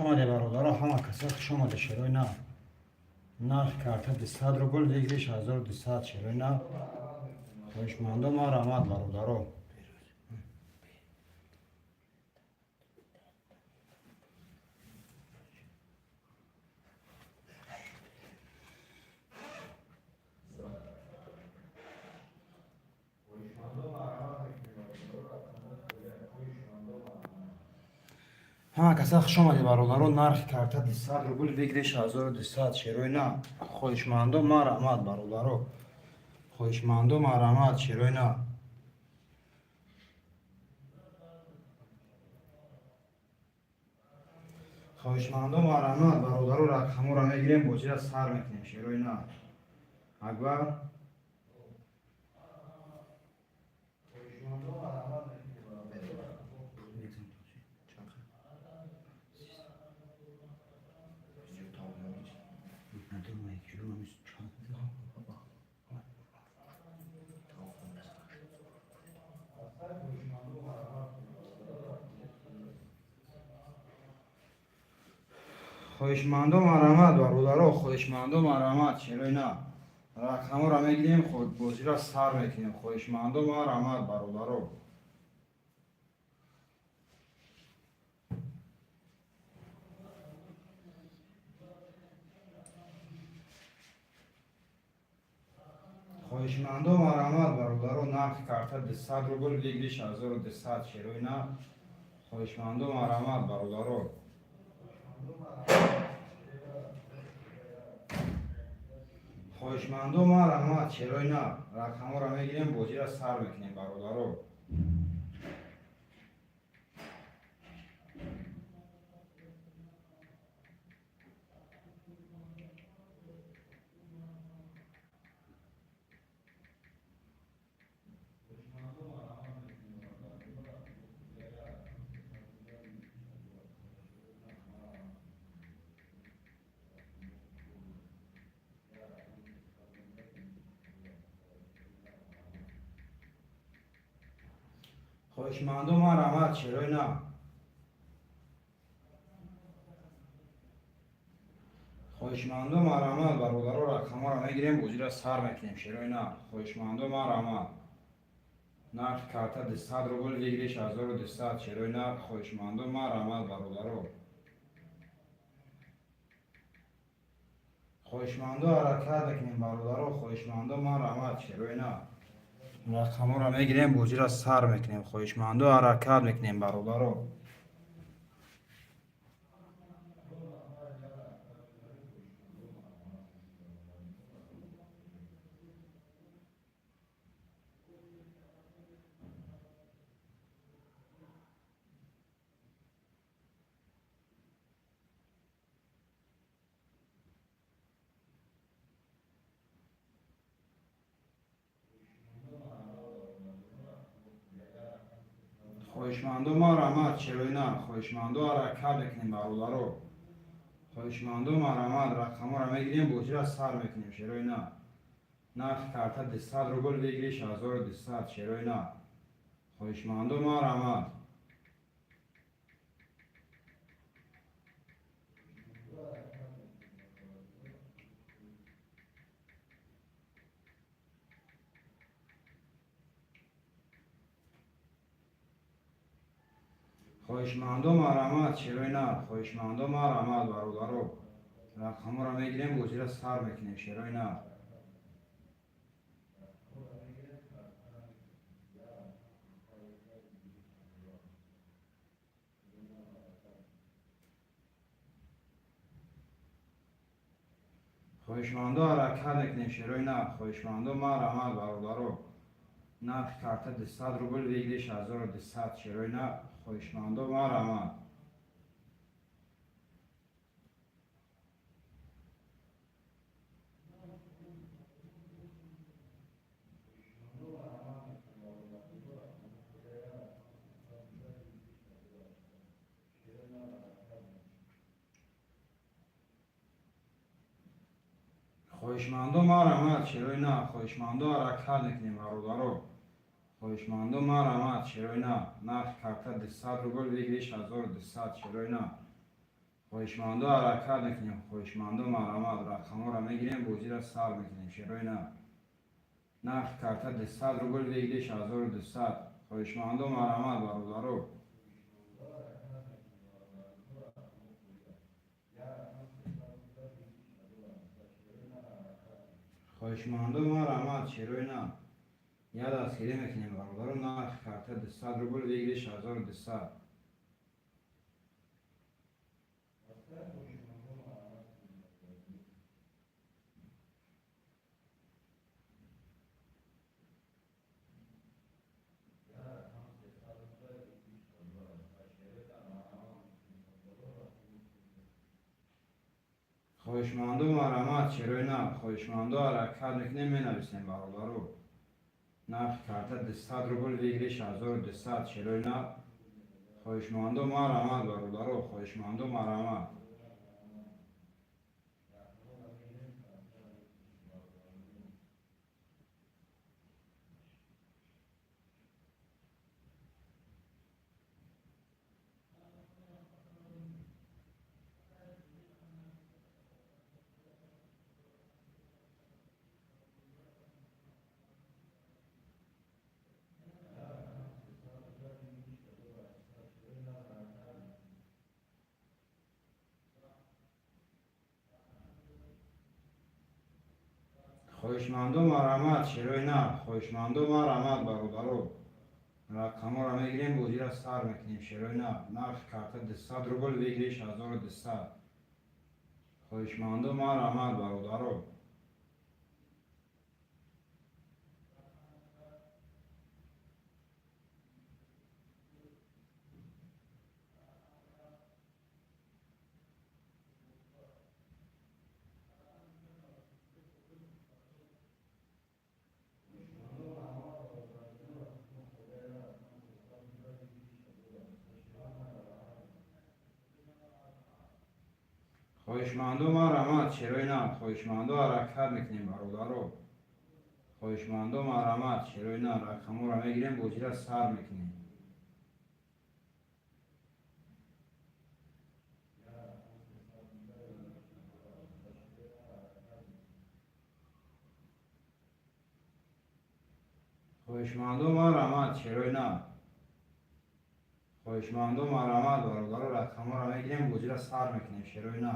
Омаде, бародаро, ҳама каса хуш омаде. Шерои нав, нархи карта 200 рубл, выигрыш 1200. Шерои нав, хоҳишмандо, марҳамат, бародаро. Ҳама каса хуш омадед, бародаро. Нархи карта 200 рубл, выигрыш 1200. Шерои нав, хоҳишмандо, марҳамат, бародаро. Хоҳишмандо, марҳамат, шерои нав. Хоҳишмандо, марҳамат, бародаро. Рақаморо мегирем, бозира сар мекунем. Шерои нав, Акбар. Хоҳишмандо, марҳамат. Хоҳишмандо, марҳамат, бародаро. Хоҳишмандо, марҳамат. Шерои нав, рақаморо мегирем, бозиро сар мекунем. Хоҳишмандо, марҳамат, бародаро. Хоҳишмандо, марҳамат, бародаро. Нархи карта 200 рубл, выигрыш 1200. Шерои нав, хоҳишмандо, марҳамат, бародаро. Хоҳишмандо, марҳамат. Шерои нав, рақаморо мегирем, бозиро сар мекунем, бародаро. Хоҳишмандо, марҳамат. Шерои нав, хоҳишмандо, марҳамат, бародаро. Рақаморо мегирем, бозиро сар мекунем. Шерои нав, хоҳишмандо, марҳамат. Нархи карта 200 рубл, выигрыш 1200. Шерои нав, хоҳишмандо, марҳамат, бародаро. Хоҳишмандо, ҳаракат мекунем, бародаро. Хоҳишмандо, марҳамат. Шерои нав, рақаморо мегирем, бозиро сар мекунем. Хоҳишмандо, ҳаракат мекунем, бародаро. Хоҳишмандо, марҳамат. Шерои нав, хоҳишмандо, ҳаракат мекунем, бародаро. Хоҳишмандо, марҳамат. Рақаморо мегирем, бозиро сар мекунем. Шерои нав, нархи карта 200 рубл, выигрыш 1200. Шерои нав, хоҳишмандо, марҳамат. Хоҳишмандо, марҳамат. Шерои нав, хоҳишмандо, марҳамат, бародаро. Рақаморо мегирем, бозиро сар мекунем. Шерои нав. Хоҳишмандо, ҳаракат мекунем. Шерои нав, хоҳишмандо, марҳамат, бародаро. Нархи карта 200 рубл, выигрыш 1200. Шерои нав, хоҳишмандо, марҳамат. Хоҳишмандо, марҳамат. Шерои нав, хоҳишмандо, ҳаракат мекунем, бародаро. Хоҳишмандо, марҳамат. Шерои нав, нархи карта 200 рубл, выигрыш 1200. Шерои нав. Хоҳишмандо, ҳаракат мекунем. Хоҳишмандо, марҳамат, рақамҳоро мегирем, бозиро сар мекунем. Шерои на, нархи карта 200 рубл, выигрыш 1200. Хоҳишмандо, марҳамат, бародаро. Хоҳишмандо, марҳамат, шерои на, я дастгирӣ мекунем, бародаро. Нархи карта 200 рубл, выигрыш 1200. Хоҳишмандо, марҳамат, шерои на. Хоҳишмандо, ҳаракат мекунем, менависем, бародаро. Нархи карта 200 рубл, выигрыш 1200. Шерои на, хоҳишмандо, марҳамат, бародаро. Хоҳишмандо, марҳамат. Хоҳишмандо, марҳамат, шерои на. Хоҳишмандо, марҳамат, бародаро. Рақамҳоро мегирем, бозиро сар мекунем. Шерои на, нархи карта 200 рубл, выигрыш 1200. Хоҳишмандо, марҳамат, бародаро. Хоҳишмандо, марҳамат, шерои на. Хоҳишмандо, ҳаракат мекунем, бародаро. Хоҳишмандо, марҳамат, шерои на. Рақамҳоро мегирем, бозиро сар мекунем. Хоҳишмандо, марҳамат, шерои на. Хоҳишмандо, марҳамат, бародаро. Рақамҳоро мегирем, бозиро сар мекунем. Шерои на,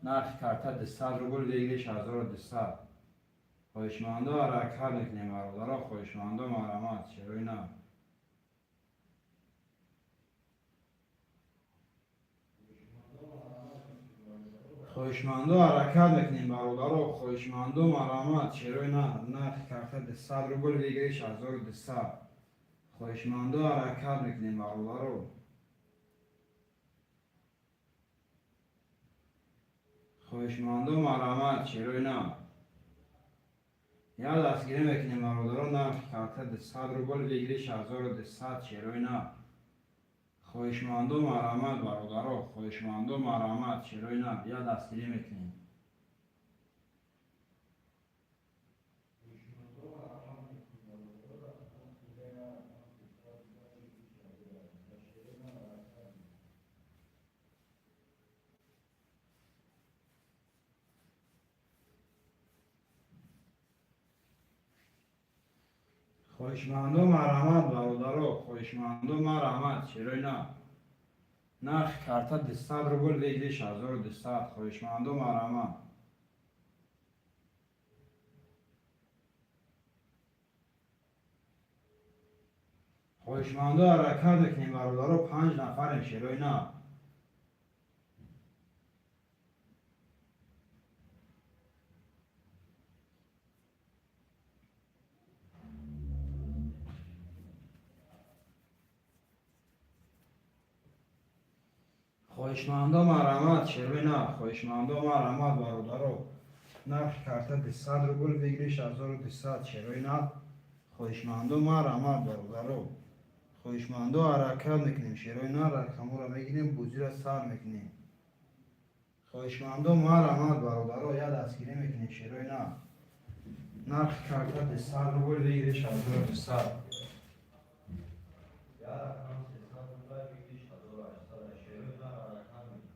нархи карта 200 рубл, выигрыш 1200. Хоҳишмандо, ҳаракат мекунем, бародаро. Хоҳишмандо, марҳамат, шерои на. Хоҳишмандо, ҳаракат мекунем, бародаро. Хоҳишмандо, марҳамат, шерои на. Нархи карта 200 рубл, выигрыш 1200. Хоҳишмандо, ҳаракат мекунем, бародаро. Хоҳишмандо, марҳамат, шерои на. Я дастгирӣ мекунем, бародаро. Нархи карта 200 рубл, выигрыш 1200. Шерои на. Хоҳишмандо, марҳамат, бародаро. Хоҳишмандо, марҳамат, шерои на. Я дастгирӣ мекунем. Хоҳишмандо, марҳамат, бародаро. Хоҳишмандо, марҳамат, шерои на. Нархи карта 200 рубл, выигрыш 1200. Хоҳишмандо, марҳамат. Хоҳишмандо, ҳаракат мекунем, бародаро. Панҷ нафарем, шерои на. Хоҳишмандо, марҳамат, шерои на. Хоҳишмандо, марҳамат, бародаро. Нархи карта 200 рубл, выигрыш 1200. Шерои на. Хоҳишмандо, марҳамат, бародаро. Хоҳишмандо, ҳаракат мекунем. Шерои на, рақамҳоро мегирем, бозиро сар мекунем. Хоҳишмандо, марҳамат, бародаро. Я дастгирӣ мекунем, шерои на. Нархи карта 200 рубл, выигрыш 1200. Я рақам 300 рубла, выигрыш 1800. Шерои на, ҳаракат мекунем.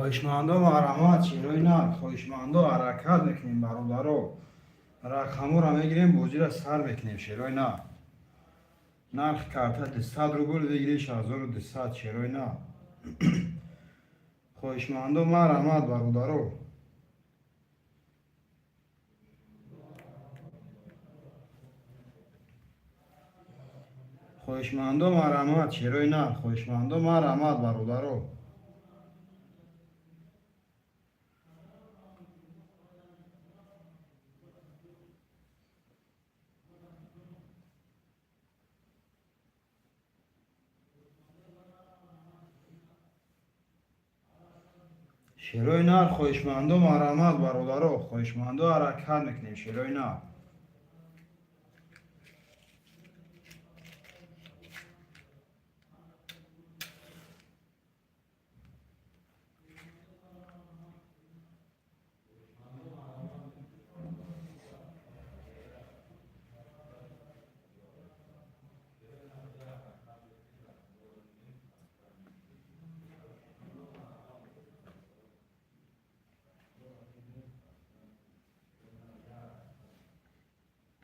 Хоҳишмандо, марҳамат, шерои нар. Хоҳишмандо, ҳаракат мекунем, бародаро. Рақаморо мегирем, бозиро сар мекунем, шерои нар. Нархи карта 200 рубл, выигрыш 1200, шерои нар. Хоҳишмандо, марҳамат, бародаро. Хоҳишмандо, марҳамат, шерои нар. Хоҳишмандо, марҳамат, бародаро. Шерои нар, хоҳишмандо, марҳамат, бародаро. Хоҳишмандо, ҳаракат мекунем, шерои нар.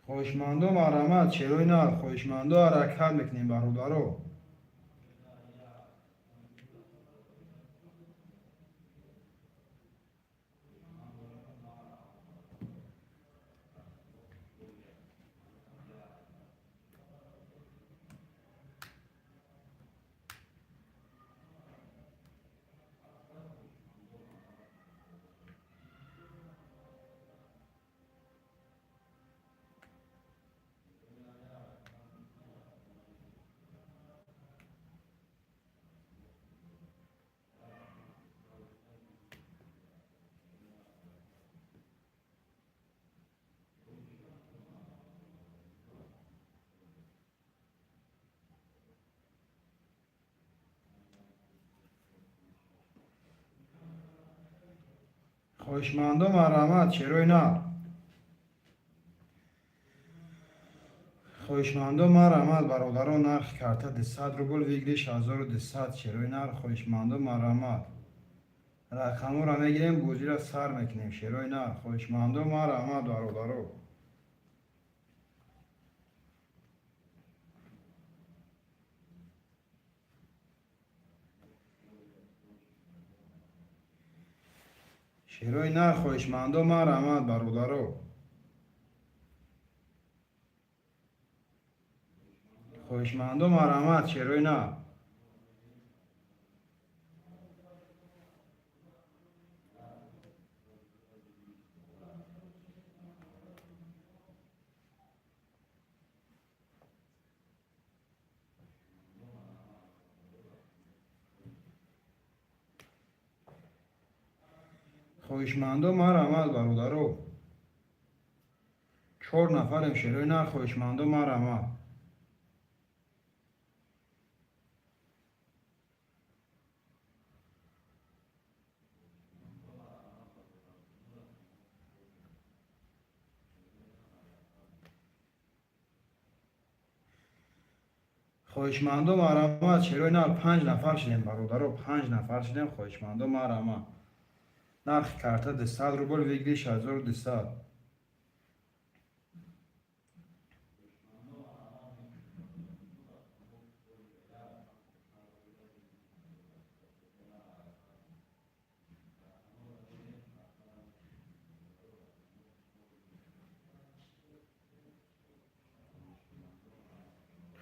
Хоҳишмандо, марҳамат, шерои нар. Хоҳишмандо, ҳаракат мекунем, бародаро. Хоҳишмандо, марҳамат, шерои нар. Хоҳишмандо, марҳамат, бародаро. Нархи карта 200 рубл, выигрыш 1200, шерои нар. Хоҳишмандо, марҳамат. Рақаморо мегирем, бозиро сар мекунем, шерои нар. Хоҳишмандо, марҳамат, бародаро. Шерои нар, хоҳишмандо, марҳамат, бародаро. Хоҳишмандо, марҳамат, шерои нар. Хоҳишмандо, марҳамат, бародаро. Чор нафарем, шерои нар. Хоҳишмандо, марҳамат. Хоҳишмандо, марҳамат, шерои нар. Панҷ нафар шудем, бародаро, панҷ нафар шудем. Хоҳишмандо, марҳамат. Нархи карта 200 рубл, выигрыш 1200.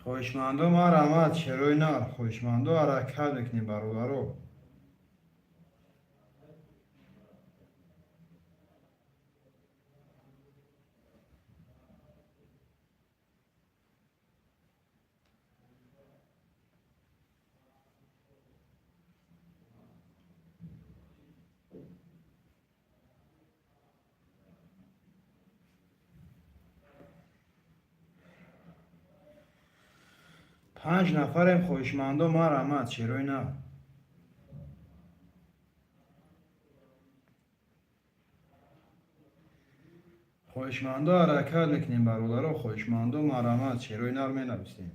Хоҳишмандо, марҳамат, шерои нар. Хоҳишмандо, ҳаракат мекунем, бародаро. Панҷ нафарем. Хоҳишмандо, марҳамат, шерои нар. Хоҳишмандо, ҳаракат мекунем, бародаро. Хоҳишмандо, марҳамат, шерои нар менависем.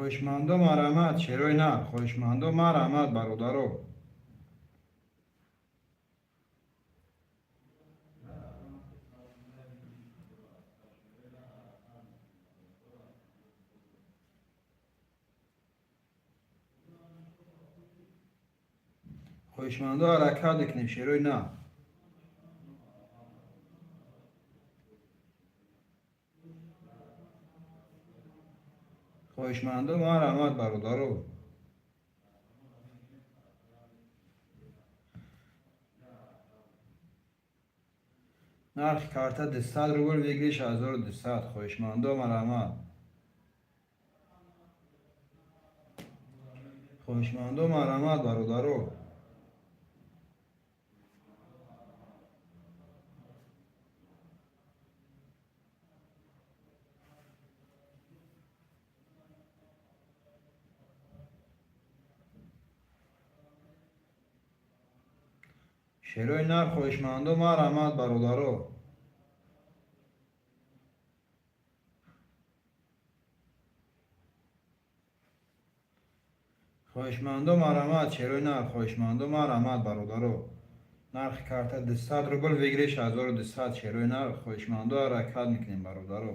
Хоҳишмандо, марҳамат, шерои нар. Хоҳишмандо, марҳамат, бародаро. Хоҳишмандо, ҳаракат мекунем, шерои нар. Хоҳишмандо, марҳамат, бародаро. Нархи карта 200 рубл, выигрыш 1200. Хоҳишмандо, марҳамат. Хоҳишмандо, марҳамат, бародаро. Шерои нар, хоҳишмандо, марҳамат, бародаро. Хоҳишмандо, марҳамат, шерои нар. Хоҳишмандо, марҳамат, бародаро. Нархи карта 200 рубл, выигрыш 1200. Шерои нар, хоҳишмандо, ҳаракат мекунем, бародаро.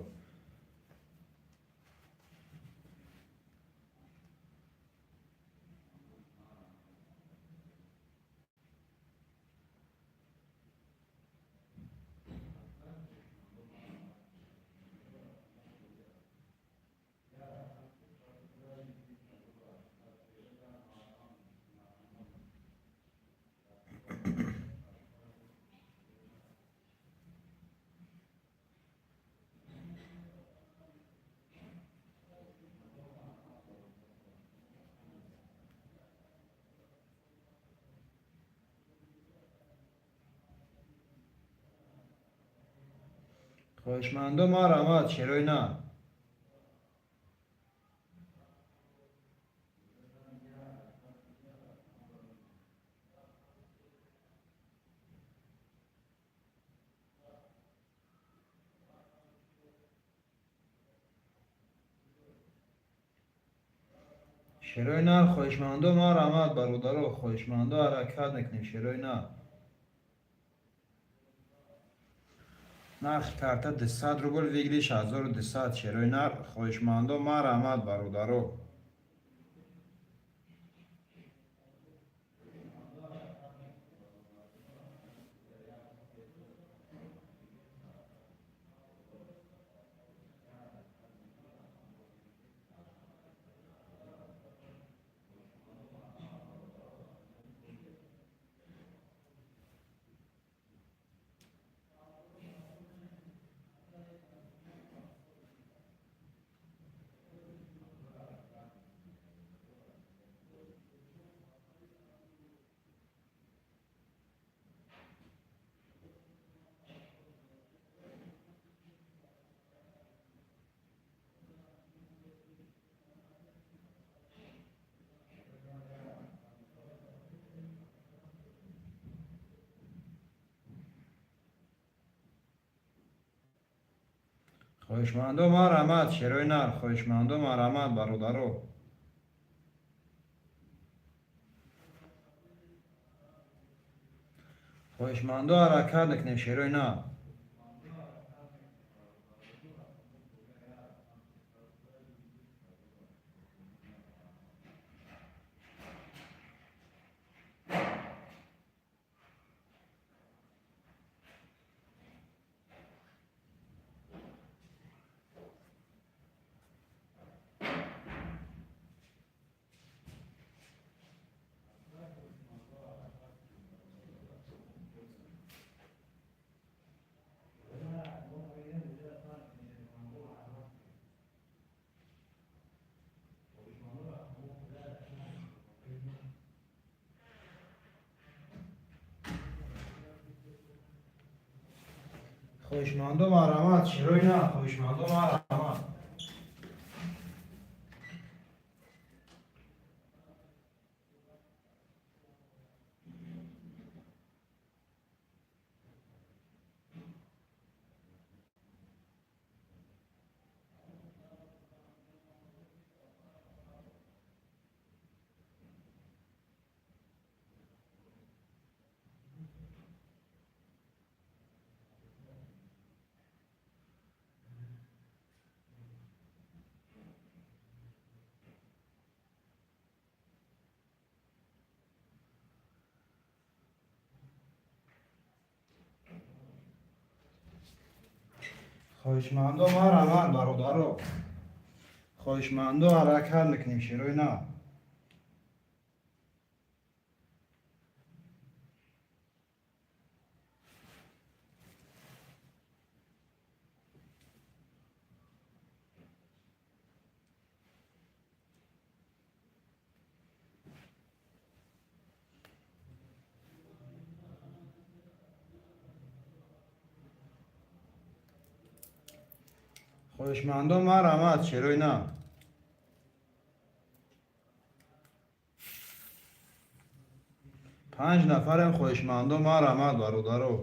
Хоҳишмандо, марҳамат, шерои нар. Шерои нар, хоҳишмандо, марҳамат, бародаро. Хоҳишмандо, ҳаракат мекунем, шерои нар. Нархи карта 200 рубл, выигрыш 1200. Шерои нар, хоҳишмандо, марҳамат, бародаро. Хоҳишмандо, марҳамат, шерои нар. Хоҳишмандо, марҳамат, бародаро. Хоҳишмандо, ҳаракат мекунем, шерои нар. Хоҳишмандо, марҳамат, шерои нар. Хоҳишмандо, марҳамат. Хоҳишмандо, марҳамат, бародаро. Хоҳишмандо, ҳаракат мекунем, шерои нав. Хоҳишмандо, марҳамат, шерои нав. Панҷ нафарем, хоҳишмандо, марҳамат, бародаро.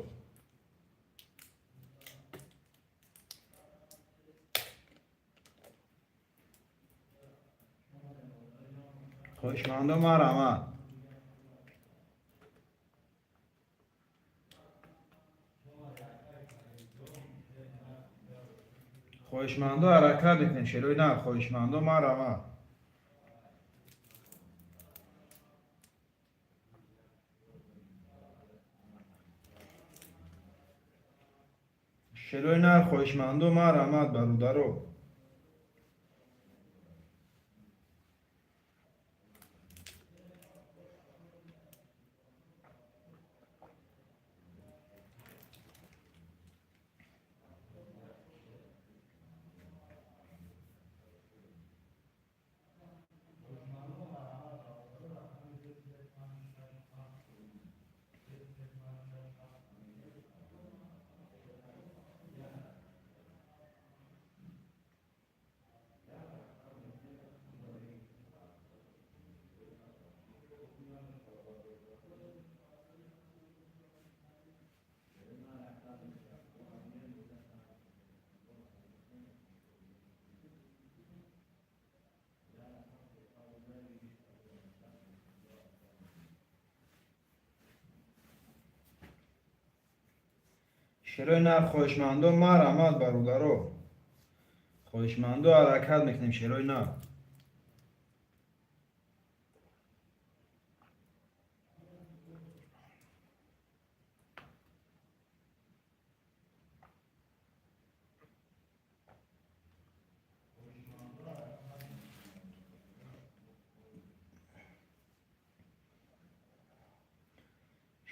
Хоҳишмандо, марҳамат. Хоҳишмандо, ҳаракат мекунем, шерои нав. Хоҳишмандо, марҳамат. Шерои нар, хоҳишмандо, марҳамат, бародаро. Шерои нар, хоҳишмандо, марҳамат, бародаро. Хоҳишмандо, ҳаракат мекунем, шерои нар.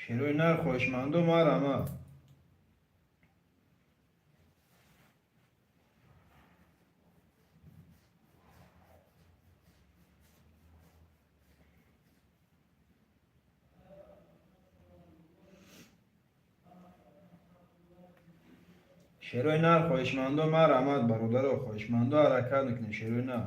Шерои нар, хоҳишмандо, марҳамат. Шерои нар, хоҳишмандо, марҳамат, бародаро. Хоҳишмандо, ҳаракат мекунем, шерои нар.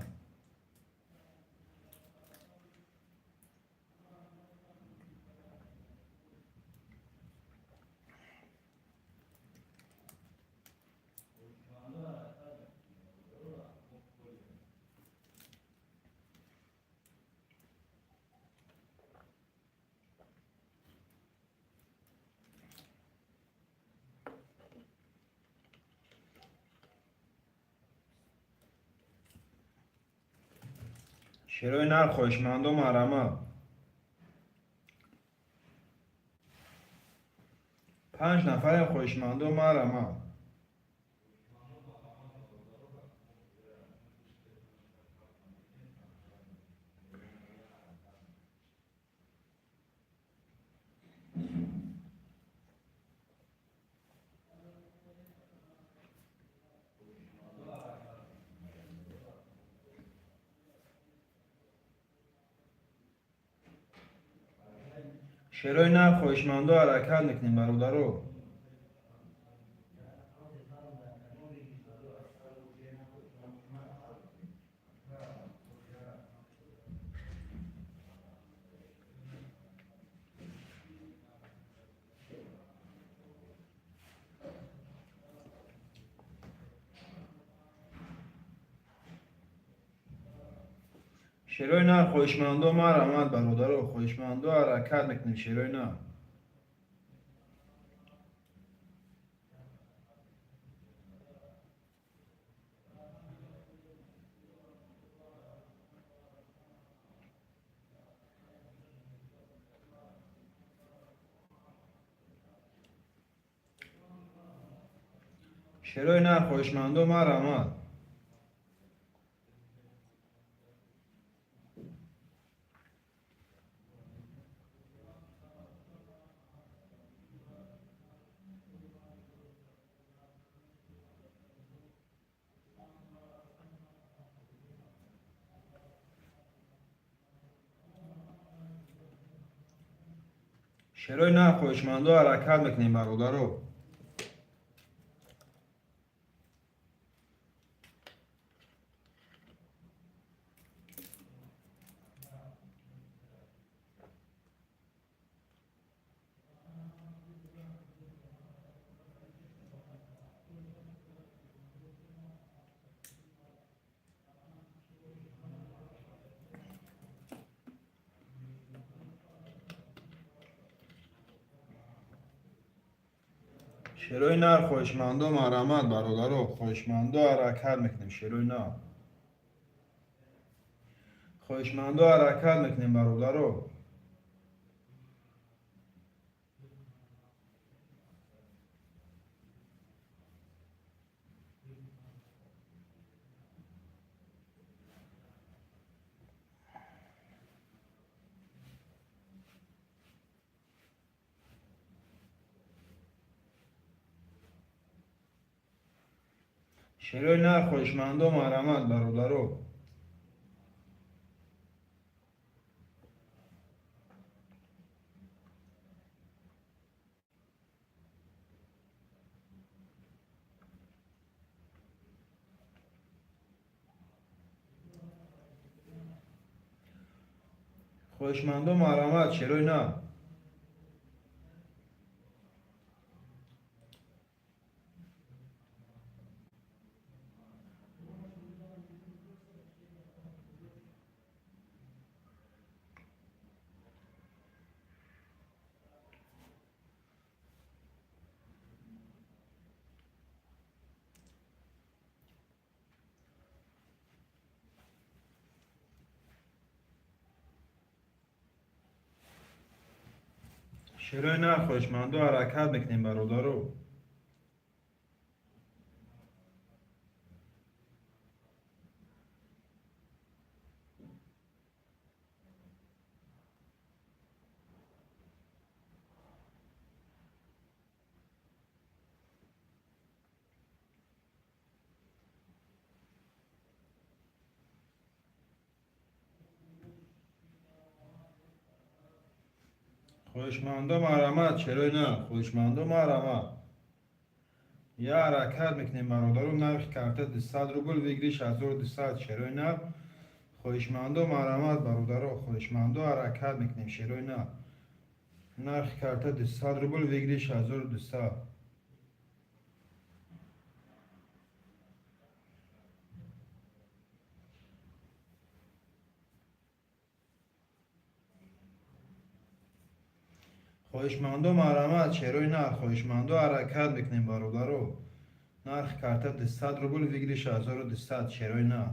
Шерои нар, хоҳишмандо, марҳамат. Панҷ нафарем, хоҳишмандо, марҳамат. Шерои нар, хоҳишмандо, ҳаракат мекунем, бародаро. Шерои нар, хоҳишмандо, марҳамат, бародаро. Хоҳишмандо, ҳаракат мекунем, шерои нар. Шерои нар, хоҳишмандо, марҳамат. Шерои нар, хоҳишмандо, ҳаракат мекунем, бародаро. Шерои нар, хоҳишмандо, марҳамат, бародаро. Хоҳишмандо, ҳаракат мекунем, шерои нар. Хоҳишмандо, ҳаракат мекунем, бародаро. Шерои нар, хоҳишмандо, марҳамат, бародаро. Хоҳишмандо, марҳамат, шерои нар. Шерои нар, хоҳишмандо, ҳаракат мекунем, бародаро. Хоҳишмандо, марҳамат, шерои нар. Хоҳишмандо, марҳамат. Я ҳаракат мекунем, бародаро. Нархи карта 200 рубл, выигрыш 1200, шерои нар. Хоҳишмандо, марҳамат, бародаро. Хоҳишмандо, ҳаракат мекунем, шерои нар. Нархи карта 200 рубл, выигрыш 1200. Хоҳишмандо, марҳамат, шерои нар. Хоҳишмандо, ҳаракат мекунем, бародаро. Нархи карта 200 рубл, выигрыш 1200, шерои нар.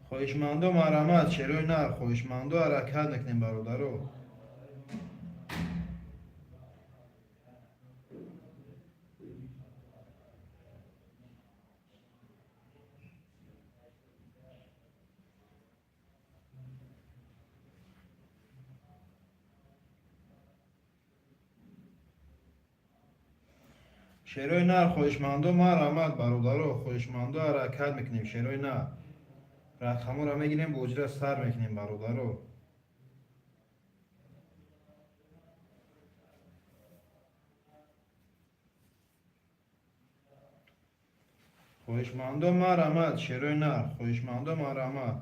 Хоҳишмандо, марҳамат, шерои нар. Хоҳишмандо, ҳаракат мекунем, бародаро. Шерои нар, хоҳишмандо, марҳамат, бародаро. Хоҳишмандо, ҳаракат мекунем, шерои нар. Рақамҳоро мегирем, бозиро сар мекунем, бародаро. Хоҳишмандо, марҳамат, шерои нар. Хоҳишмандо, марҳамат.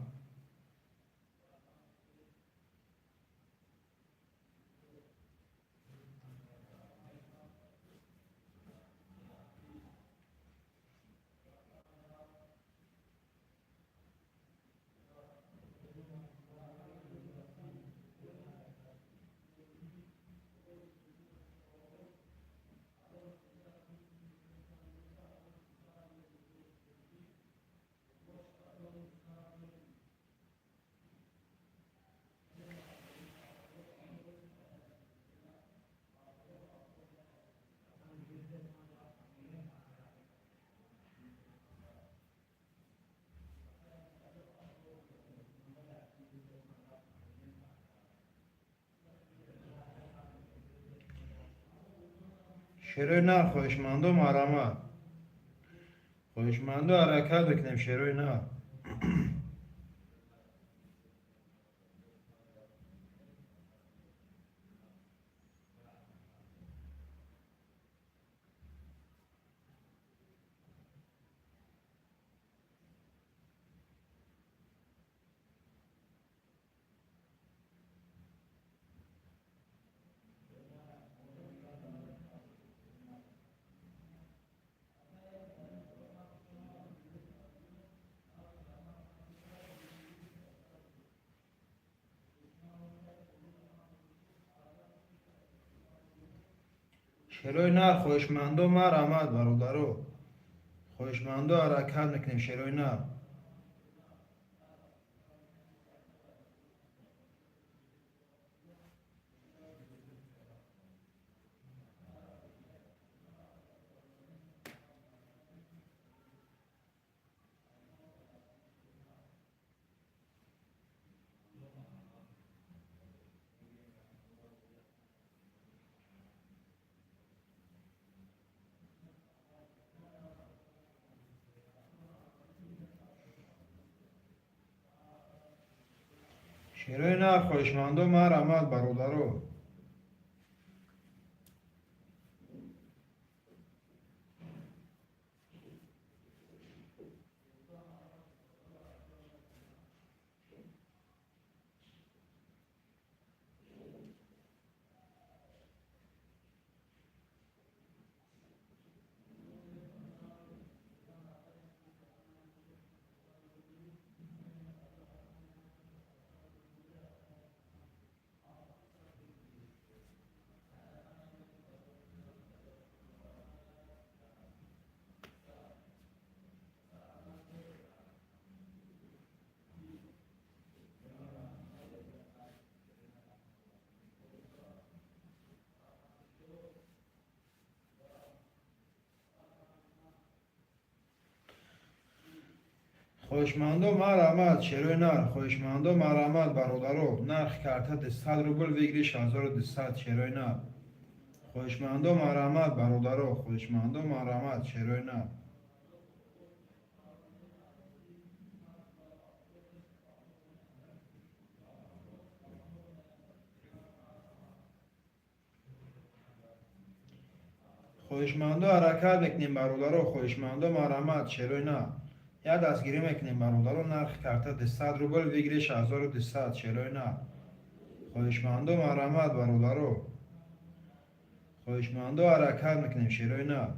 Шерои нар, хоҳишмандо, марҳамат. Хоҳишмандо, ҳаракат мекунем, шерои нар. Шерои нар, хоҳишмандо, марҳамат, бародаро. Хоҳишмандо, ҳаракат мекунем, шерои нар. Шерои нар, хоҳишмандо, марҳамат, бародаро. Хоҳишмандо, марҳамат, шерои нар. Хоҳишмандо, марҳамат, бародаро. Нархи карта 200 рубл, выигрыш 1200, шерои нар. Хоҳишмандо, марҳамат, бародаро. Хоҳишмандо, марҳамат, шерои нар. Хоҳишмандо, ҳаракат мекунем, бародаро. Хоҳишмандо, марҳамат, шерои нар. Я дастгирӣ мекунем, бародаро. Нархи карта 200 рубл, выигрыш 1200, шерои нар. Хоҳишмандо, марҳамат, бародаро. Хоҳишмандо, ҳаракат мекунем, шерои нар.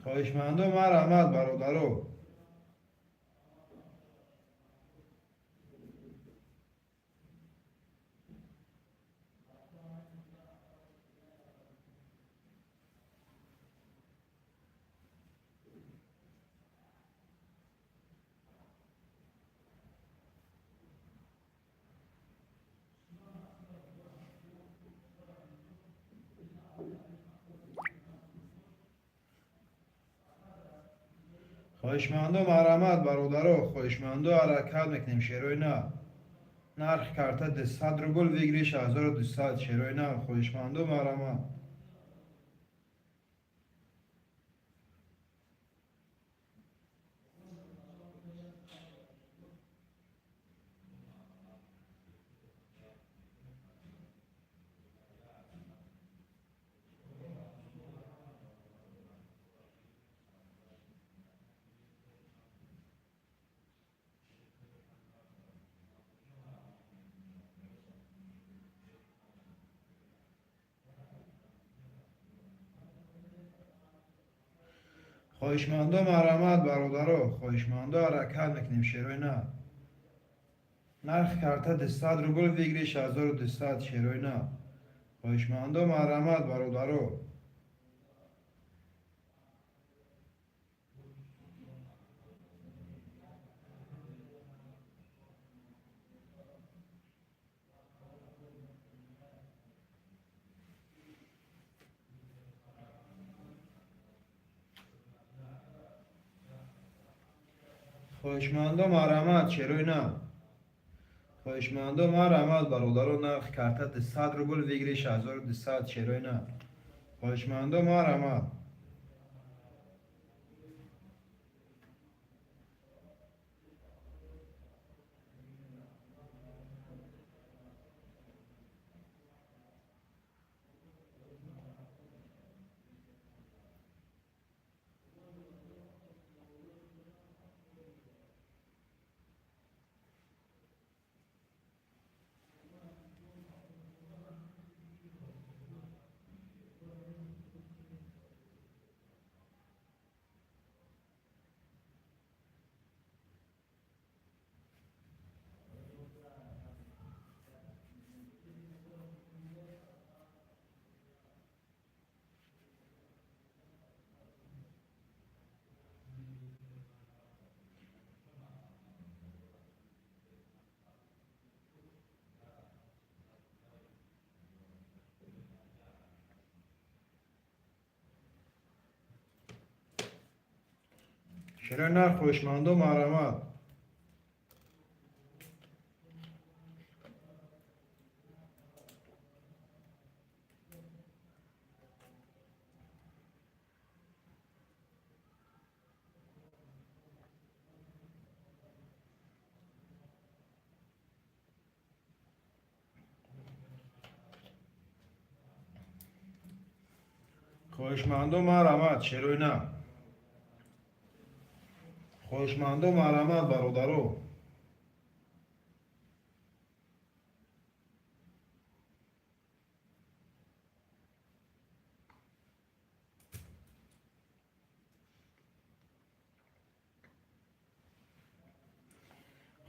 Хоҳишмандо, марҳамат, бародаро. Хоҳишмандо, марҳамат, бародаро. Хоҳишмандо, ҳаракат мекунем, шерои нар. Нархи карта 200 рубл, выигрыш 1200, шерои нар. Хоҳишмандо, марҳамат. Хоҳишмандо, марҳамат, бародаро. Хоҳишмандо, ҳаракат мекунем, шерои нар. Нархи карта 200 рубл, выигрыш 1200, шерои нар. Хоҳишмандо, марҳамат, бародаро. Хоҳишмандо, марҳамат, шерои нав. Хоҳишмандо, марҳамат, бародаро, нархи карта 200 рубл, выигрыш 1200, шерои нав. Хоҳишмандо, марҳамат. Шерои нар, хоҳишмандо, марҳамат. Хоҳишмандо, марҳамат, шерои нар. Хоҳишмандо, марҳамат, бародаро.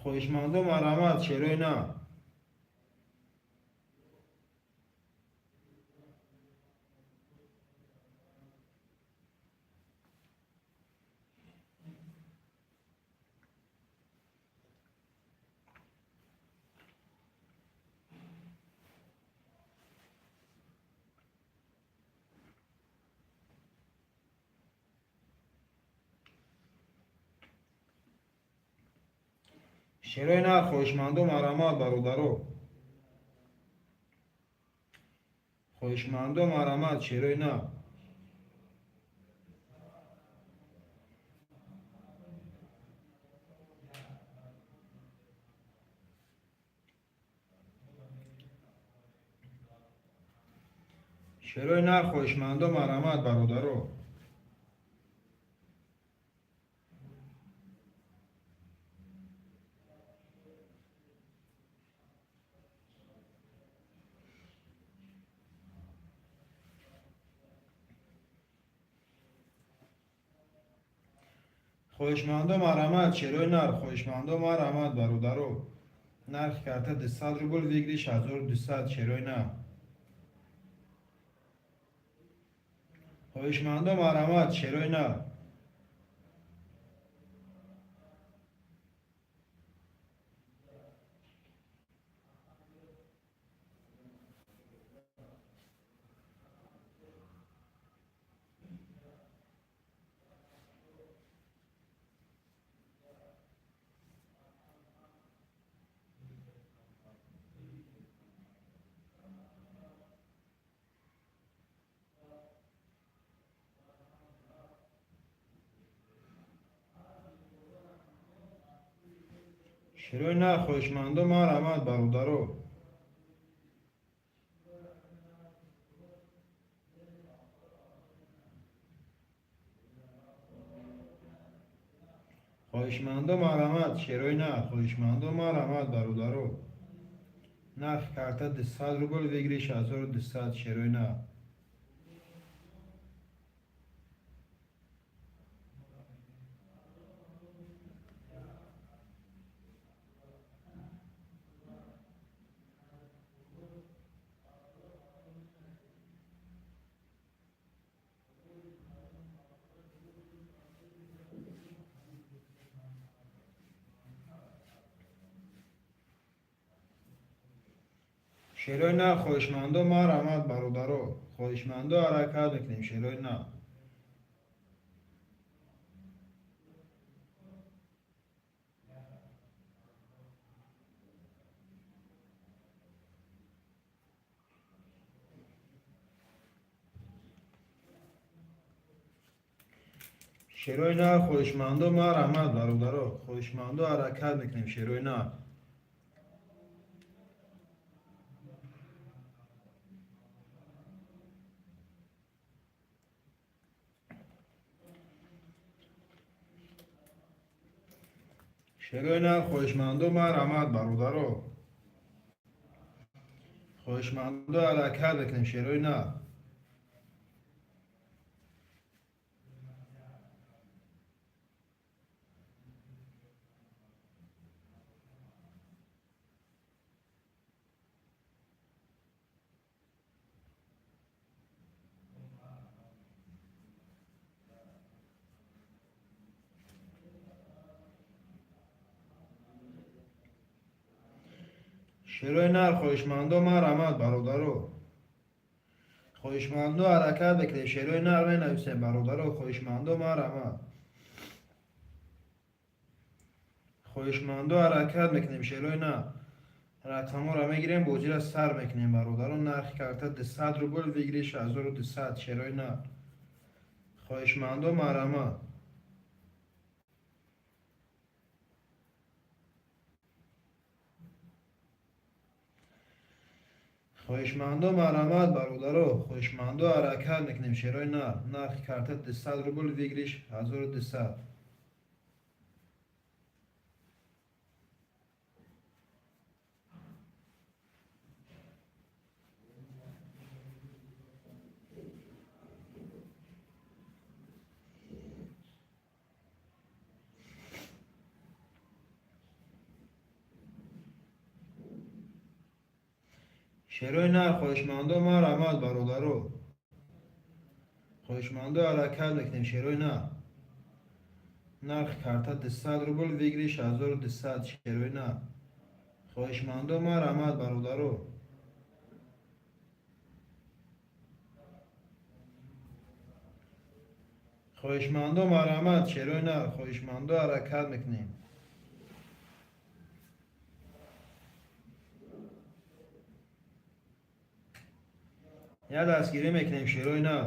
Хоҳишмандо, марҳамат, шерои нар. Шерои нар, хоҳишмандо, марҳамат, бародаро. Хоҳишмандо, марҳамат, шерои нар. Шерои нар, хоҳишмандо, марҳамат, бародаро. Хоҳишмандо, марҳамат, шерои нар. Хоҳишмандо, марҳамат, бародаро. Нархи карта 200 рубл, выигрыш 1200, шерои нар. Хоҳишмандо, марҳамат, шерои нар. Шерои нар, хоҳишмандо, марҳамат, бародаро. Хоҳишмандо, марҳамат, шерои нар. Хоҳишмандо, марҳамат, бародаро. Нархи карта 200 рубл, выигрыш 1200, шерои нар. Шерои нар, хоҳишмандо, марҳамат, бародаро. Хоҳишмандо, ҳаракат мекунем, шерои нар. Шерои нар, хоҳишмандо, марҳамат, бародаро, хоҳишмандо, ҳаракат мекунем, шерои нар. Шерои нар, хоҳишмандо, марҳамат, бародаро, хоҳишмандо, ҳаракат мекунем, шерои нар. Шерои нар, хоҳишмандо, марҳамат, бародаро, хоҳишмандо, ҳаракат мекунем, шерои нар менависем, бародаро, хоҳишмандо, марҳамат, хоҳишмандо, ҳаракат мекунем, шерои нар. Рақамҳоро мегирем, бозиро сар мекунем, бародаро. Нархи карта 200 рубл, выигрыш 1200, шерои нар. Хоҳишмандо, марҳамат. Хоҳишмандо, марҳамат, бародаро, хоҳишмандо, ҳаракат мекунем, шерои нар. Нархи карта 200 рубл, выигрыш 1200. Шерои нар, хоҳишмандо, марҳамат, бародаро, хоҳишмандо, ҳаракат мекунем, шерои нар. Нархи карта 200 рубл, выигрыш 1200, шерои нар. Хоҳишмандо, марҳамат, бародаро. Хоҳишмандо, марҳамат, шерои нар. Хоҳишмандо, ҳаракат мекунем. Я дастгирӣ мекунем, шерои нар.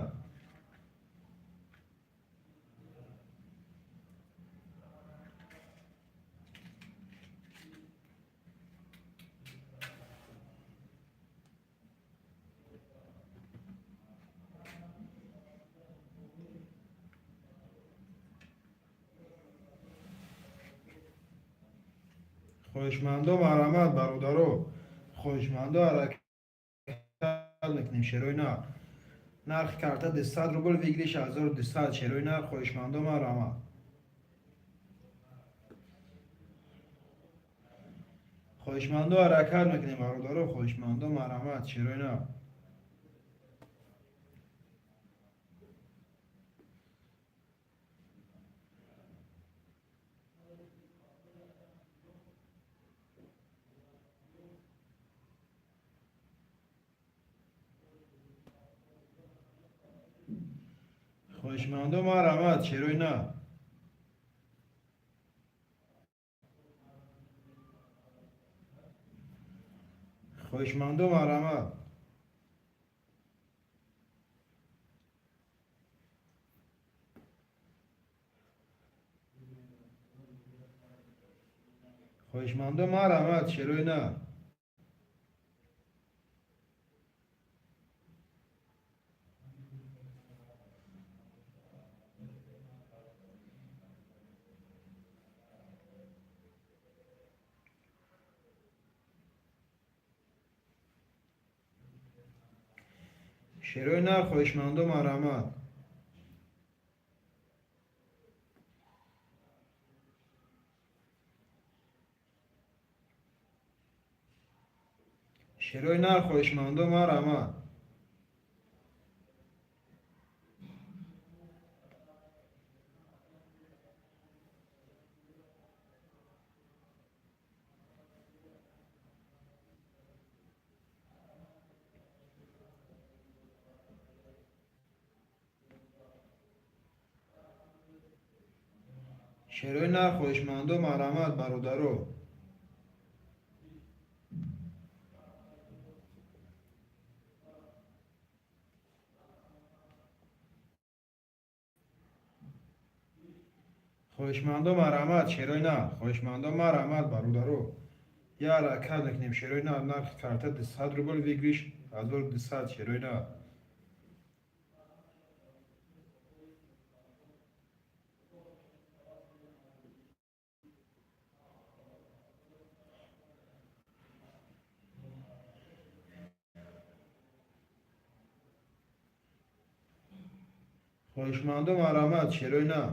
Хоҳишмандо, марҳамат, бародаро, хоҳишмандо, ҳаракат мекунем, шерои нар. Нархи карта 200 рубл, выигрыш 1200, шерои нар. Хоҳишмандо, марҳамат. Хоҳишмандо, ҳаракат мекунем, бародаро, хоҳишмандо, марҳамат, шерои нар. Хоҳишмандо, марҳамат, шерои нар. Хоҳишмандо, марҳамат. Хоҳишмандо, марҳамат, шерои нар. Шерои нар, хоҳишмандо, марҳамат. Шерои нар, хоҳишмандо, марҳамат. Шерои нар, хоҳишмандо, марҳамат, бародаро. Хоҳишмандо, марҳамат, шерои нар. Хоҳишмандо, марҳамат, бародаро. Я ҳаракат мекунем, шерои нар. Нархи карта 200 рубл, выигрыш 1200, шерои нар. Хоҳишмандо, марҳамат, шерои нар.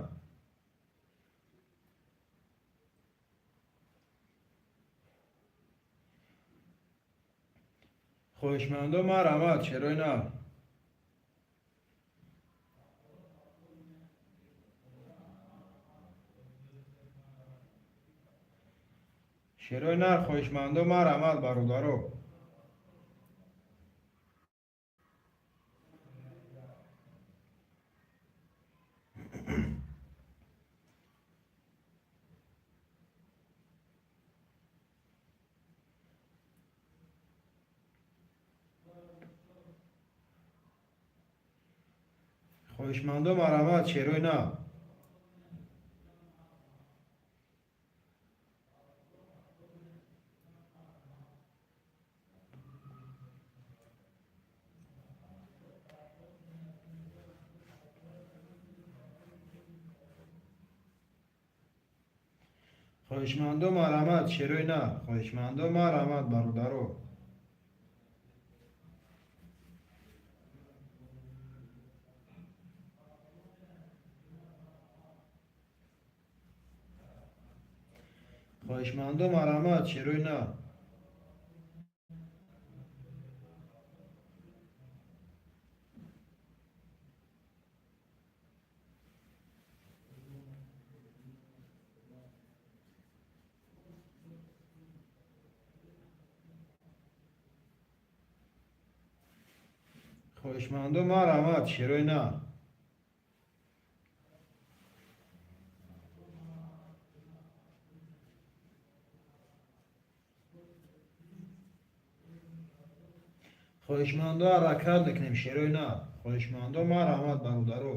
Хоҳишмандо, марҳамат, шерои нар. Шерои нар, хоҳишмандо, марҳамат, бародаро. Хоҳишмандо, марҳамат, шерои нар. Хоҳишмандо, марҳамат, шерои нар. Хоҳишмандо, марҳамат, бародаро. Хоҳишмандо, марҳамат, шерои нар. Хоҳишмандо, марҳамат, шерои нар. Хоҳишмандо, ҳаракат мекунем, шерои нар. Хоҳишмандо, марҳамат, бародаро.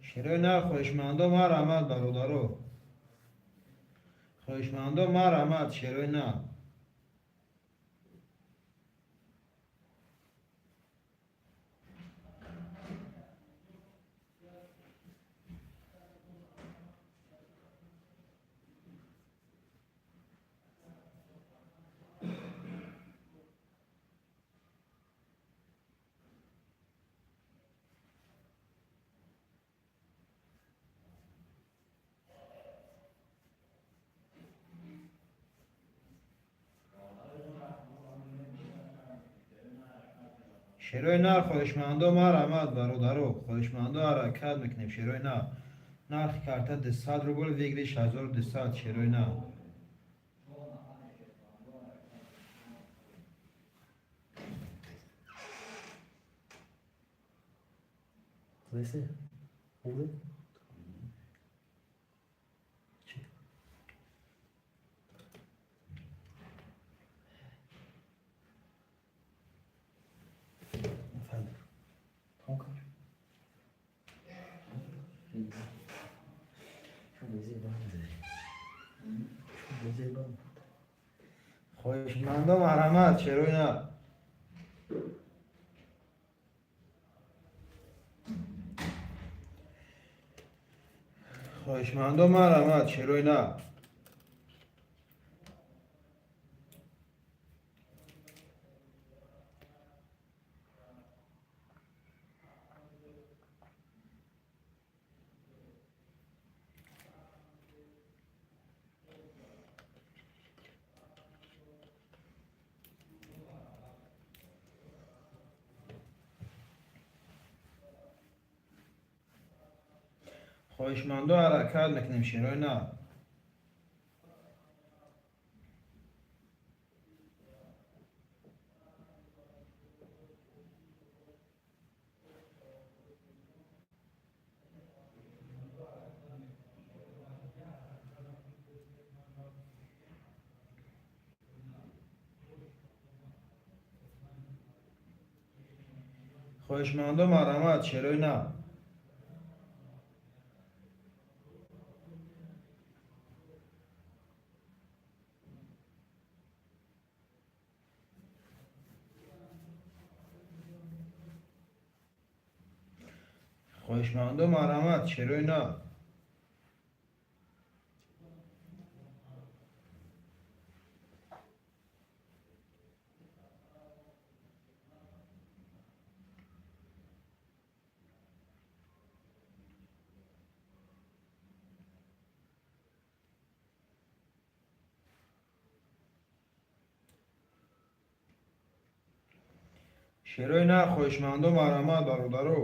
Шерои нар, хоҳишмандо, марҳамат, бародаро. Хоҳишмандо, марҳамат, шерои нар. Шерои нар, хоҳишмандо, марҳамат, бародаро. Хоҳишмандо, ҳаракат мекунем, шерои нар. Нархи карта 200 рубл, выигрыш 1200, шерои нар. Зайси? Хубе? Чӣ? Нафаҳмидам. Тамом кард? Чун зеба буд. Хоҳишмандо, марҳамат, шерои нар. Хоҳишмандо, марҳамат, шерои нар. Хоҳишмандо, ҳаракат мекунем, шерои нар. Хоҳишмандо марҳамат, шерои нав. Хоҳишмандо марҳамат, шерои нав. Шерои нав, хоҳишмандо марҳамат, бародаро.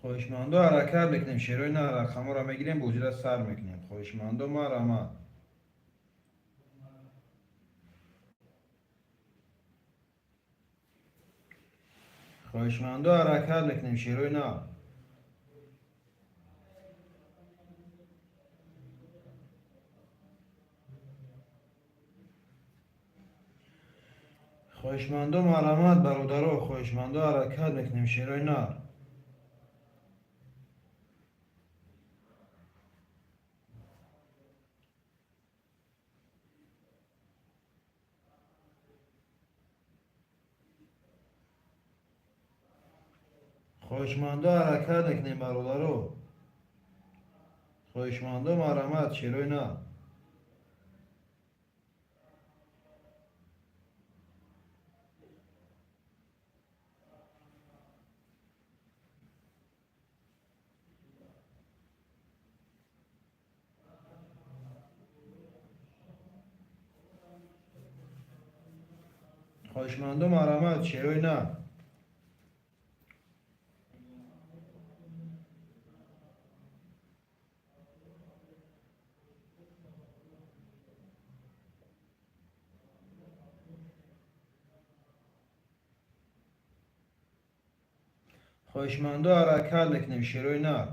Хоҳишмандо ҳаракат мекунем, шерои нав рақамҳоро мегирем, бозиро сар мекунем. Хоҳишмандо марҳамат. Хоҳишмандо ҳаракат мекунем, шерои нав. Хоҳишмандо марҳамат, бародаро, хоҳишмандо ҳаракат мекунем, шерои нав. Хоҳишмандо ҳаракат мекунем, бародаро. Хоҳишмандо марҳамат, шерои нав. Хоҳишмандо марҳамат, шерои нав. Хоҳишмандо ҳаракат мекунем, шерои нав.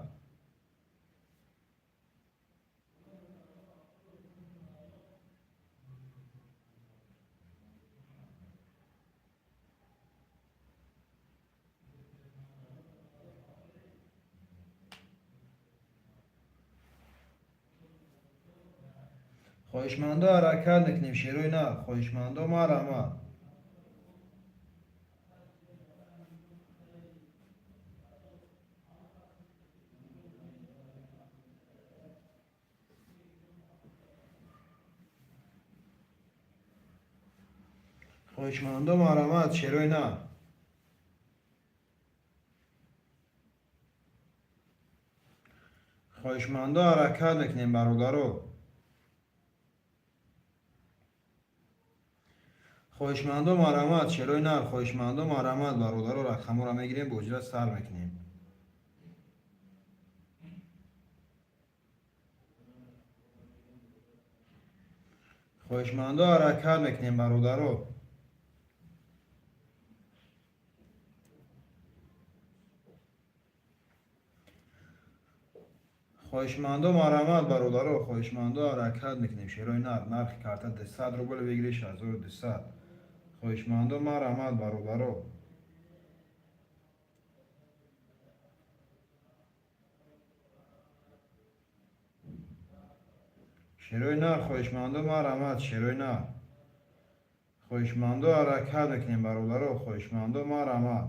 Хоҳишмандо ҳаракат мекунем, шерои нав. Хоҳишмандо марҳамат. Хоҳишмандо марҳамат, шерои нав. Хоҳишмандо ҳаракат мекунем, бародаро. Хоҳишмандо марҳамат, шерои нав. Хоҳишмандо марҳамат, бародаро, рақамҳоро мегирем, бозиро сар мекунем. Хоҳишмандо ҳаракат мекунем, бародаро. Хоҳишмандо марҳамат, бародаро. Хоҳишмандо ҳаракат мекунем, шерои нав. Нархи карта 200 рубл, выигрыш 1200. Хоҳишмандо марҳамат, бародаро. Шерои нав, хоҳишмандо марҳамат, шерои нав. Хоҳишмандо ҳаракат мекунем, бародаро. Хоҳишмандо марҳамат.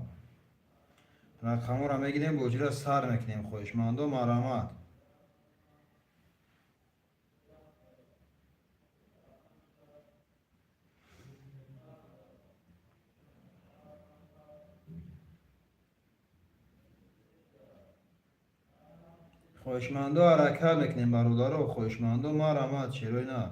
Рақамҳоро мегирем, бозиро сар мекунем. Хоҳишмандо марҳамат. Хоҳишмандо ҳаракат мекунем, бародаро. Хоҳишмандо марҳамат, шерои нав.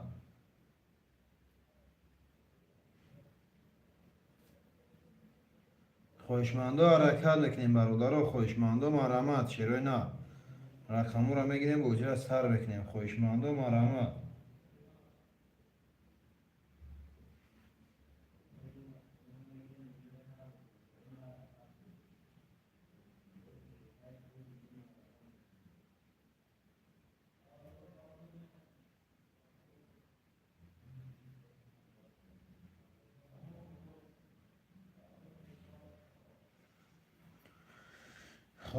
Хоҳишмандо ҳаракат мекунем, бародаро. Хоҳишмандо марҳамат, шерои нав. Рақамҳоро мегирем, бозиро сар мекунем. Хоҳишмандо марҳамат.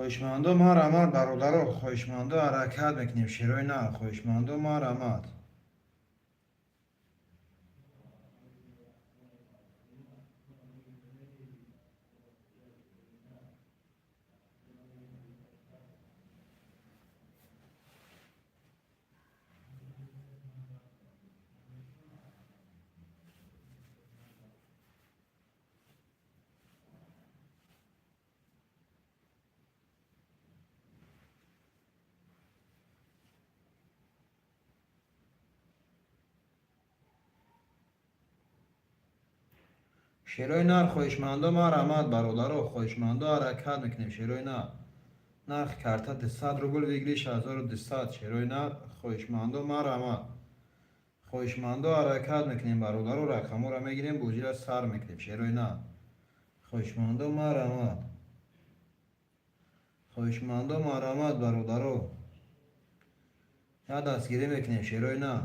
Хоҳишмандо, марҳамат, бародаро, хоҳишмандо, ҳаракат мекунем, шерои нар, хоҳишмандо, марҳамат. Шерои нар, хоҳишмандо, марҳамат, бародаро, хоҳишмандо, ҳаракат мекунем, шерои нар. Нархи карта 200 рубл, выигрыш 1200. Шерои нар, хоҳишмандо, марҳамат. Хоҳишмандо, ҳаракат мекунем, бародаро, рақамҳоро мегирем, бозиро сар мекунем, шерои нар. Хоҳишмандо, марҳамат. Хоҳишмандо, марҳамат, бародаро. Я дастгирӣ мекунем, шерои нар.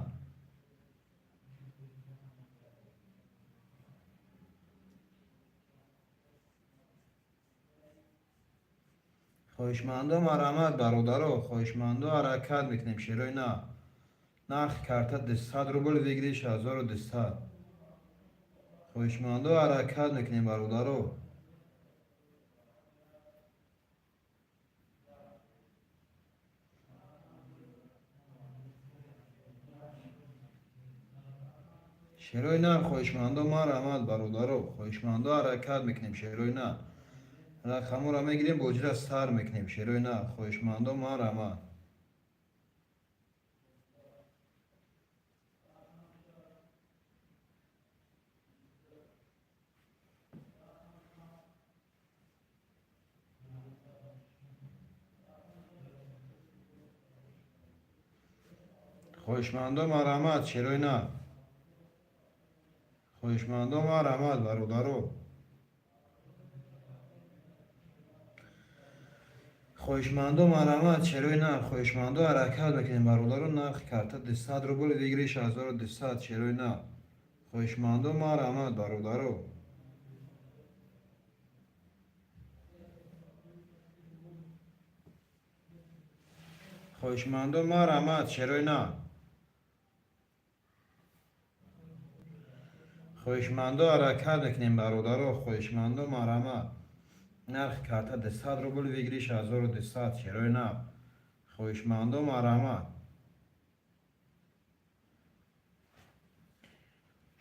Хоҳишмандо, марҳамат, бародаро, хоҳишмандо, ҳаракат мекунем, шерои нар. Нархи карта 200 рубл, выигрыш 1200. Хоҳишмандо, ҳаракат мекунем, бародаро. Шерои нар, хоҳишмандо, марҳамат, бародаро, хоҳишмандо, ҳаракат мекунем, шерои нар. Рақамҳоро мегирем, бозиро сар мекунем, шерои нар, хоҳишмандо, марҳамат. Хоҳишмандо, марҳамат, шерои нар. Хоҳишмандо, марҳамат, бародаро. Хоҳишмандо, марҳамат, шерои нар, хоҳишмандо, ҳаракат мекунем, бародаро. Нархи карта 200 рубл, выигрыш 1200, шерои нар. Хоҳишмандо, марҳамат, бародаро. Хоҳишмандо, марҳамат, шерои нар. Хоҳишмандо, ҳаракат мекунем, бародаро, хоҳишмандо, марҳамат. Нархи карта 200 рубл, выигрыш 1200, шерои нар. Хоҳишмандо, марҳамат.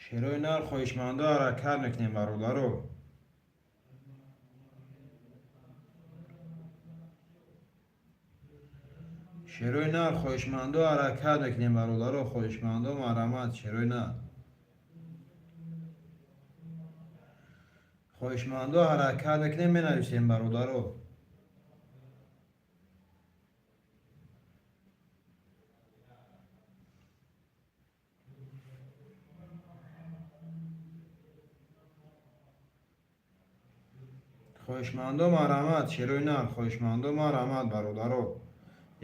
Шерои нар, хоҳишмандо, ҳаракат мекунем, бародаро. Шерои нар, хоҳишмандо, ҳаракат мекунем, бародаро, хоҳишмандо, марҳамат, шерои нар. Хоҳишмандо, ҳаракат мекунем, менависем, бародаро. Хоҳишмандо, марҳамат, шерои нар, хоҳишмандо, марҳамат, бародаро.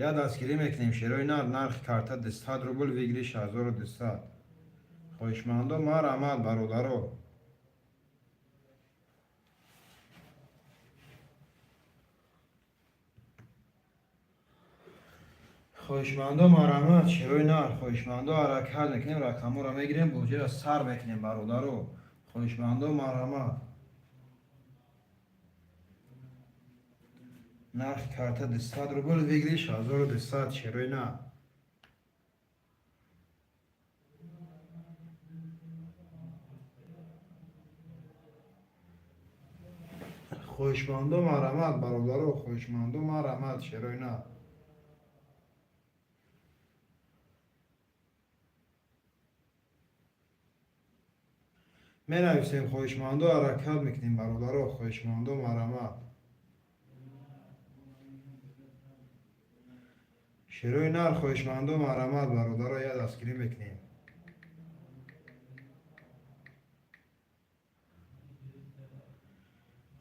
Я дастгирӣ мекунем, шерои нар. Нархи карта 200 рубл, выигрыш 1200. Хоҳишмандо, марҳамат, бародаро. Хоҳишмандо, марҳамат, шерои нар, хоҳишмандо, ҳаракат мекунем, рақамҳоро мегирем, бозиро сар мекунем, бародаро. Хоҳишмандо, марҳамат. Нархи карта 200 рубл, выигрыш 1200, шерои нар. Хоҳишмандо, марҳамат, бародаро, хоҳишмандо, марҳамат, шерои нар. Менависем, хоҳишмандо, ҳаракат мекунем, бародаро, хоҳишмандо, марҳамат. Шерои нар, хоҳишмандо, марҳамат, бародаро, я дастгирӣ мекунем.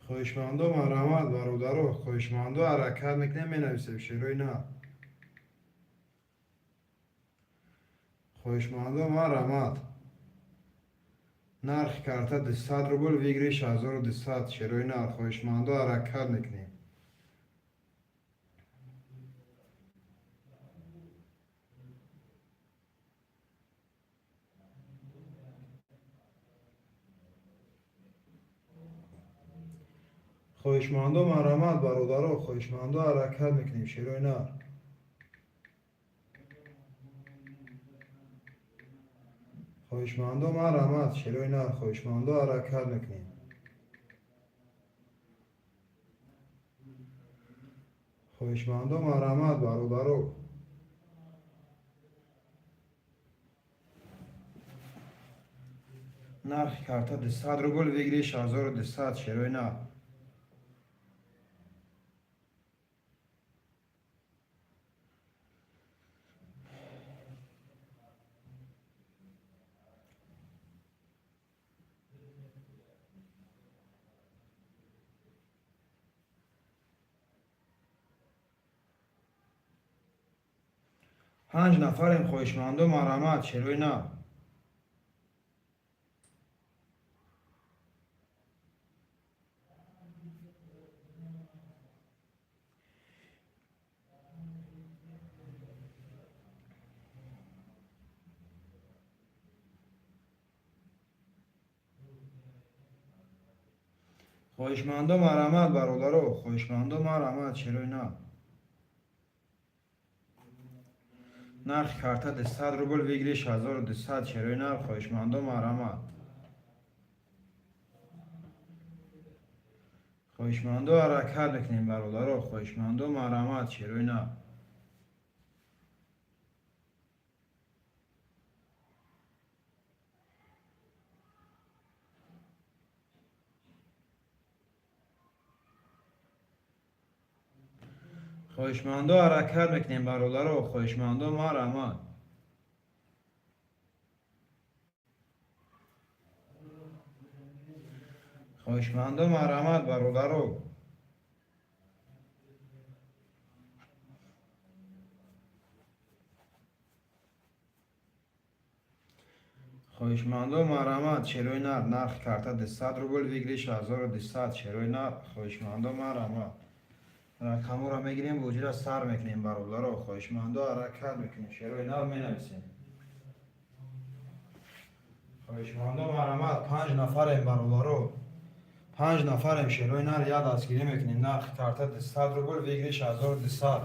Хоҳишмандо, марҳамат, бародаро, хоҳишмандо, ҳаракат мекунем, менависем, шерои нар. Хоҳишмандо, марҳамат. Нархи карта 200 рубл, выигрыш 1200, шерои нар. Хоҳишмандо, ҳаракат мекунем. Хоҳишмандо марҳамат, бародаро, хоҳишмандо ҳаракат мекунем, шерои нар. Хоҳишмандо марҳамат, шерои нар, хоҳишмандо ҳаракат мекунем. Хоҳишмандо марҳамат, бародаро. Нархи карта 200 рубл, выигрыш 1200, шерои нар. Панҷ нафарем, хоҳишмандо марҳамат, шерои нар. Хоҳишмандо марҳамат, бародаро, хоҳишмандо марҳамат, шерои нар. Нархи карта 200 рубл, выигрыш 1200, шерои нар, хоҳишмандо марҳамат. Хоҳишмандо ҳаракат мекунем, бародаро, хоҳишмандо марҳамат, шерои нар. Хоҳишмандо ҳаракат мекунем, бародаро, хоҳишмандо марҳамат. Хоҳишмандо марҳамат, бародаро. Хоҳишмандо марҳамат, шерои нар, нархи карта 200 рубл, выигрыш 1200, шерои нар, хоҳишмандо марҳамат. Рақамҳоро мегирем, бозиро сар мекунем, бародаро, хоҳишмандо ҳаракат мекунем, шерои нар менависем. Хоҳишмандо марҳамат, панҷ нафарем, бародаро. Панҷ нафарем, шерои нар, як дастгирӣ мекунем. Нархи карта 200 рубл, выигрыш 1200.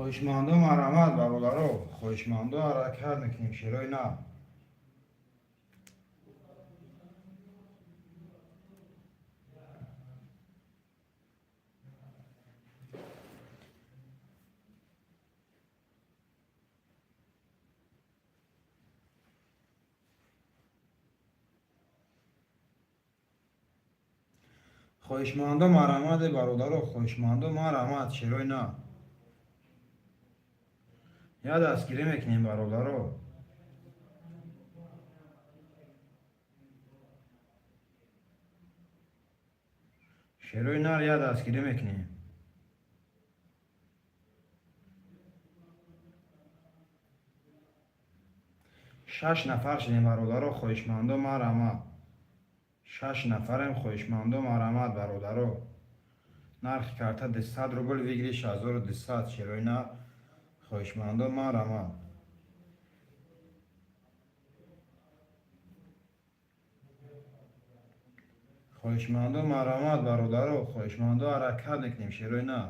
Хоҳишмандо, марҳамат, бародаро, хоҳишмандо, ҳаракат мекунем, шерои нар. Хоҳишмандо, марҳамат, бародаро, хоҳишмандо, марҳамат, шерои нар. Я дастгирӣ мекунем, бародаро. Шерои нар, я дастгирӣ мекунем. Шаш нафар шудем, бародаро, хоҳишмандо, марҳамат. Шаш нафарем, хоҳишмандо, марҳамат, бародаро. Нархи карта 200 рубл, выигрыш 1200, шерои нар. Хоҳишмандо, марҳамат. Хоҳишмандо, марҳамат, бародаро, хоҳишмандо, ҳаракат мекунем, шерои нар.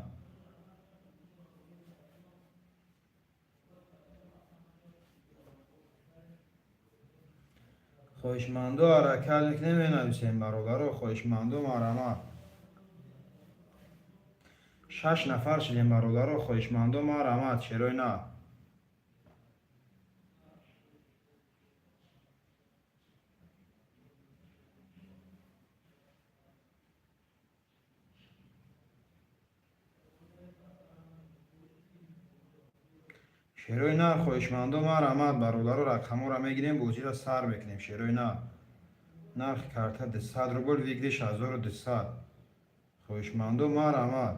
Хоҳишмандо, ҳаракат мекунем, менависем, бародаро, хоҳишмандо, марҳамат. Шаш нафар шудем, бародаро, хоҳишмандо, марҳамат, шерои нар. Шерои нар, хоҳишмандо, марҳамат, бародаро, рақамҳоро мегирем, бозиро сар мекунем, шерои нар. Нархи карта 200 рубл, выигрыш 1200. Хоҳишмандо, марҳамат.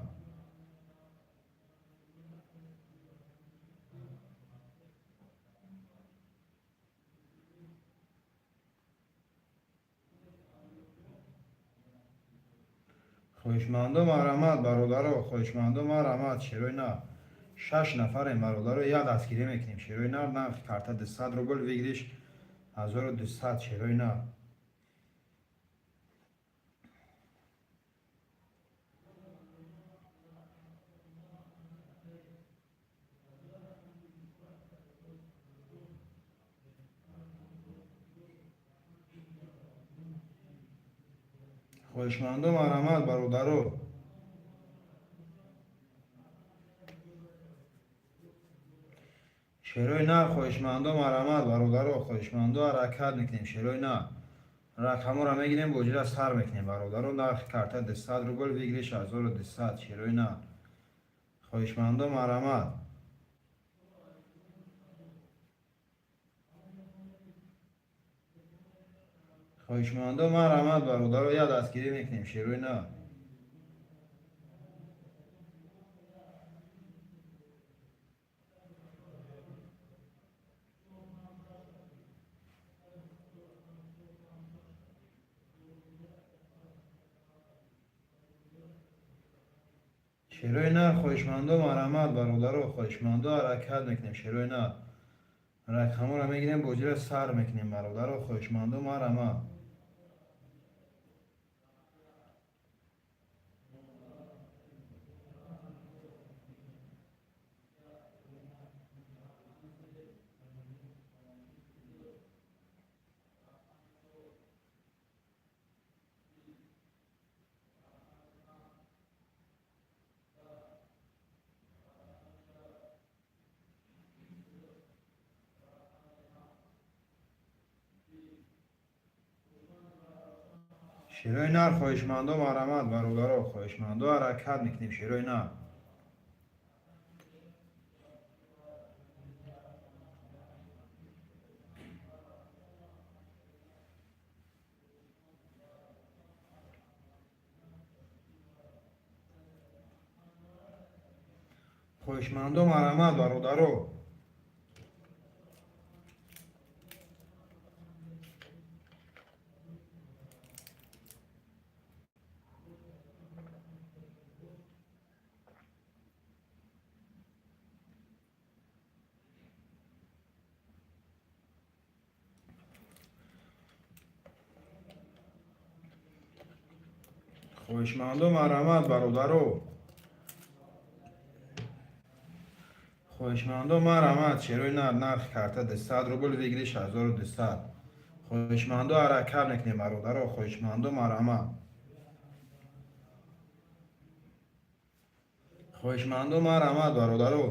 Хоҳишмандо, марҳамат, бародаро, хоҳишмандо, марҳамат, шерои нар. Шаш нафарем, бародаро, як дастгирӣ мекунем, шерои нар. Нархи карта 200 рубл, выигрыш 1200, шерои нар. Хоҳишмандо, марҳамат, бародаро. Шерои нар, хоҳишмандо, марҳамат, бародаро, хоҳишмандо, ҳаракат мекунем, шерои нар. Рақамҳоро мегирем, бозиро сар мекунем, бародаро. Нархи карта 200 рубл, выигрыш 1200, шерои нар. Хоҳишмандо, марҳамат. Хоҳишмандо, марҳамат, бародаро, як дастгирӣ мекунем, шерои нар. Шерои нар, хоҳишмандо, марҳамат, бародаро, хоҳишмандо, ҳаракат мекунем, шерои нар. Рақамҳоро мегирем, бозиро сар мекунем, бародаро, хоҳишмандо, марҳамат. Шерои нар, хоҳишмандо, марҳамат, бародаро, хоҳишмандо, ҳаракат мекунем, шерои нар. Хоҳишмандо, марҳамат, бародаро. Хоҳишмандо, марҳамат, бародаро. Хоҳишмандо, марҳамат, шерои нар. Нархи карта 200 рубл, выигрыш 1200. Хоҳишмандо, ҳаракат мекунем, бародаро. Хоҳишмандо, марҳамат. Хоҳишмандо, марҳамат, бародаро.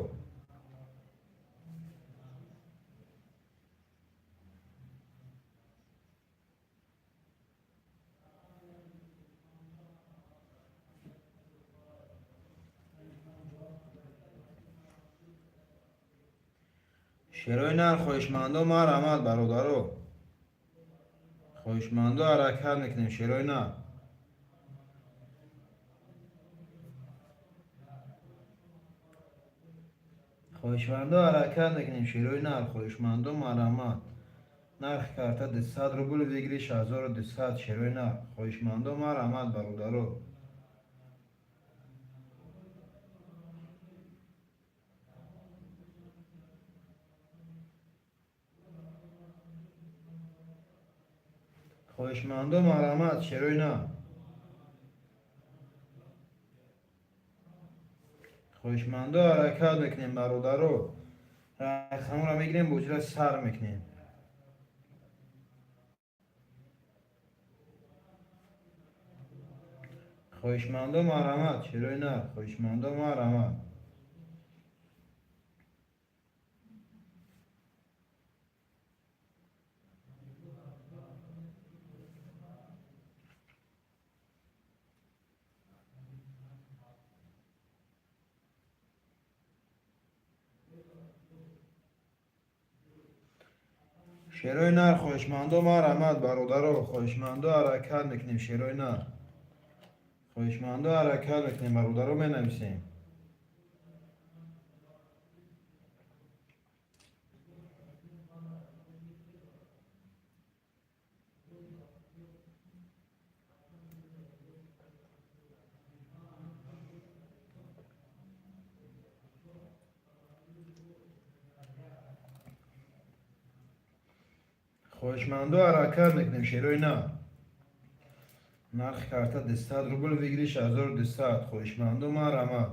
Шерои нар, хоҳишмандо, марҳамат, бародаро. Хоҳишмандо, ҳаракат мекунем, шерои нар. Хоҳишмандо, ҳаракат мекунем, шерои нар. Хоҳишмандо, марҳамат. Нархи карта 200 рубл, выигрыш 1200, шерои нар. Хоҳишмандо, марҳамат, бародаро. Хоҳишмандо, марҳамат, шерои нар. Хоҳишмандо, ҳаракат мекунем, бародаро. Рақаморо мегирем, бозиро сар мекунем. Хоҳишмандо, марҳамат, шерои нар. Хоҳишмандо, марҳамат. Шерои нар, хоҳишмандо, марҳамат, бародаро. Хоҳишмандо, ҳаракат мекунем, шерои нар. Хоҳишмандо, ҳаракат мекунем, бародаро, менависем. Хоҳишмандо, ҳаракат мекунем, шерои нар. Нархи карта 200 рубл, выигрыш 1200. Хоҳишмандо, марҳамат.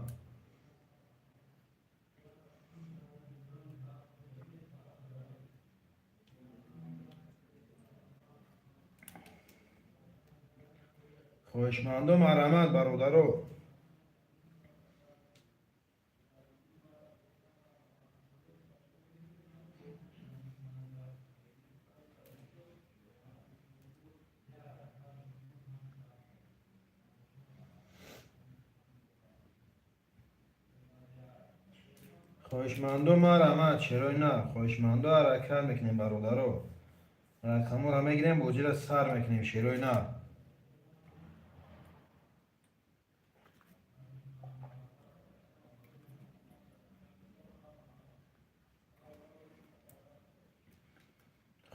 Хоҳишмандо, марҳамат, бародаро. Хоҳишмандо, марҳамат, шерои нар. Хоҳишмандо, ҳаракат мекунем, бародаро. Рақаморо мегирем, бозиро сар мекунем, шерои нар.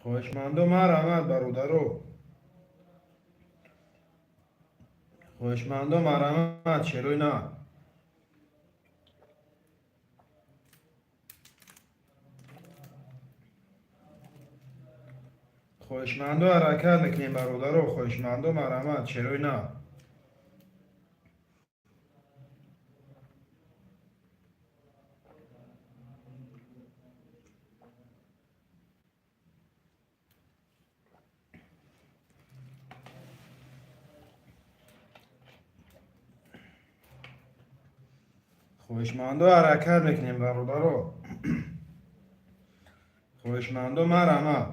Хоҳишмандо, марҳамат, бародаро. Хоҳишмандо, марҳамат, шерои нар. Хоҳишмандо, ҳаракат мекунем, бародаро. Хоҳишмандо, марҳамат, шерои нар. Хоҳишмандо, ҳаракат мекунем, бародаро. Хоҳишмандо, марҳамат.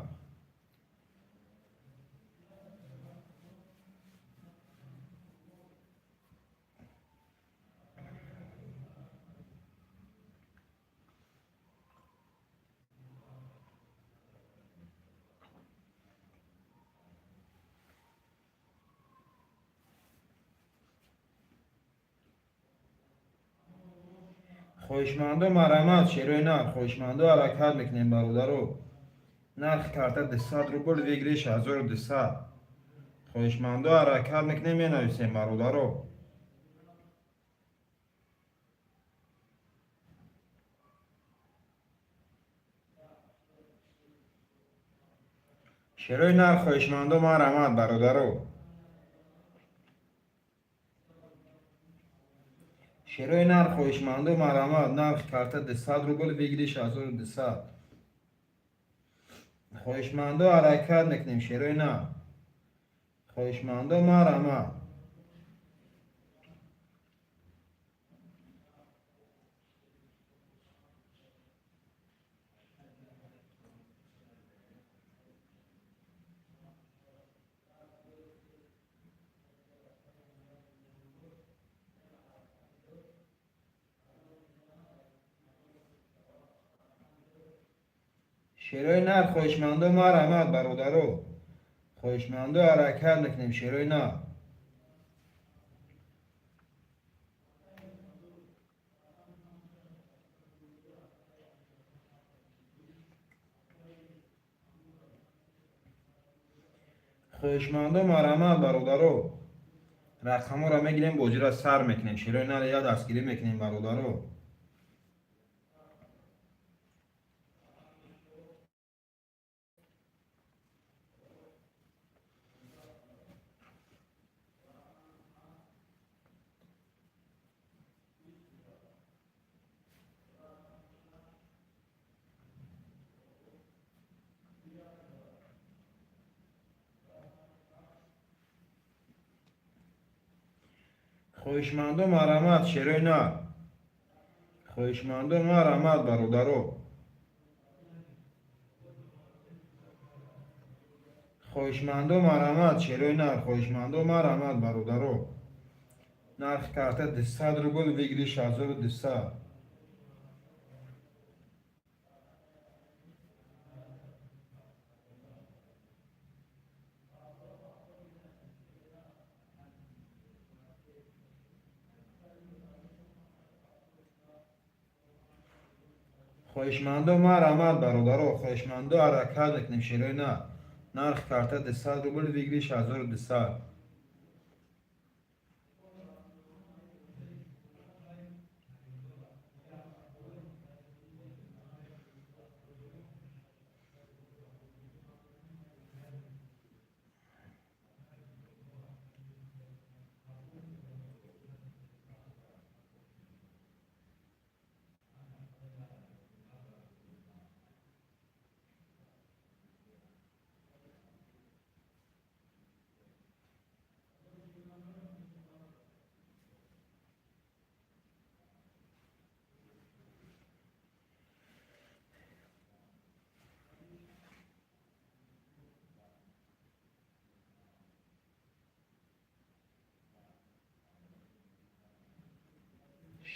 Хоҳишмандо, марҳамат, шерои нар. Хоҳишмандо, ҳаракат мекунем, бародаро. Нархи карта 200 рубл, выигрыш 1200. Хоҳишмандо, ҳаракат мекунем, менависем, бародаро. Шерои нар, хоҳишмандо, марҳамат, бародаро. Шерои нар, хоҳишмандо, марҳамат. Нархи карта 200 рубл, выигрыш 1200. Хоҳишмандо, ҳаракат мекунем, шерои нар. Хоҳишмандо, марҳамат. Шерои нар, хоҳишмандо, марҳамат, бародаро. Хоҳишмандо, ҳаракат мекунем, шерои нар. Хоҳишмандо, марҳамат, бародаро. Рақамҳоро мегирем, бозиро сар мекунем. Шерои нар, я дастгирӣ мекунем, бародаро. Хоҳишмандо, марҳамат, шерои нар. Хоҳишмандо, марҳамат, бародаро. Хоҳишмандо, марҳамат, шерои нар. Хоҳишмандо, марҳамат, бародаро. Нархи карта 200 рубл, выигрыш 1200. Хоҳишмандо, марҳамат, бародаро. Хоҳишмандо, ҳаракат мекунем, шерои нар. Нархи карта 200 рубл, выигрыш 1200.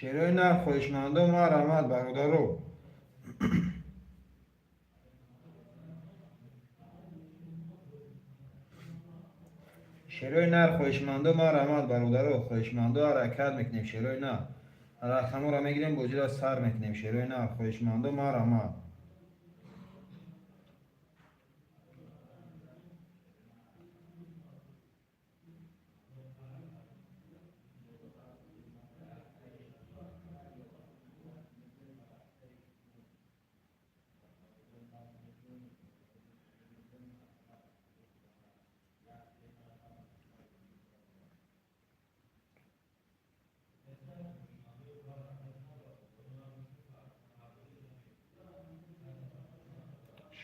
Шерои нар, хоҳишмандо, марҳамат, бародаро. Шерои нар, хоҳишмандо, марҳамат, бародаро. Хоҳишмандо, ҳаракат мекунем, шерои нар. Рақамҳоро мегирем, бозиро сар мекунем, шерои нар. Хоҳишмандо, марҳамат.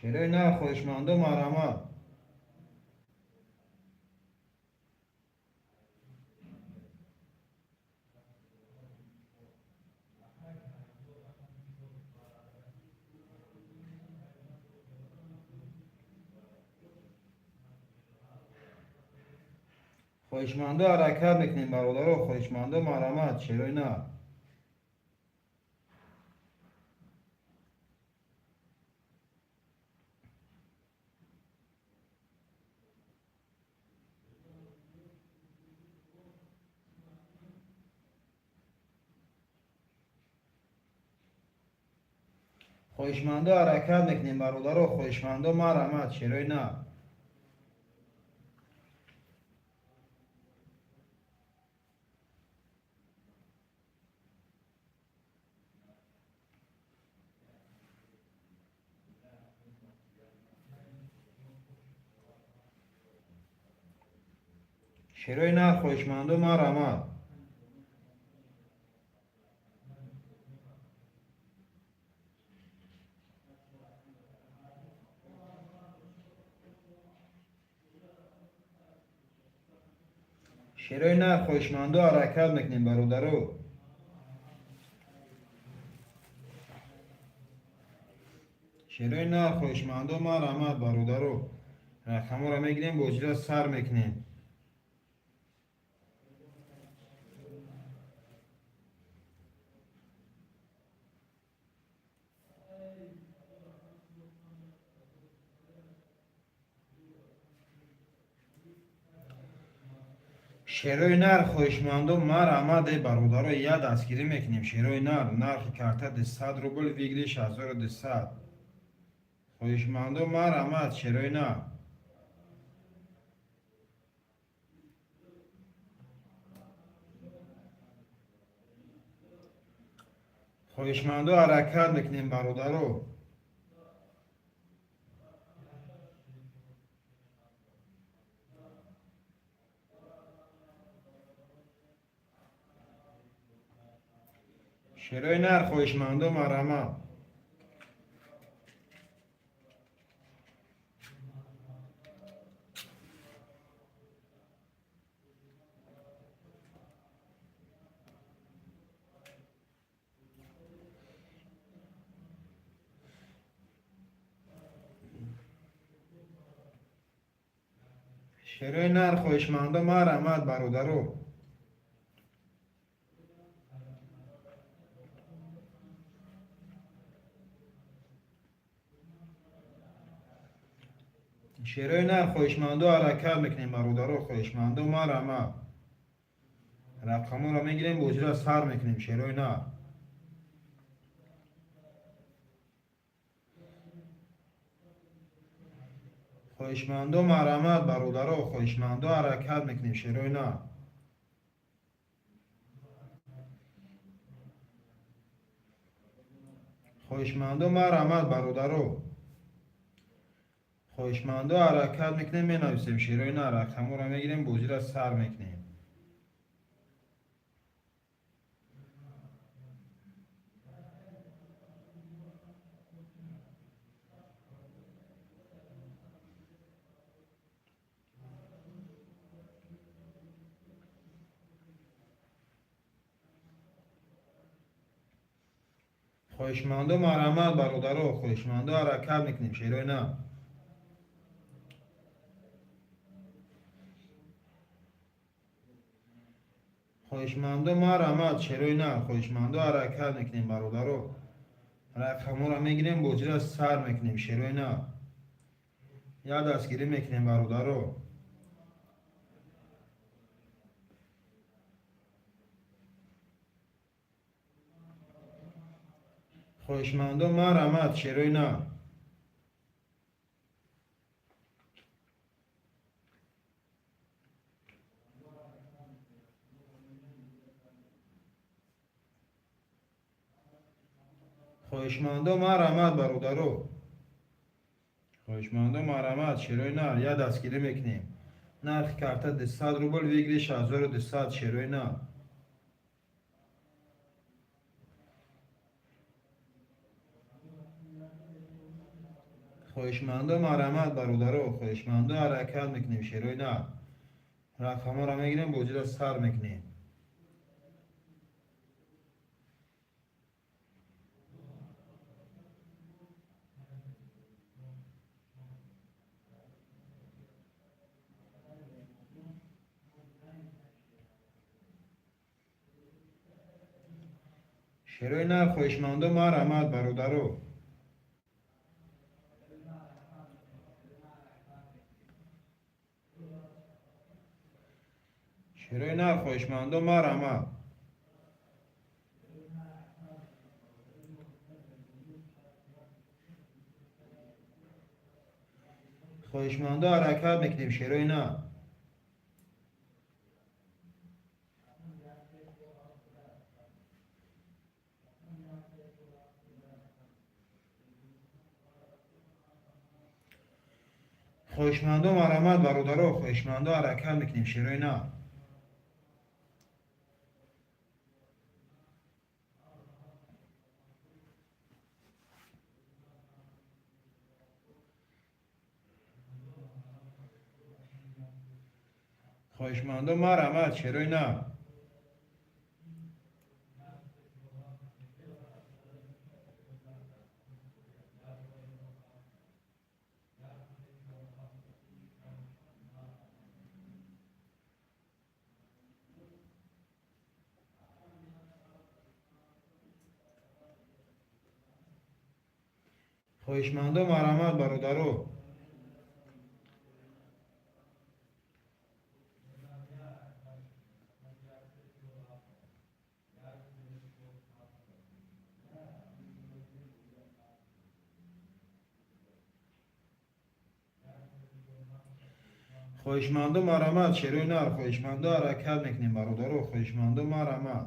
Шерои нар, хоҳишмандо, марҳамат. Хоҳишмандо, ҳаракат мекунем, бародаро. Хоҳишмандо, марҳамат, шерои нар. Хоҳишмандо, ҳаракат мекунем, бародаро. Хоҳишмандо, марҳамат, шерои нар. Шерои нар, хоҳишмандо, марҳамат. Шерои нар, хоҳишмандо, ҳаракат мекунем, бародаро. Шерои нар, хоҳишмандо, марҳамат, бародаро. Рақамҳоро мегирем, бозиро сар мекунем. Шерои нар, хоҳишмандо, марҳамат, э бародаро, я дастгирӣ мекунем. Шерои нар, нархи карта 200 рубл, выигрыш 1200. Хоҳишмандо, марҳамат, шерои нар. Хоҳишмандо, ҳаракат мекунем, бародаро. Шерои нар, хоҳишмандо, марҳамат. Шерои нар, хоҳишмандо, марҳамат, бародаро. Шерои нар, хоҳишмандо, ҳаракат мекунем, бародаро. Хоҳишмандо, марҳамат. Рақамҳоро мегирем, бозиро сар мекунем, шерои нар. Хоҳишмандо, марҳамат, бародаро. Хоҳишмандо, ҳаракат мекунем, шерои нар. Хоҳишмандо, марҳамат, бародаро. Хоҳишмандо, ҳаракат мекунем, менависем, шерои нар. Рақамҳоро мегирем, бозиро сар мекунем. Хоҳишмандо, марҳамат, бародаро. Хоҳишмандо, ҳаракат мекунем, шерои нар. Хоҳишмандо, марҳамат, шерои нар. Хоҳишмандо, ҳаракат мекунем, бародаро. Рақамҳоро мегирем, бозиро сар мекунем, шерои нар. Я дастгирӣ мекунем, бародаро. Хоҳишмандо, марҳамат, шерои нар. Хоҳишмандо, марҳамат, бародаро. Хоҳишмандо, марҳамат, шерои нар. Я дастгирӣ мекунем. Нархи карта 200 рубл, выигрыш 1200, шерои нар. Хоҳишмандо, марҳамат, бародаро. Хоҳишмандо, ҳаракат мекунем, шерои нар. Рақамҳоро мегирем, бозиро сар мекунем. Шерои нар, хоҳишмандо, марҳамат, бародаро. Шерои нар, хоҳишмандо, марҳамат. Хоҳишмандо, ҳаракат мекунем, шерои нар. Хоҳишмандо, марҳамат, бародаро. Хоҳишмандо, ҳаракат мекунем, шерои нар. Хоҳишмандо, марҳамат, шерои нав. Хоҳишмандо, марҳамат, бародаро. Хоҳишмандо, марҳамат, шерои нар. Хоҳишмандо, ҳаракат мекунем, бародаро. Хоҳишмандо, марҳамат.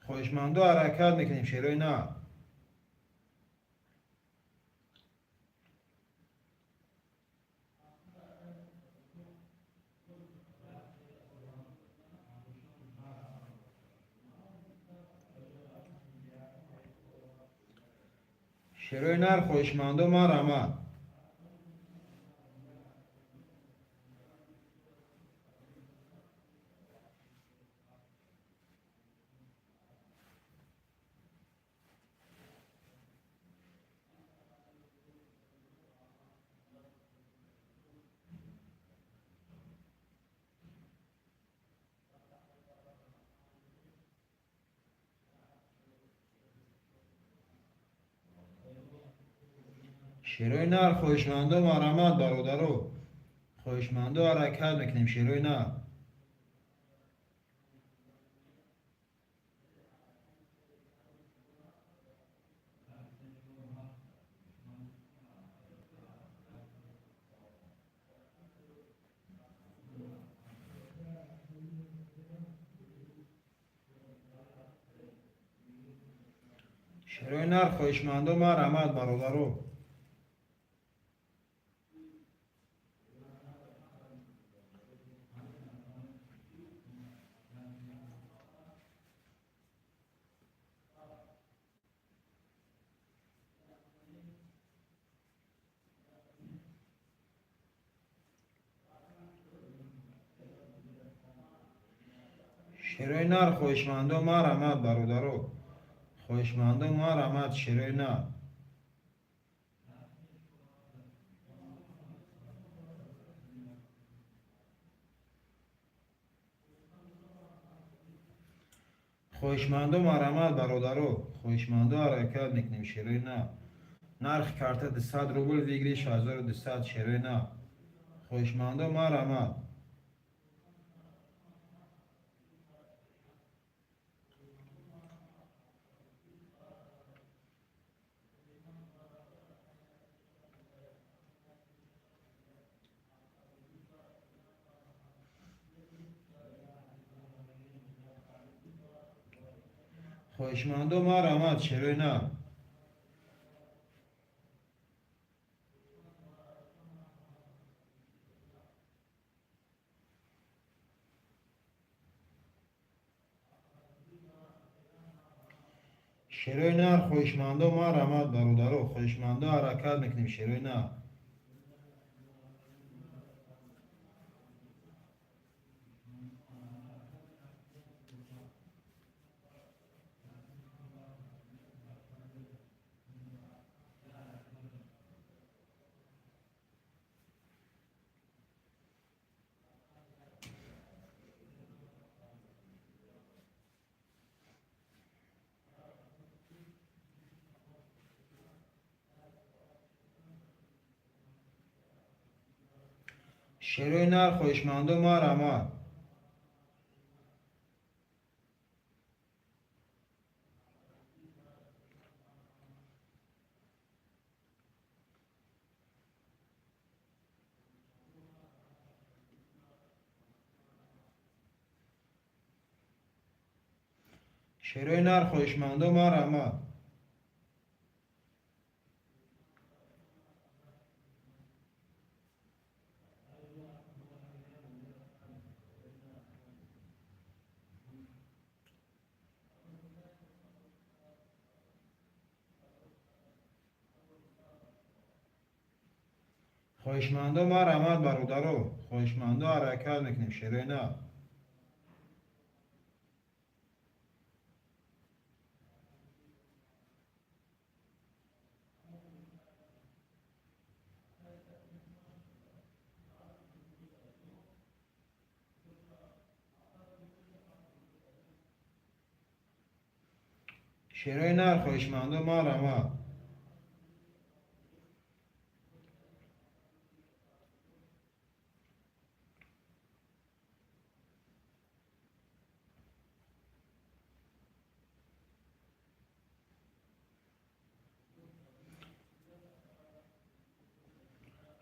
Хоҳишмандо, ҳаракат мекунем, шерои нар. Шерои нар, хоҳишмандо, марҳамат. Шерои нар, хоҳишмандо, марҳамат, бародаро. Хоҳишмандо, ҳаракат мекунем, шерои нар. Шерои нар, хоҳишмандо, марҳамат, бародаро. Шерои нар, хоҳишмандо, марҳамат, бародаро. Хоҳишмандо, марҳамат, шерои нар. Хоҳишмандо, марҳамат, бародаро. Хоҳишмандо, ҳаракат мекунем, шерои нар. Нархи карта 200 рубл, выигрыш 1200, шерои нар. Хоҳишмандо, марҳамат. Хоҳишмандо, марҳамат, шерои нар. Шерои нар, хоҳишмандо, марҳамат, бародаро. Хоҳишмандо, ҳаракат мекунем, шерои нар. Шерои нар, хоҳишмандо, марҳамат. Шерои нар, хоҳишмандо, марҳамат. Хоҳишмандо, марҳамат, бародаро, хоҳишмандо, ҳаракат мекунем, шерои на. Шерои нар, хоҳишмандо, марҳамат.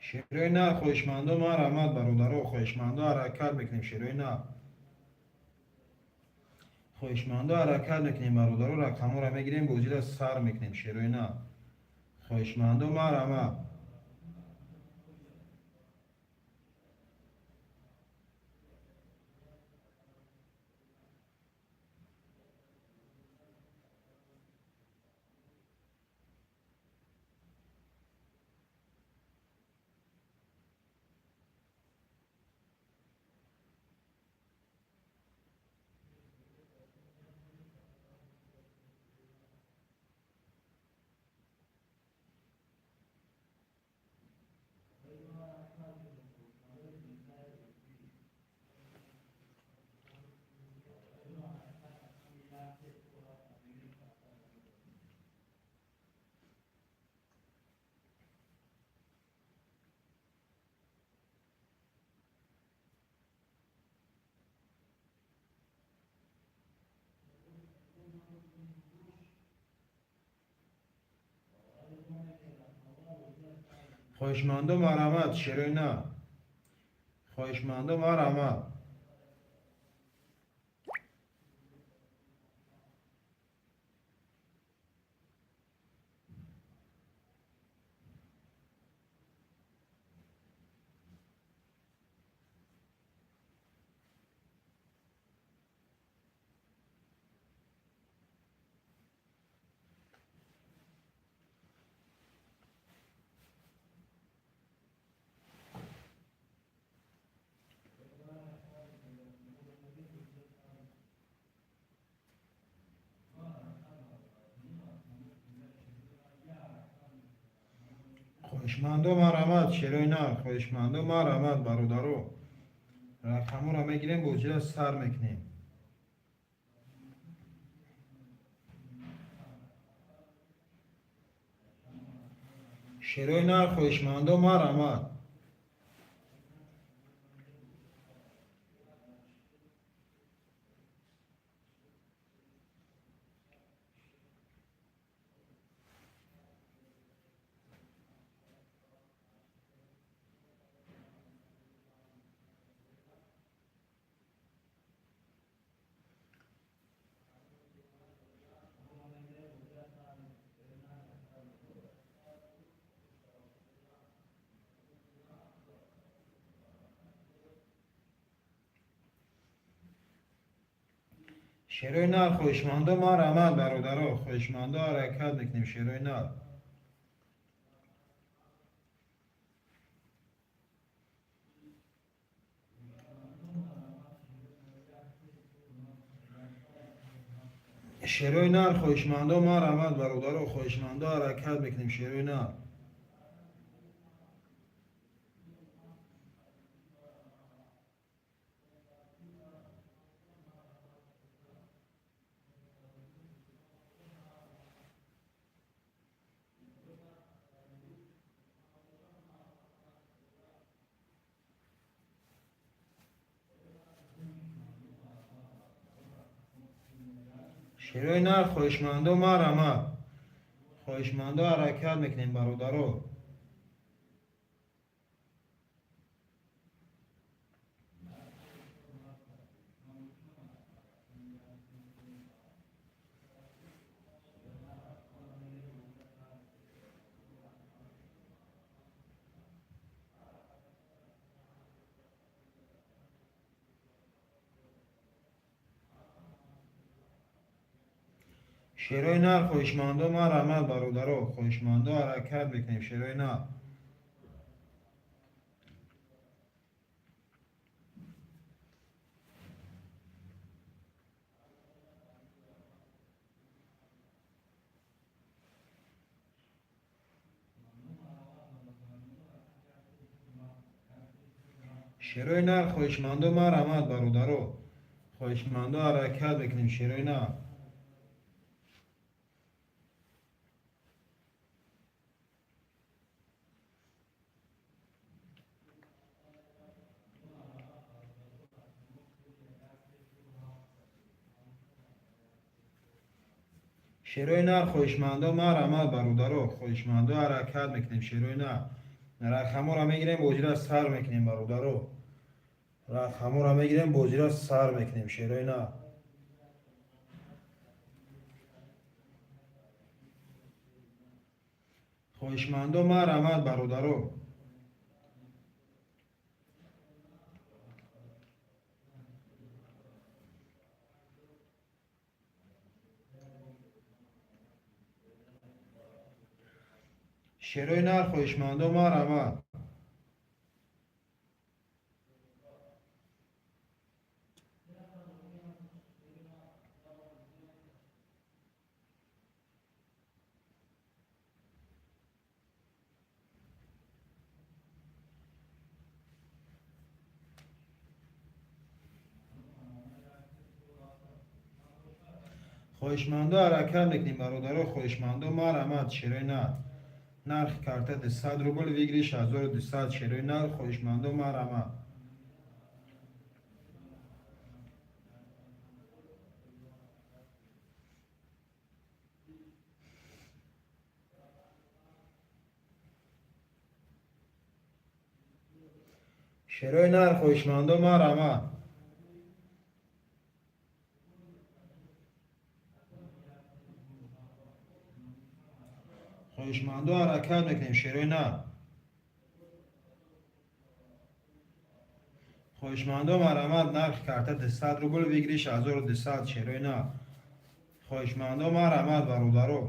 Шерои нар, хоҳишмандо, марҳамат, бародаро, хоҳишмандо, ҳаракат мекунем, шерои нар. Хоҳишмандо, ҳаракат мекунем, бародаро, рақамҳоро мегирем, бозиро сар мекунем, шерои нар. Хоҳишмандо, марҳамат. Хоҳишмандо, марҳамат, шерои на. Хоҳишмандо, марҳамат. Хоҳишмандо, марҳамат, шерои нар. Хоҳишмандо, марҳамат, бародаро. Рақамҳоро мегирем, бозиро сар мекунем. Шерои нар, хоҳишмандо, марҳамат. Шерои нар, хоҳишмандо, марҳамат, бародаро, хоҳишмандо, ҳаракат мекунем, шерои нар. Шерои нар, хоҳишмандо, марҳамат, бародаро, хоҳишмандо, ҳаракат мекунем, шерои нар. Шерои нар, хоҳишмандо, марҳамат. Хоҳишмандо, ҳаракат мекунем, бародаро. Шерои нар, хоҳишмандо, марҳамат, бародаро, хоҳишмандо, ҳаракат мекунем, шерои нар. Шерои нар, хоҳишмандо, марҳамат, бародаро. Хоҳишмандо, ҳаракат мекунем, шерои нар. Шерои нар, хоҳишмандо, марҳамат, бародаро. Хоҳишмандо, ҳаракат мекунем, шерои нар. Рақамҳоро мегирем, бозира сар мекунем, бародаро. Рақамҳоро мегирем, бозира сар мекунем, шерои нар. Хоҳишмандо, марҳамат, бародаро. Шерои нар, хоҳишмандо, марҳамат. Хоҳишмандо, ҳаракат мекунем, бародаро. Хоҳишмандо, марҳамат, шерои нар. Нархи карта 200 рубл, выигрыш 1200. Шерои нар, хоҳишмандо, марҳамат. Шерои нар, хоҳишмандо, марҳамат. Хоҳишмандо, ҳаракат мекунем, шерои нар. Хоҳишмандо, марҳамат. Нархи карта 200 рубл, выигрыш 1200. Шерои нар, хоҳишмандо, марҳамат, бародаро.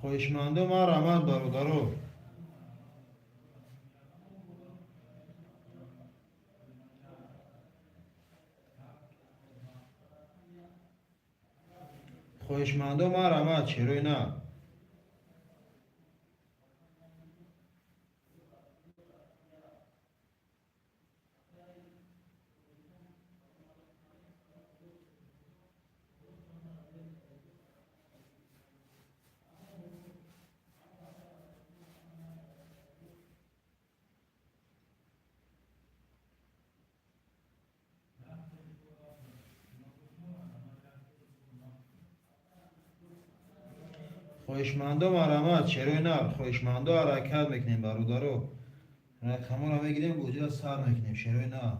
Хоҳишмандо, марҳамат, бародаро. Хоҳишмандо, марҳамат, шерои нар. Хоҳишмандо, марҳамат, шерои нар. Хоҳишмандо, ҳаракат мекунем, бародаро. Рақамҳоро мегирем, бозиро сар мекунем, шерои нар.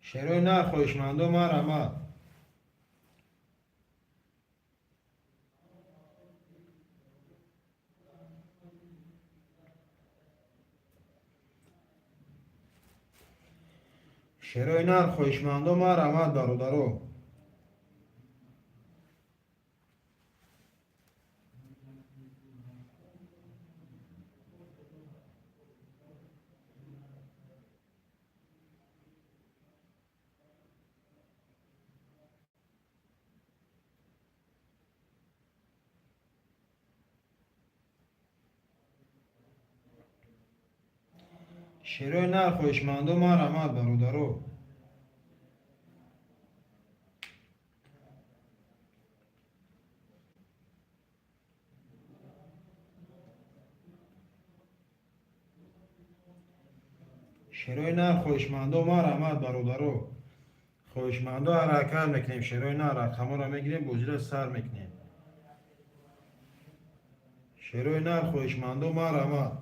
Шерои нар, хоҳишмандо, марҳамат. Шерои нар, хоҳишмандо, марҳамат, бародаро. Шерои нар, хоҳишмандо, марҳамат, бародаро. Шерои нар, хоҳишмандо, марҳамат, бародаро. Хоҳишмандо, ҳаракат мекунем, шерои нар. Рақамҳоро мегирем, бозиро сар мекунем, шерои нар. Хоҳишмандо, марҳамат.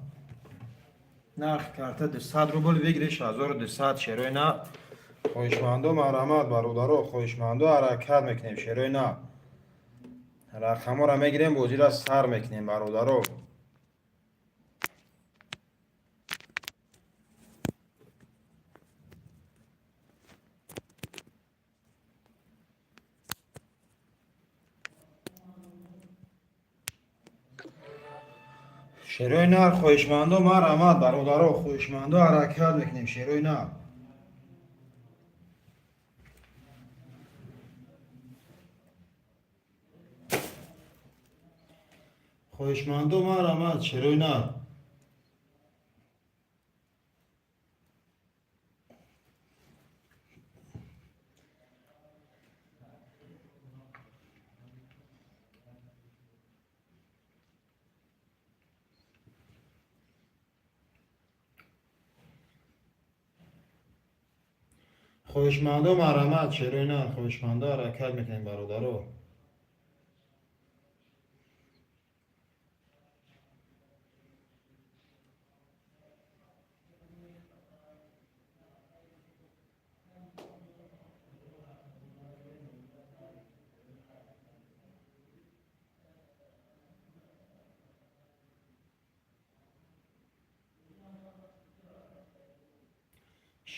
Нархи карта 200 рубл, выигрыш 1200. Шерои нар, хоҳишмандо, марҳамат, бародаро. Хоҳишмандо, ҳаракат мекунем, шерои нар. Рақамҳоро мегирем, бозиро сар мекунем, бародаро. Шерои нар, хоҳишмандо, марҳамат, бародаро, хоҳишмандо, ҳаракат мекунем, шерои нар. Хоҳишмандо, марҳамат, шерои нар. Хоҳишмандо, марҳамат, шерои нар, хоҳишмандо, ҳаракат мекунем, бародаро.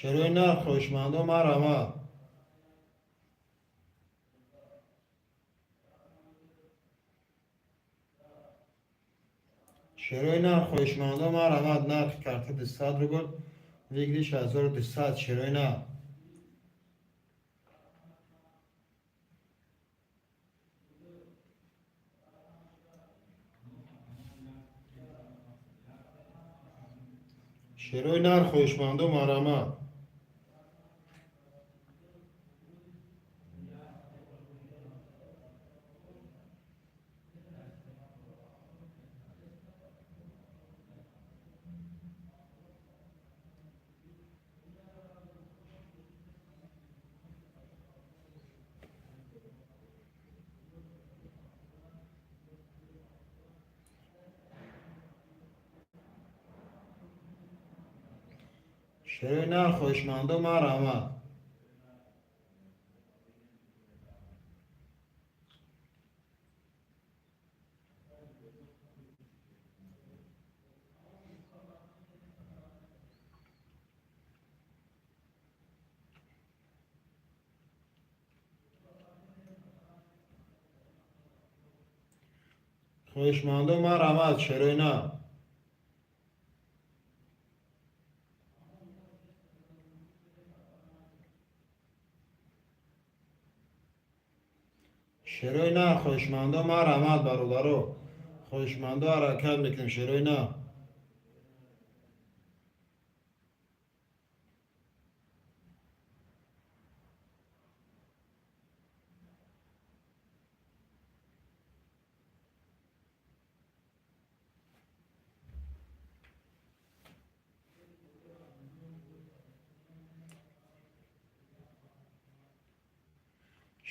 Шерои нар, хоҳишмандо, марҳамат. Шерои нар, хоҳишмандо, марҳамат. Нархи карта 200 рубл, выигрыш 1200, шерои нар. Шерои нар, хоҳишмандо, марҳамат. Шерои нар, хоҳишмандо, марҳамат. Хоҳишмандо, марҳамат, шерои нар. Шерои нар, хоҳишмандо, марҳамат, бародаро. Хоҳишмандо, ҳаракат мекунем, шерои нар.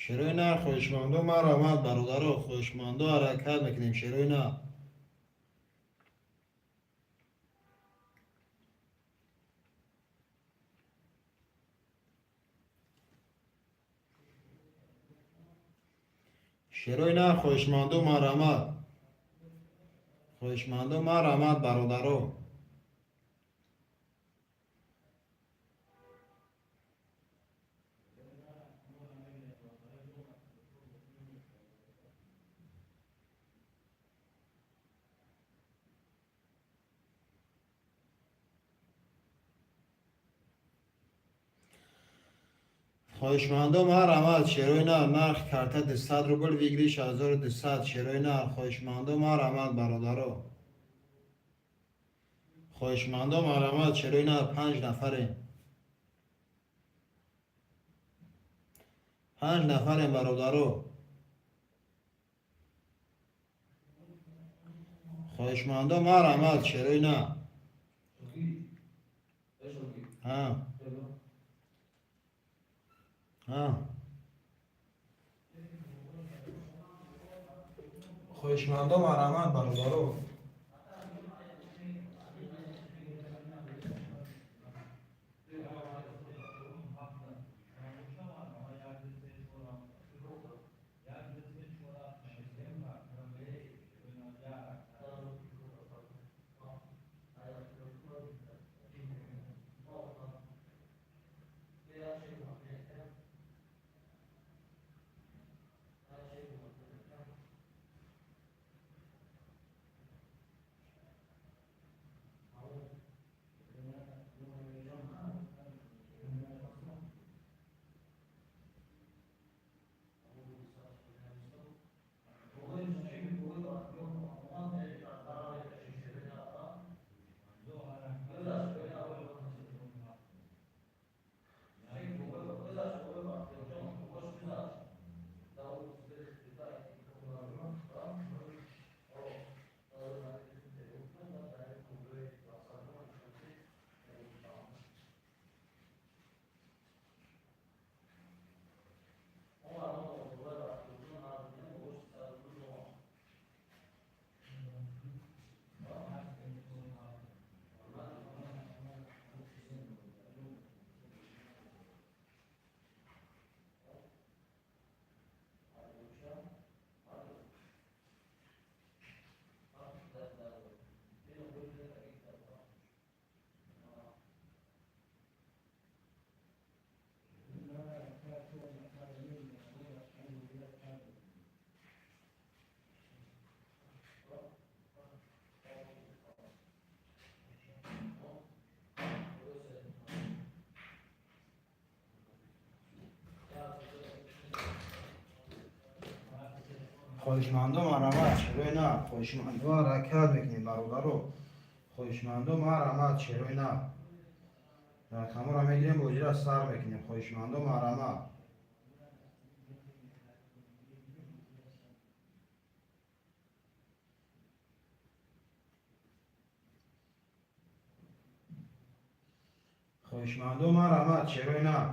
Шерои нар, хоҳишмандо, марҳамат, бародаро, хоҳишмандо, ҳаракат мекунем, шерои нар. Шерои нар, хоҳишмандо, марҳамат. Хоҳишмандо, марҳамат, бародаро. Хоҳишмандо, марҳамат, шерои нар. Нархи карта 200 рубл, выигрыш 1200, шерои нар. Хоҳишмандо, марҳамат, бародаро. Хоҳишмандо, марҳамат, шерои нар. Панҷ нафарем. Панҷ нафарем, бародаро. Хоҳишмандо, марҳамат, шерои нар. Ҳа. Ҳа. Хоҳишмандо, марҳамат, бародаро. Хоҳишмандо, марҳамат, шерои нар. Хоҳишмандо, ҳаракат мекунем, бародаро. Хоҳишмандо, марҳамат, шерои нар. Рақамҳоро мегирем, бозира сар мекунем. Хоҳишмандо, марҳамат. Хоҳишмандо, марҳамат, шерои нар.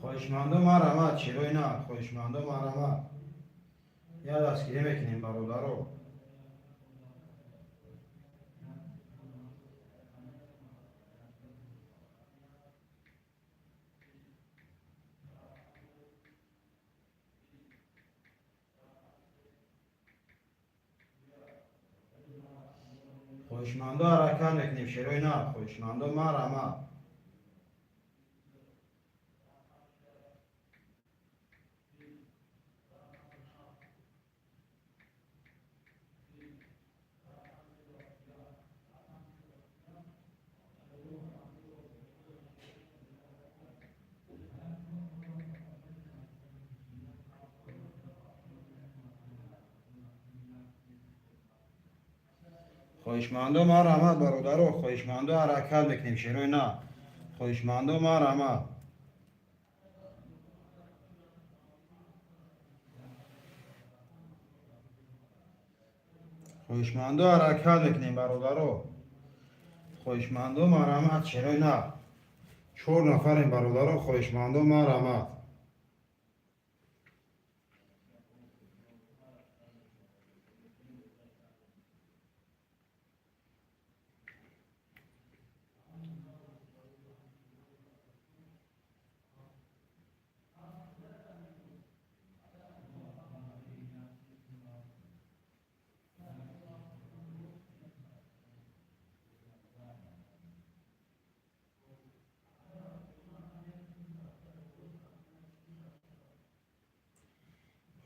Хоҳишмандо, марҳамат, шерои нар. Хоҳишмандо, марҳамат, як дастгирӣ мекунем, бародаро. Хоҳишмандо, ҳаракат мекунем, шерои нар. Хоҳишмандо, марҳамат. Хоҳишмандо, марҳамат, бародаро. Хоҳишмандо, ҳаракат мекунем, шерои нар. Хоҳишмандо, марҳамат. Хоҳишмандо, ҳаракат мекунем, бародаро. Хоҳишмандо, марҳамат, шерои нар. Чор нафарем, бародаро. Хоҳишмандо, марҳамат.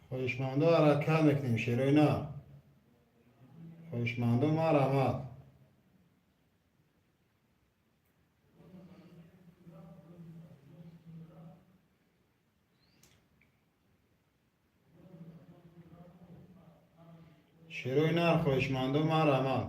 Хоҳишмандо, ҳаракат мекунем, шерои нар. Хоҳишмандо, марҳамат. Шерои нар. Хоҳишмандо, марҳамат.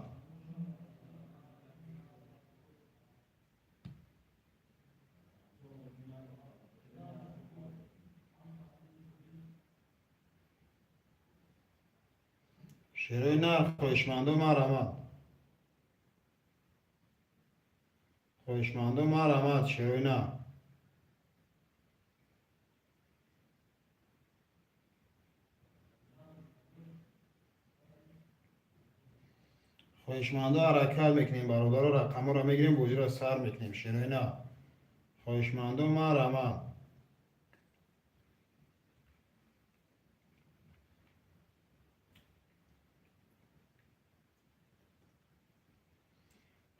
Шерои нар. Хоҳишмандо, марҳамат. Хоҳишмандо, марҳамат, шерои нар. Хоҳишмандо, ҳаракат мекунем, бародаро. Рақамҳоро мегирем, бозиро сар мекунем, шерои нар. Хоҳишмандо, марҳамат.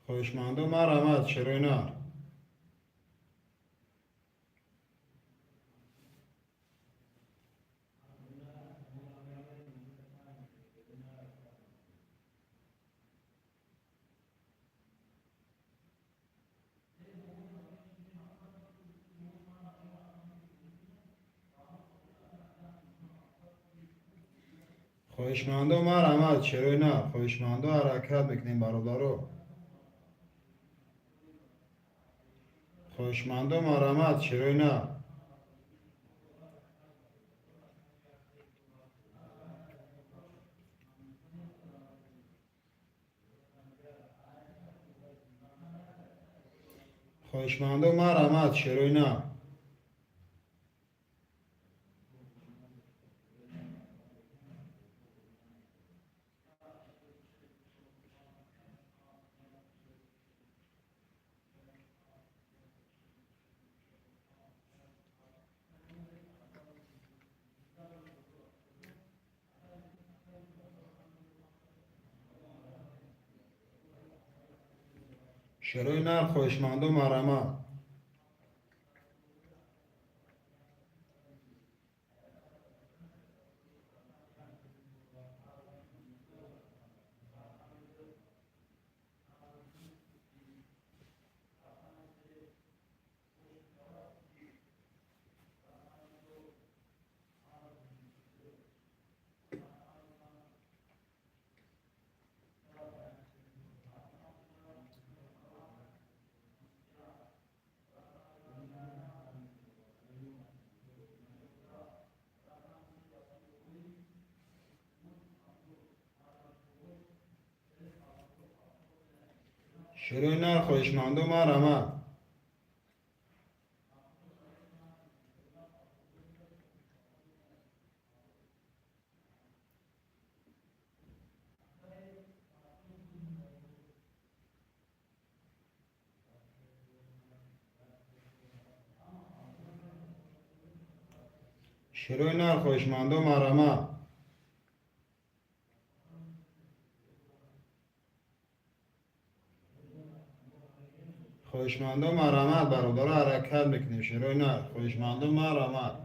Хоҳишмандо, марҳамат, шерои нар. Хоҳишмандо, марҳамат, шерои нар. Хоҳишмандо, ҳаракат мекунем, бародаро. Хоҳишмандо, марҳамат, шерои нар. Хоҳишмандо, марҳамат, шерои нар. Шерои нар. Хоҳишмандо, марҳамат. Шерои нар, хоҳишмандо, марҳамат. Шерои нар, хоҳишмандо, марҳамат. Хоҳишмандо, марҳамат, бародаро, ҳаракат мекунем. Шерои нар, хоҳишмандо, марҳамат.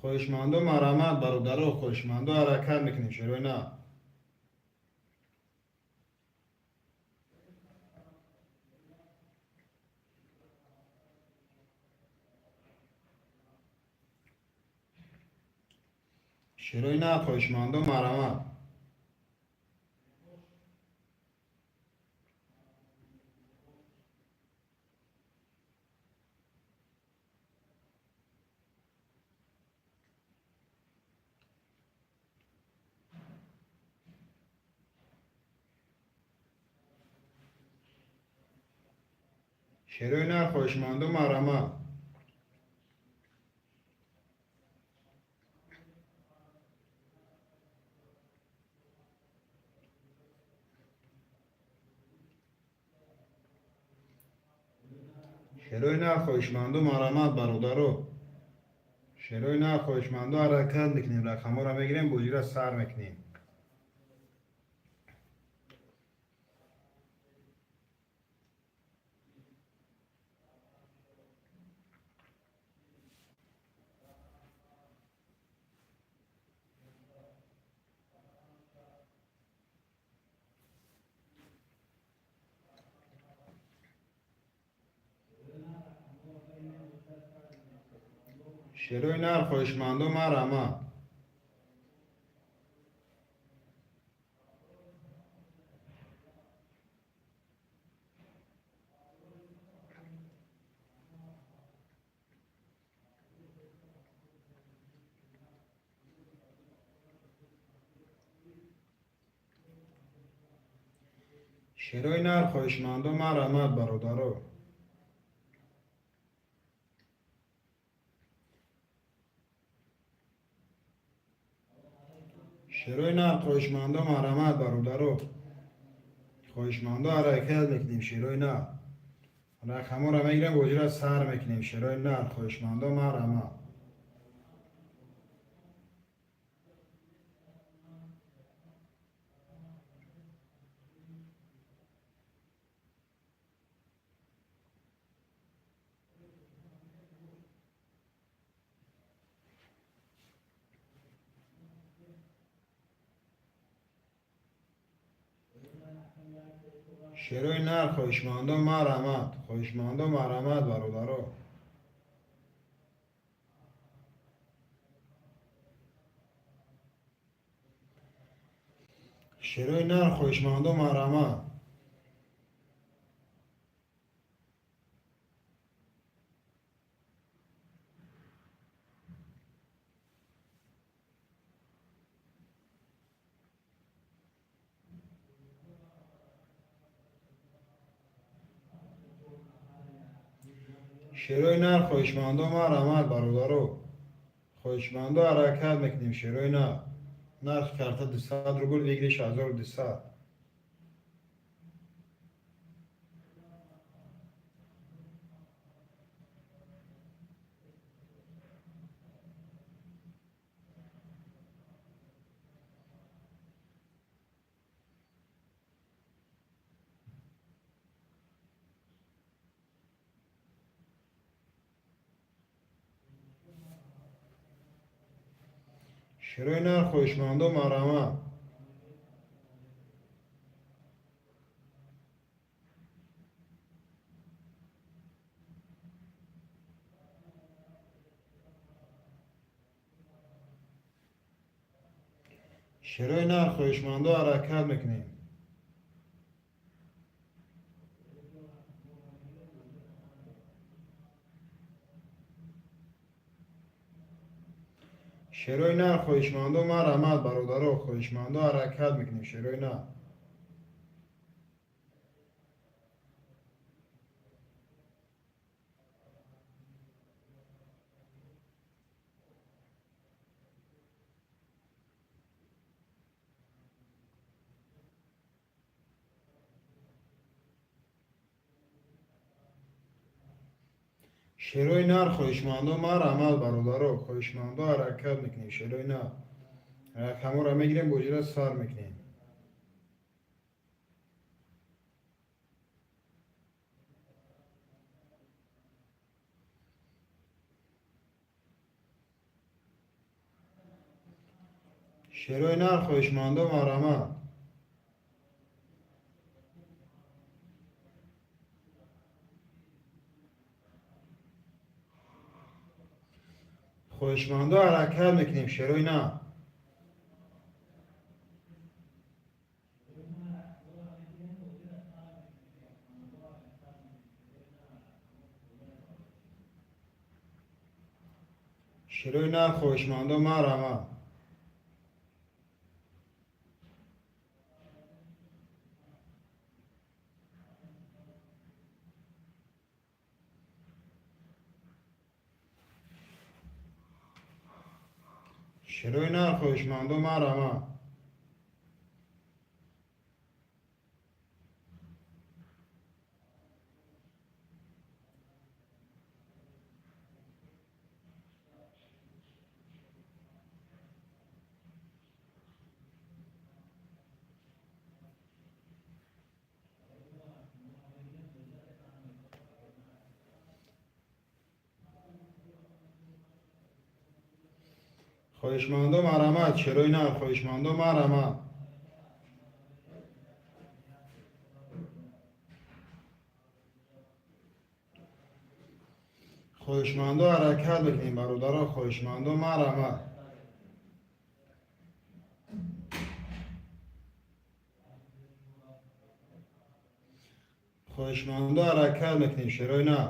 Хоҳишмандо, марҳамат, бародаро, хоҳишмандо, ҳаракат мекунем. Шерои нар. Шерои нар, хоҳишмандо, марҳамат. Шерои нар, хоҳишмандо, марҳамат. Шерои нар, хоҳишмандо, марҳамат, бародаро. Шерои нар, хоҳишмандо, ҳаракат мекунем, рақамҳоро мегирем, бозиро сар мекунем. Шерои нар, хоҳишмандо, марҳамат. Шерои нар, хоҳишмандо, марҳамат, бародаро. Шерои нар, хоҳишмандо, марҳамат, бародаро. Хоҳишмандо, ҳаракат мекунем. Шерои нар, рақамҳоро мегирем, бозиро сар мекунем. Шерои нар, хоҳишмандо, марҳамат. Шерои нар, хоҳишмандо, марҳамат. Хоҳишмандо, марҳамат, бародаро. Шерои нар, хоҳишмандо, марҳамат. Шерои нар, хоҳишмандо, марҳамат, бародаро. Хоҳишмандо, ҳаракат мекунем. Шерои нар. Нархи карта 200 рубл, выигрыш 1200. Шерои нар, хоҳишмандо, марҳамат. Шерои нар, хоҳишмандо, ҳаракат мекунем. Шерои нар, хоҳишмандо, марҳамат, бародаро, хоҳишмандо, ҳаракат мекунем. Шерои нар. Шерои нар, хоҳишмандо, марҳамат, бародаро, хоҳишмандо, ҳаракат мекунем. Шерои нар, рақамҳоро мегирем, бозиро сар мекунем. Шерои нар, хоҳишмандо, марҳамат. Хоҳишмандо, ҳаракат мекунем. Шерои нар. Шерои нар, хоҳишмандо, марҳамат. Шерои нар, хоҳишмандо, марҳамат. Хоҳишмандо, марҳамат. Шерои нар, хоҳишмандо, марҳамат. Хоҳишмандо, ҳаракат мекунем, бародаро, хоҳишмандо, марҳамат. Хоҳишмандо, ҳаракат мекунем. Шерои нар,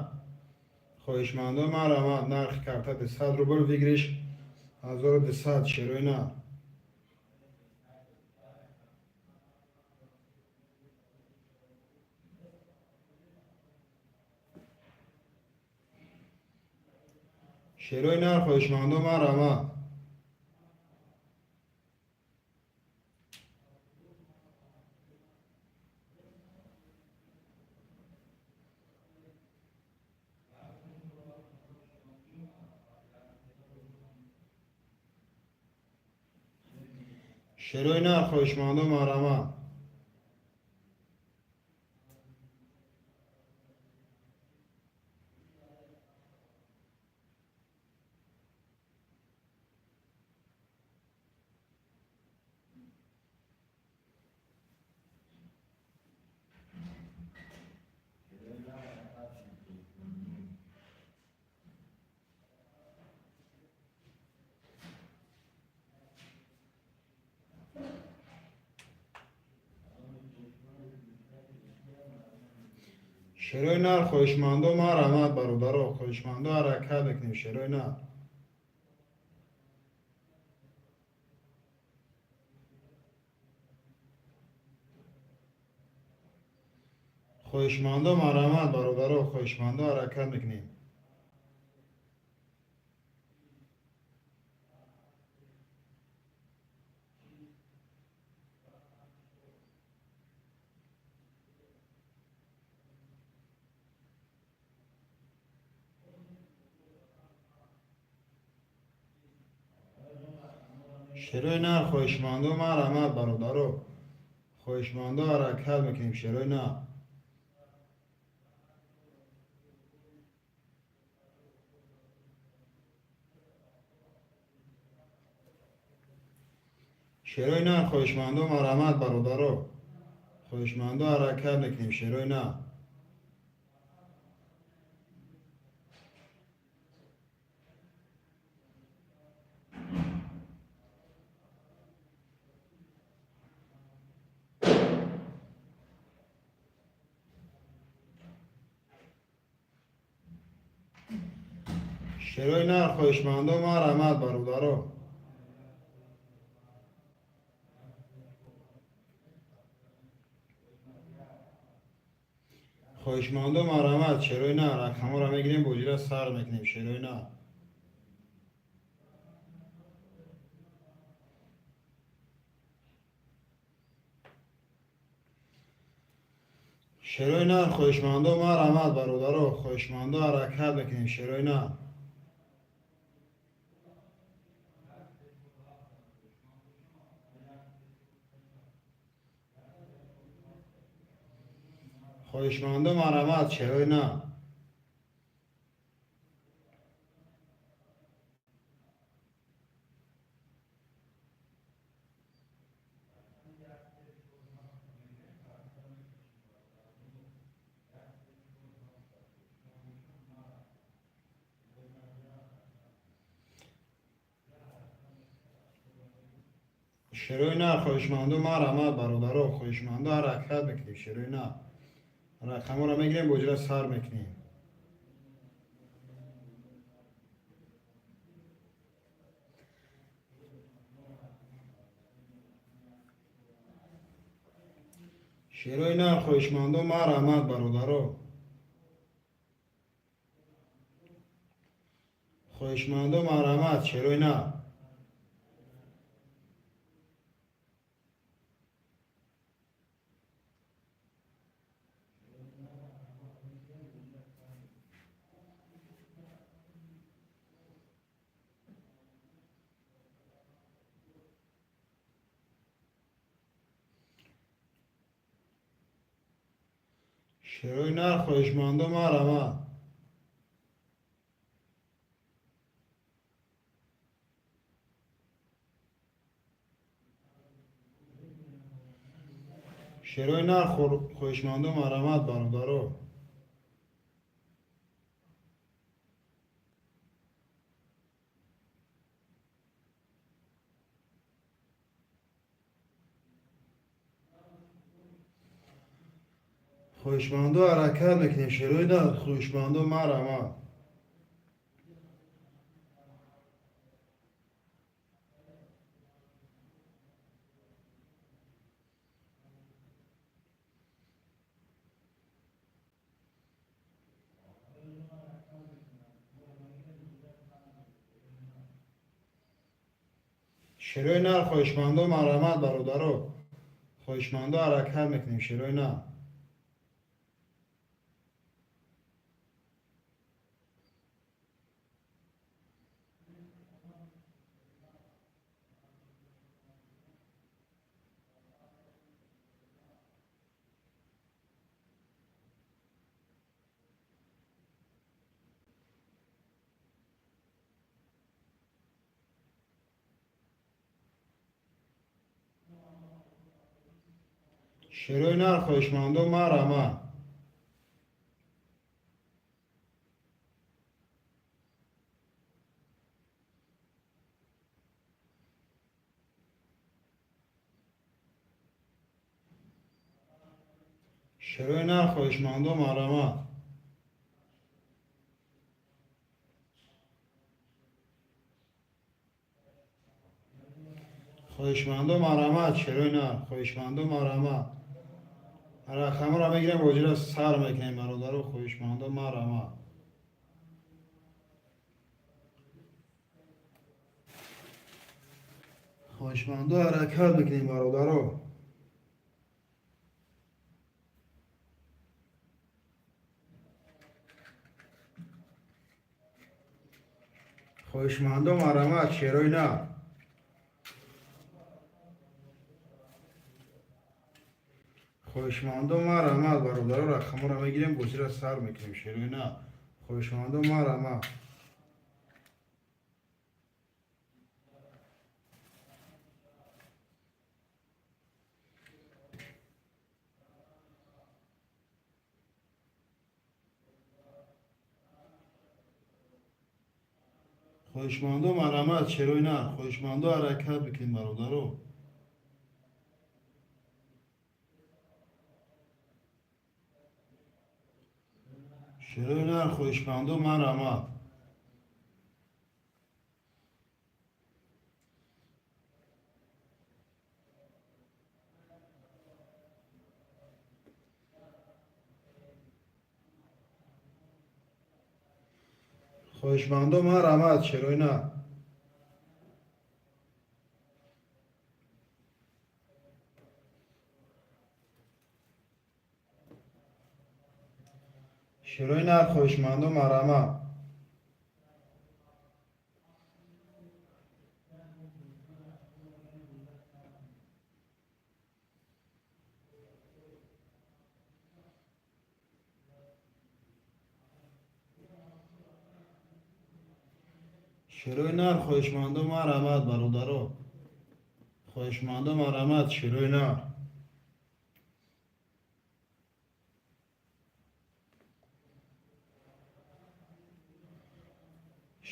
хоҳишмандо, марҳамат. Нархи карта 200 рубл, выигрыш 1200. Шерои нар. Шерои нар, хоҳишмандо, марҳамат. Шерои нар, хоҳишмандо, марҳамат. Шерои нар, хоҳишмандо, марҳамат, бародаро, хоҳишмандо, ҳаракат мекунем. Шерои нар. Хоҳишмандо, марҳамат, бародаро, хоҳишмандо, ҳаракат мекунем. Шерои нар, хоҳишмандо, марҳамат, бародаро, хоҳишмандо, ҳаракат мекунем. Шерои нар. Шерои нар, хоҳишмандо, марҳамат, бародаро, хоҳишмандо, ҳаракат мекунем. Шерои нар. Шерои нар, хоҳишмандо, марҳамат, бародаро. Хоҳишмандо, марҳамат, шерои нар, рақамҳоро мегирем, бозира сар мекунем, шерои нар. Шерои нар, хоҳишмандо, марҳамат, бародаро. Хоҳишмандо, ҳаракат мекунем, шерои нар. Хоҳишмандо, марҳамат, шерои нар. Шерои нар, хоҳишмандо, марҳамат, бародаро. Хоҳишмандо, ҳаракат мекунем, шерои нар. Рақамҳоро мегирем, бозира сар мекунем. Шерои нар, хоҳишмандо, марҳамат, бародаро. Хоҳишмандо, марҳамат, шерои нар. Шерои нар, хоҳишмандо, марҳамат. Шерои нар, хоҳишмандо, марҳамат, бародаро. Хоҳишмандо, ҳаракат мекунем, шерои нар. Хоҳишмандо, марҳамат. Шерои нар, хоҳишмандо, марҳамат, бародаро. Хоҳишмандо, ҳаракат мекунем, шерои нар. Шерои нар, хоҳишмандо, марҳамат. Шерои нар, хоҳишмандо, марҳамат. Хоҳишмандо, марҳамат, шерои нар. Хоҳишмандо, марҳамат. Рақамҳоро мегирем, бозира сар мекунем, бародаро. Хоҳишмандо, марҳамат. Хоҳишмандо, ҳаракат мекунем, бародаро. Хоҳишмандо, марҳамат, шерои нар. Хоҳишмандо, марҳамат, бародаро. Рақамҳоро мегирем, бозира сар мекунем, шерои нар. Хоҳишмандо, марҳамат. Хоҳишмандо, марҳамат, шерои нар. Хоҳишмандо, ҳаракат бикунем, бародаро. Шерои нар, хоҳишмандо, марҳамат. Хоҳишмандо, марҳамат, шерои нар. Шерои нар, хоҳишмандо, марҳамат. Шерои нар, хоҳишмандо, марҳамат, бародаро. Хоҳишмандо, марҳамат, шерои нар.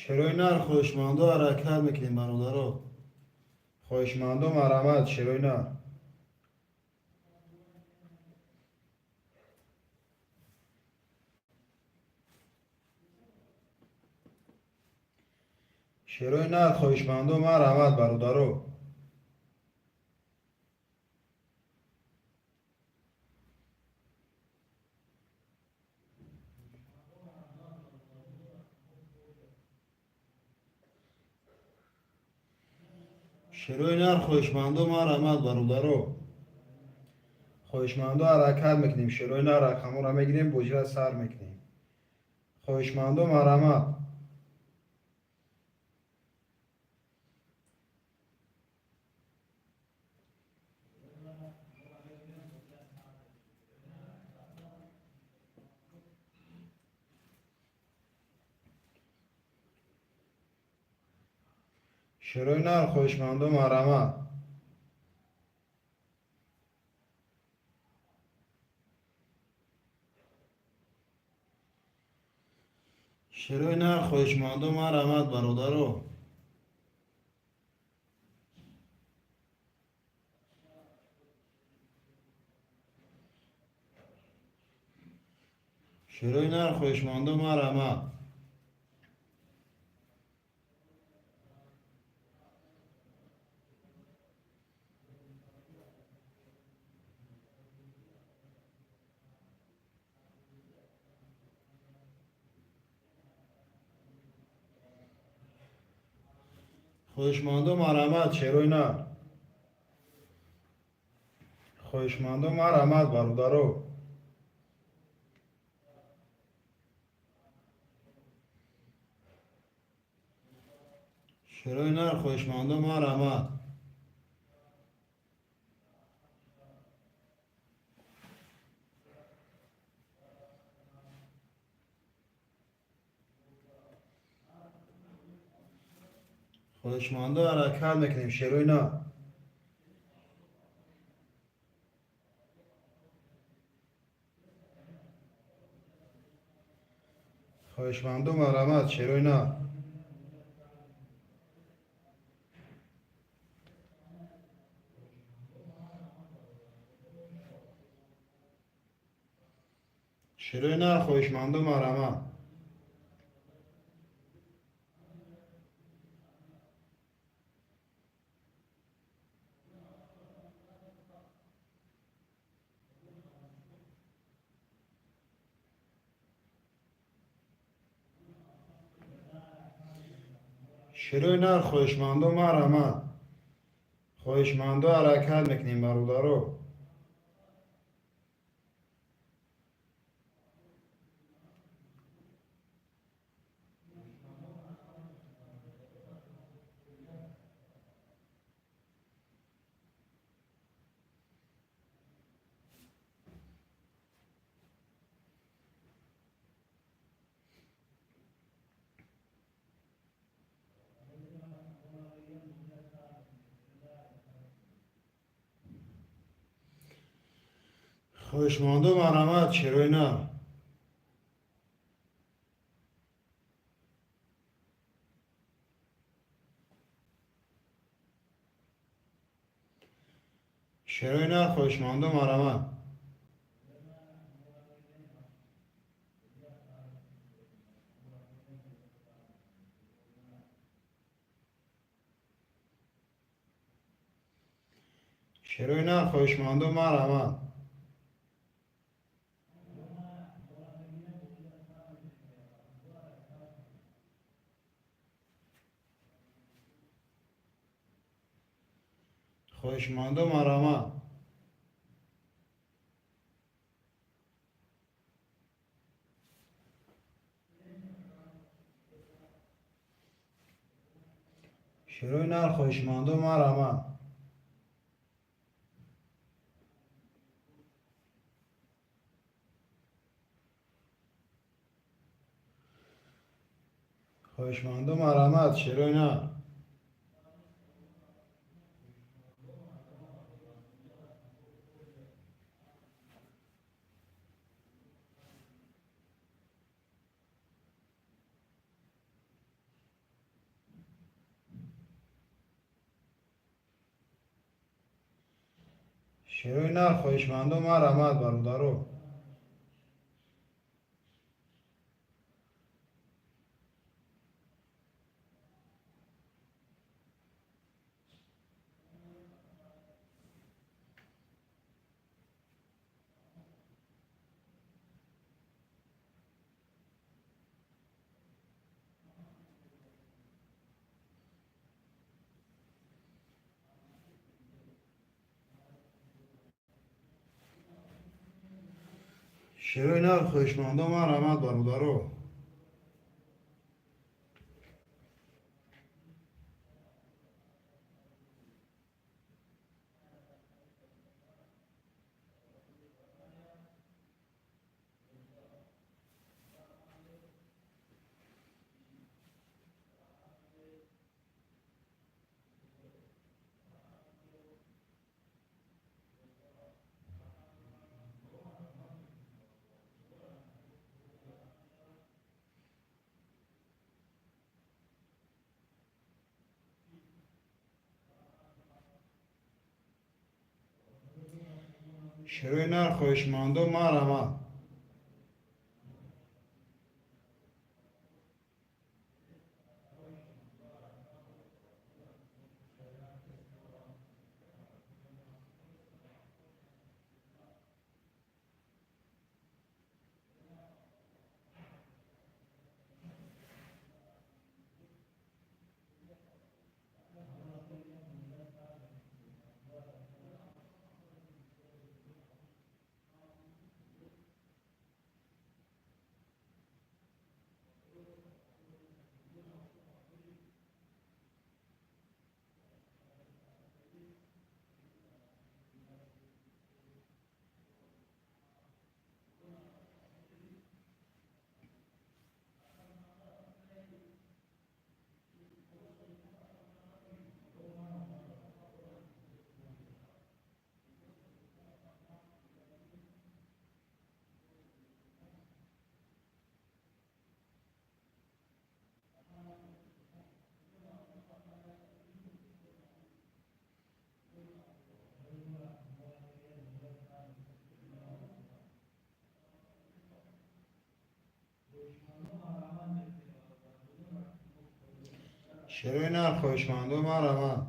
Шерои нар, хоҳишмандо, ҳаракат мекунем, бародаро. Хоҳишмандо, марҳамат, шерои нар. Шерои нар, хоҳишмандо, марҳамат, бародаро. Шерои нар, хоҳишмандо, марҳамат, бародаро. Хоҳишмандо, ҳаракат мекунем. Шерои нар, рақамҳоро мегирем, бозиро сар мекунем. Хоҳишмандо, марҳамат. Шерои нар, хоҳишмандо, марҳамат. Шерои нар, хоҳишмандо, марҳамат, бародаро. Шерои нар, хоҳишмандо, марҳамат. Хоҳишмандо, марҳамат, шерои нар. Хоҳишмандо, марҳамат, бародаро. Шерои нар, хоҳишмандо, марҳамат. Хоҳишмандо, ҳаракат мекунем, шерои нар. Хоҳишмандо, марҳамат, шерои нар. Шерои нар, хоҳишмандо, марҳамат. Шерои нар, хоҳишмандо, марҳамат. Хоҳишмандо, ҳаракат мекунем, бародаро. Хоҳишмандо, марҳамат, шерои нар. Шерои нар, хоҳишмандо, марҳамат. Шерои нар, хоҳишмандо, марҳамат. Хоҳишмандо, марҳамат. Шерои нар, хоҳишмандо, марҳамат. Хоҳишмандо, марҳамат, шерои нар. Шерои нар, хоҳишмандо, марҳамат, бародаро. Шерои нар, хоҳишмандо, марҳамат, бародаро. Шерои нар, хоҳишмандо, марҳамат. Шерои нар, хоҳишмандо, марҳамат.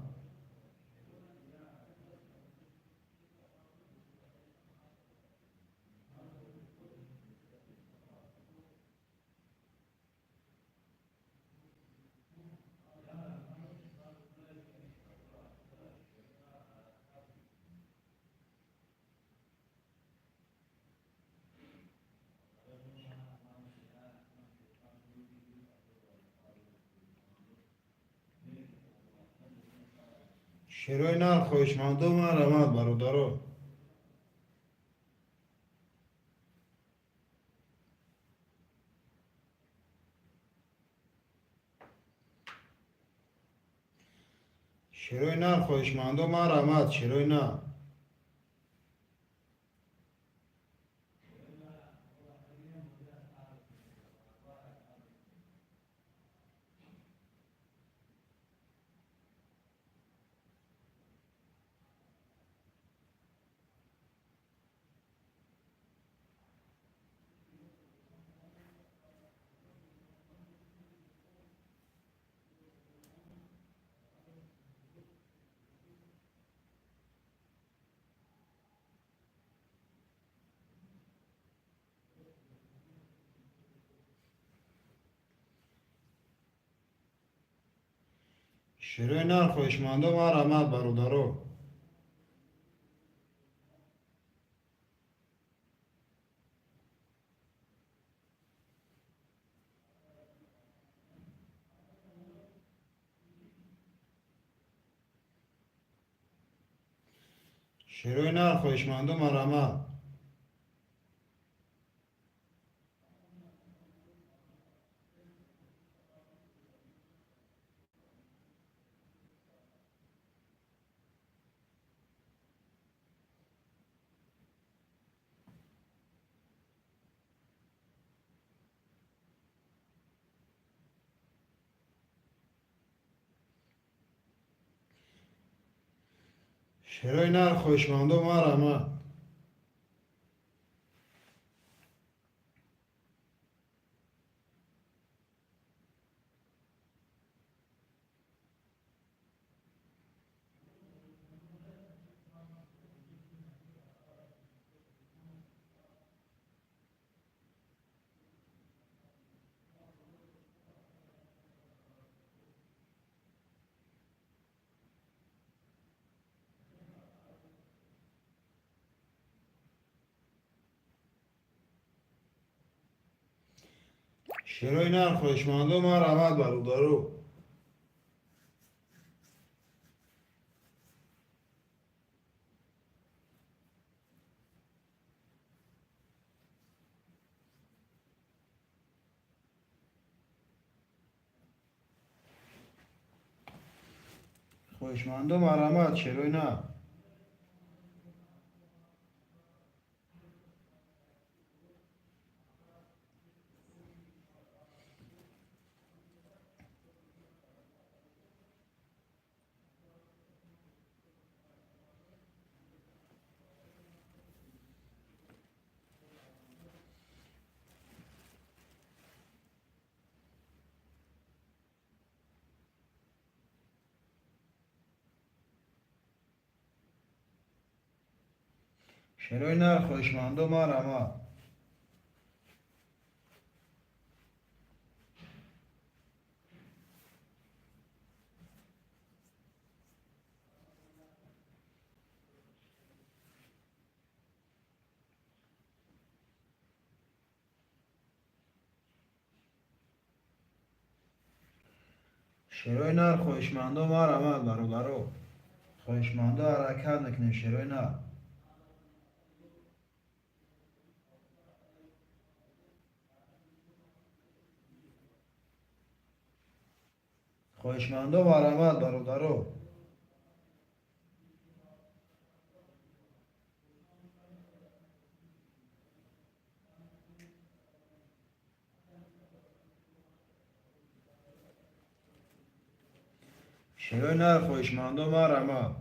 Шерои нар, хоҳишмандо, марҳамат, бародаро. Шерои нар, хоҳишмандо, марҳамат, шерои нар. Шерои нар, хоҳишмандо, марҳамат, бародаро. Шерои нар, хоҳишмандо, марҳамат. Шерои нар, хоҳишмандо, марҳамат. Шерои нар, хоҳишмандо, марҳамат, бародаро. Хоҳишмандо, марҳамат, шерои нар. Шерои нар, хоҳишмандо, марҳамат. Шерои нар, хоҳишмандо, марҳамат, бародаро. Хоҳишмандо, ҳаракат мекунем, шерои нар. Хоҳишмандо, марҳамат, бародаро. Шерои нар, хоҳишмандо, марҳамат.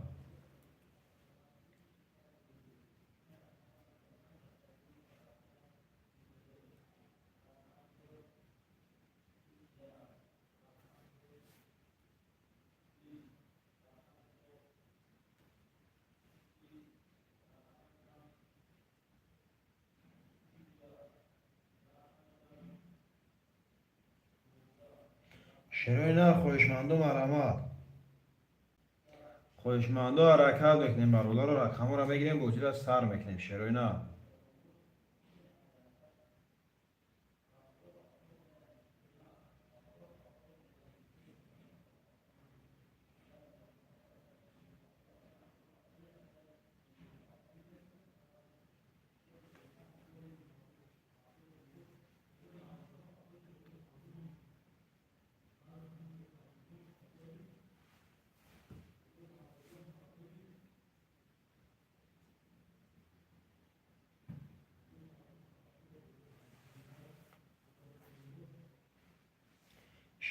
Шерои нар, хоҳишмандо, марҳамат. Хоҳишмандо, ҳаракат мекунем, бародаро, рақамҳоро мегирем, бозиро сар мекунем, шерои нар.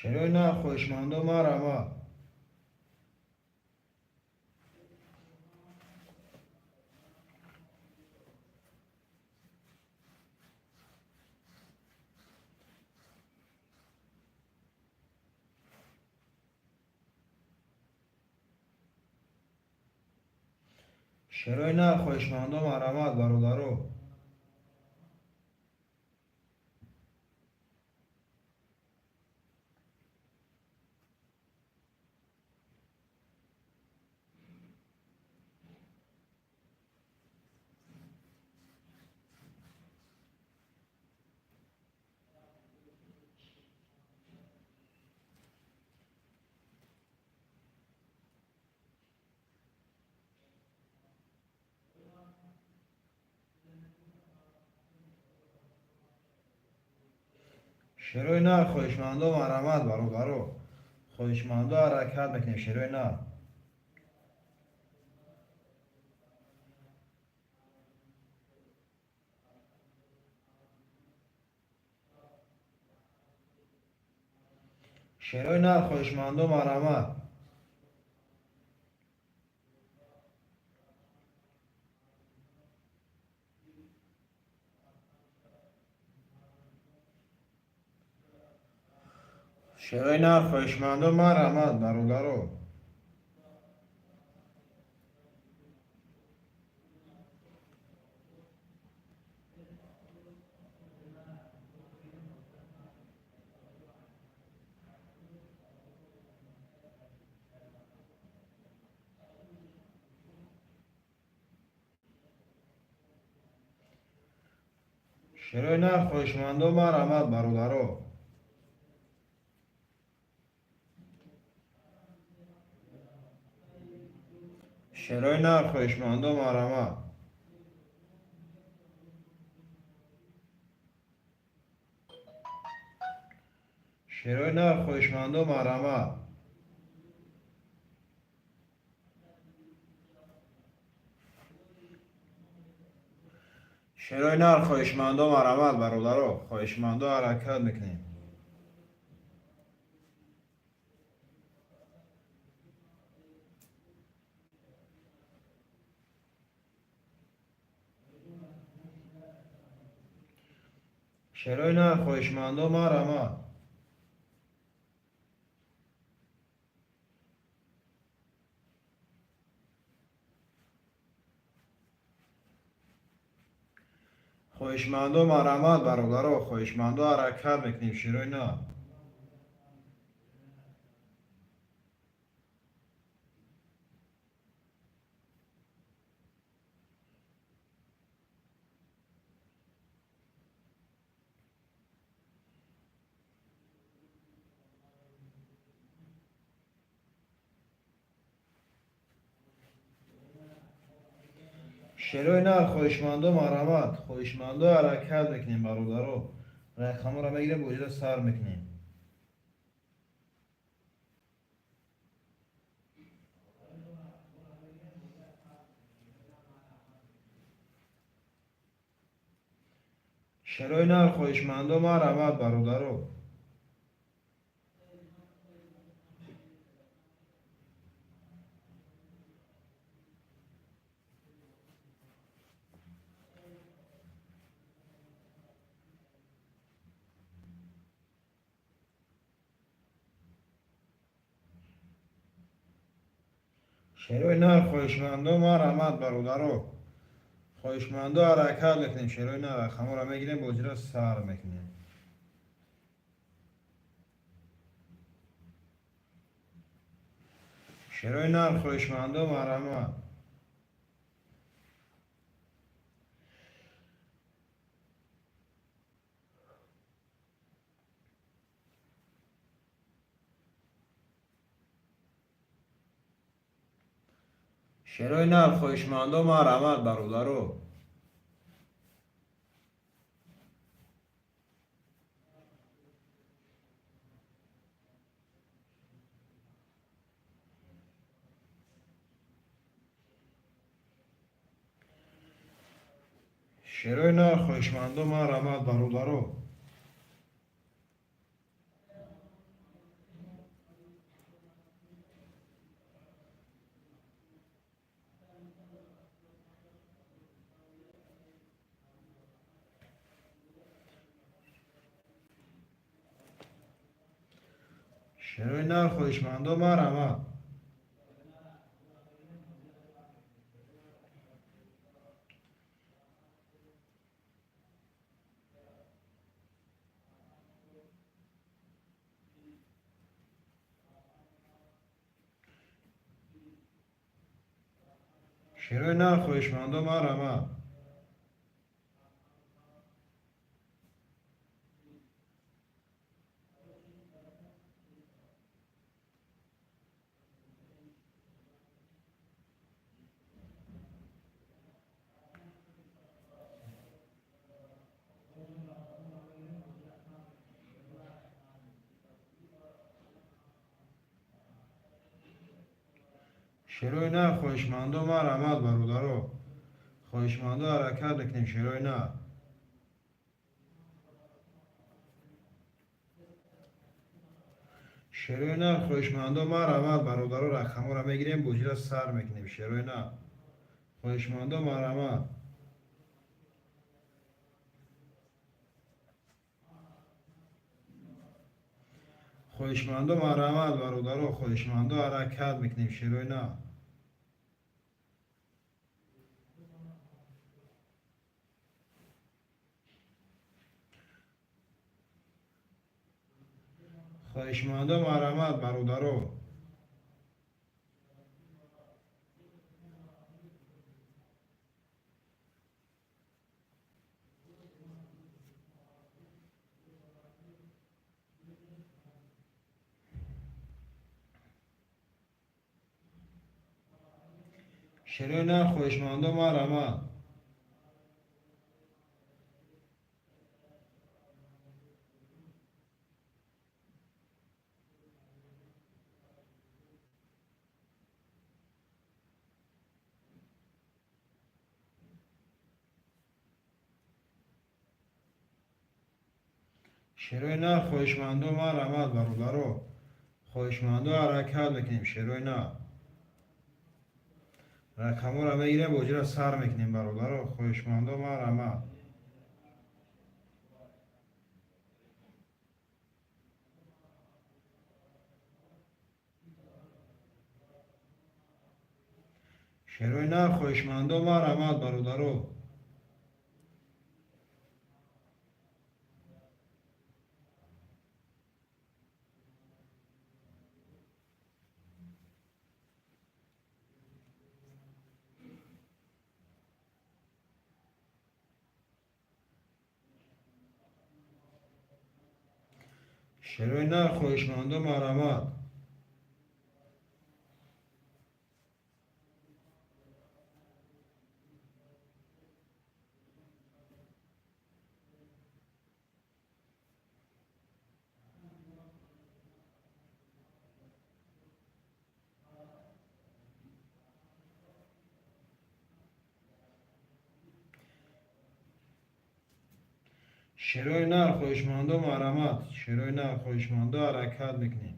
Шерои нар, хоҳишмандо, марҳамат. Шерои нар, хоҳишмандо, марҳамат, бародаро. Шерои нар, хоҳишмандо, марҳамат, бародаро. Хоҳишмандо, ҳаракат мекунем, шерои нар. Шерои нар, хоҳишмандо, марҳамат. Шерои нар, хоҳишмандо, марҳамат, бародаро. Шерои нар, хоҳишмандо, марҳамат, бародаро. Шерои нар, хоҳишмандо, марҳамат. Шерои нар, хоҳишмандо, марҳамат. Шерои нар, хоҳишмандо, марҳамат, бародаро. Хоҳишмандо, ҳаракат мекунем. Шерои нар, хоҳишмандо, марҳамат. Хоҳишмандо, марҳамат, бародаро. Хоҳишмандо, ҳаракат мекунем, шерои нар. Шерои нар, хоҳишмандо, марҳамат. Хоҳишмандо, ҳаракат мекунем, бародаро. Рақамҳоро мегирем, бозиро сар мекунем. Шерои нар, хоҳишмандо, марҳамат, бародаро. Шерои нар, хоҳишмандо, марҳамат, бародаро. Хоҳишмандо, ҳаракат мекунем, шерои нар. Рақамҳоро мегирем, бозиро сар мекунем. Шерои нар, хоҳишмандо, марҳамат. Шерои нар, хоҳишмандо, марҳамат, бародаро. Шерои нар, хоҳишмандо, марҳамат, бародаро. Шерои нар, хоҳишмандо, марҳамат. Шерои нар, хоҳишмандо, марҳамат. Шерои нар, хоҳишмандо, марҳамат, бародаро. Хоҳишмандо, ҳаракат мекунем, шерои нар. Шерои нар, хоҳишмандо, марҳамат, бародаро. Рақамҳоро мегирем, бозиро сар мекунем, шерои нар. Хоҳишмандо, марҳамат. Хоҳишмандо, марҳамат, бародаро. Хоҳишмандо, ҳаракат мекунем, шерои нар. Хоҳишмандо, марҳамат, бародаро. Шерои нар, хоҳишмандо, марҳамат. Шерои нар, хоҳишмандо, марҳамат, бародаро. Хоҳишмандо, ҳаракат мекунем, шерои нар. Рақамҳоро мегирем, бозиро сар мекунем, бародаро. Хоҳишмандо, марҳамат. Шерои нар, хоҳишмандо, марҳамат, бародаро. Шерои нар, хоҳишмандо, марҳамат. Шерои нар, хоҳишмандо, марҳамат. Шерои нар, хоҳишмандо, ҳаракат мекунем.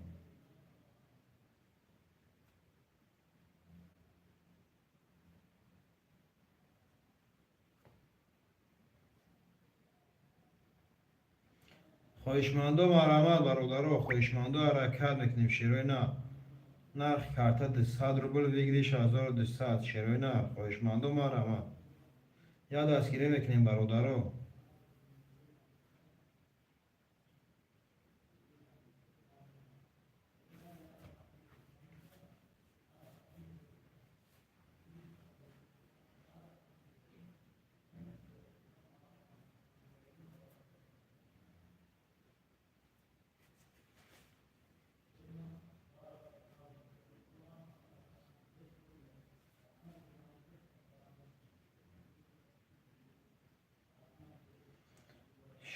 Хоҳишмандо, марҳамат, бародаро. Хоҳишмандо, ҳаракат мекунем, шерои нар. Нархи карта 200 рубл, выигрыш 1200. Шерои нар, хоҳишмандо, марҳамат. Як дастгирӣ мекунем, бародаро.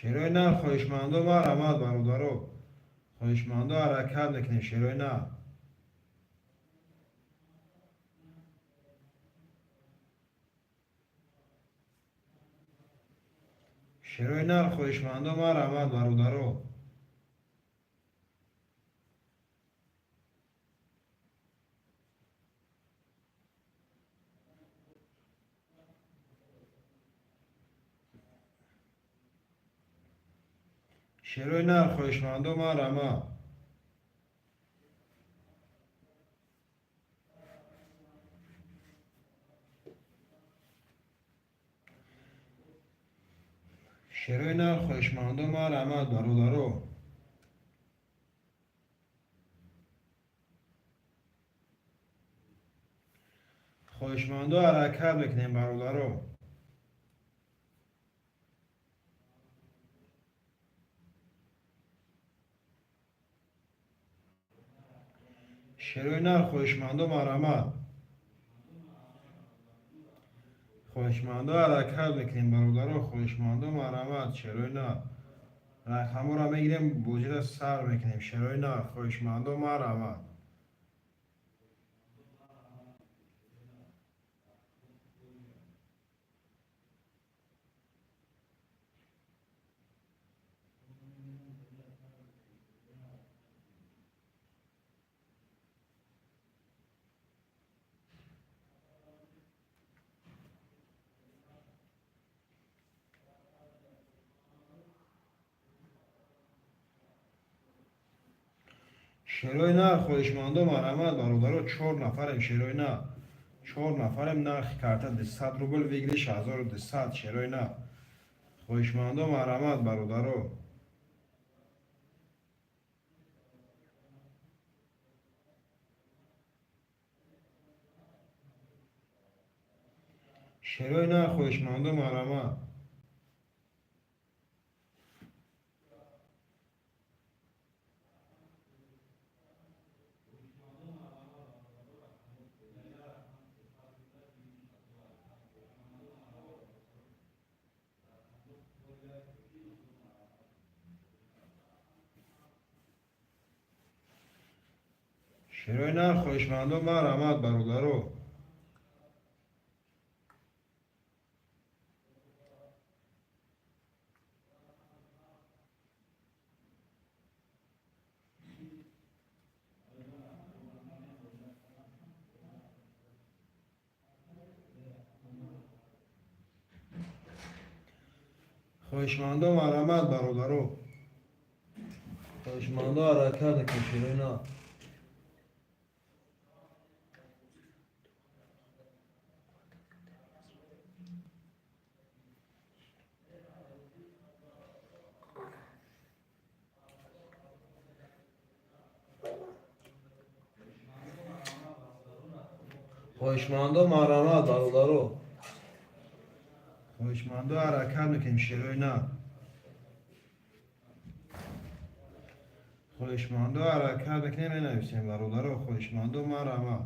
Шерои нар, хоҳишмандо, марҳамат, бародаро. Хоҳишмандо, ҳаракат мекунем, шерои нар. Шерои нар, хоҳишмандо, марҳамат, бародаро. Шерои нар, хоҳишмандо, марҳамат. Шерои нар, хоҳишмандо, марҳамат, бародаро. Хоҳишмандо, ҳаракат мекунем, бародаро. Шерои нар, хоҳишмандо, марҳамат. Хоҳишмандо, ҳаракат мекунем, бародаро. Хоҳишмандо, марҳамат, шерои нар. Рақамҳоро мегирем, бозиро сар мекунем, шерои нар. Хоҳишмандо, марҳамат. Шерои нар, хоҳишмандо, марҳамат, бародаро. Чор нафарем, шерои нар, чор нафарем. Нархи карта 200 рубл, выигрыш 1200. Шерои нар, хоҳишмандо, марҳамат, бародаро. Шерои нар, хоҳишмандо, марҳамат. Шерои нар, хоҳишмандо, марҳамат, бародаро. Хоҳишмандо, марҳамат, бародаро. Хоҳишмандо, ҳаракат мекунем, шерои нар. Хоҳишмандо, марҳамат, бародаро. Хоҳишмандо, ҳаракат мекунем, шерои нар. Хоҳишмандо, ҳаракат мекунем, менависем, бародаро. Хоҳишмандо, марҳамат.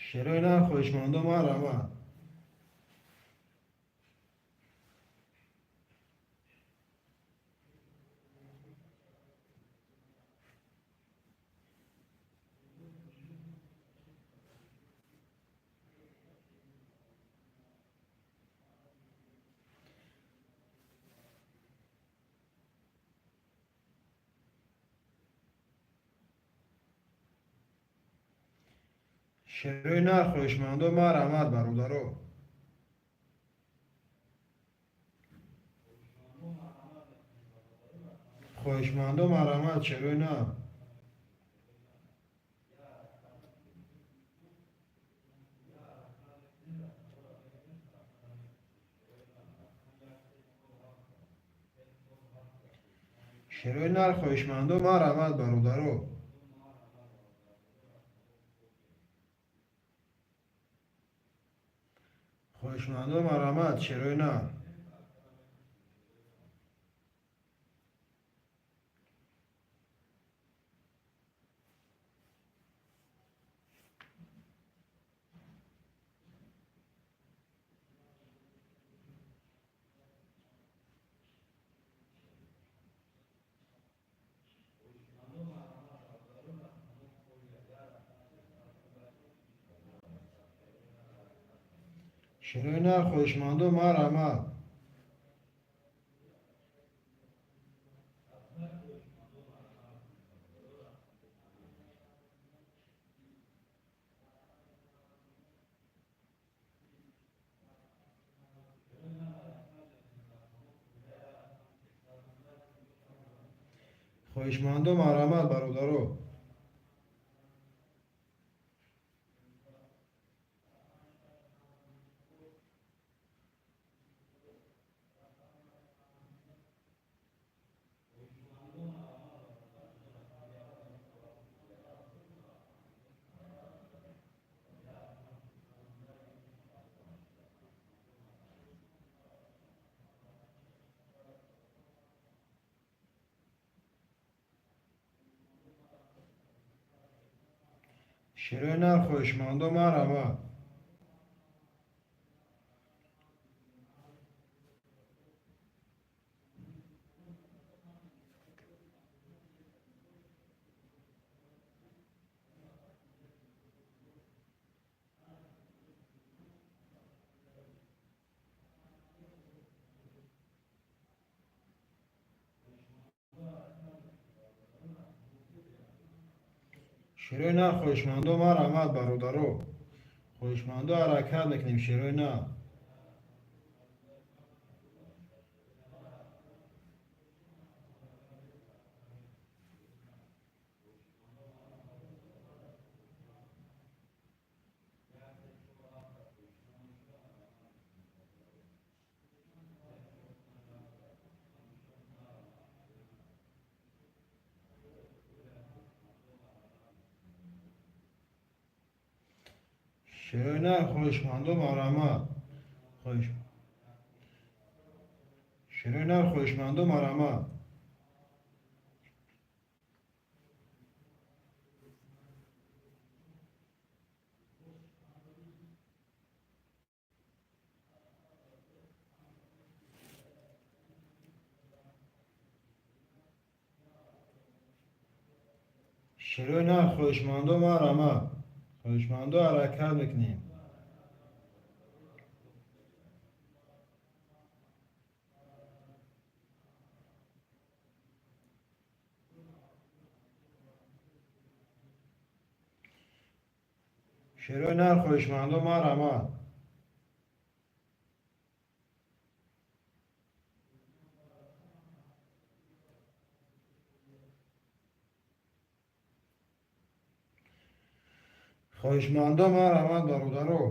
Шерои нар, хоҳишмандо, марҳамат. Шерои нар, хоҳишмандо, марҳамат, бародаро. Хоҳишмандо, марҳамат, шерои нар. Шерои нар, хоҳишмандо, марҳамат, бародаро. Хоҳишмандо, марҳамат, шерои нар. Шерои нар, хоҳишмандо, марҳамат. Хоҳишмандо, марҳамат, бародаро. Шерои нар, хоҳишмандо, марҳамат. Шерои нар, хоҳишмандо, марҳамат, бародаро. Хоҳишмандо, ҳаракат мекунем, шерои нар. Шерои нар хоҳишмандо марҳамат. Шерои нар хоҳишмандо марҳамат. Шерои нар хоҳишмандо марҳамат. Хоҳишмандо ҳаракат мекунем. Шерои нар хоҳишмандо марҳамат. Хоҳишмандо марҳамат, бародаро.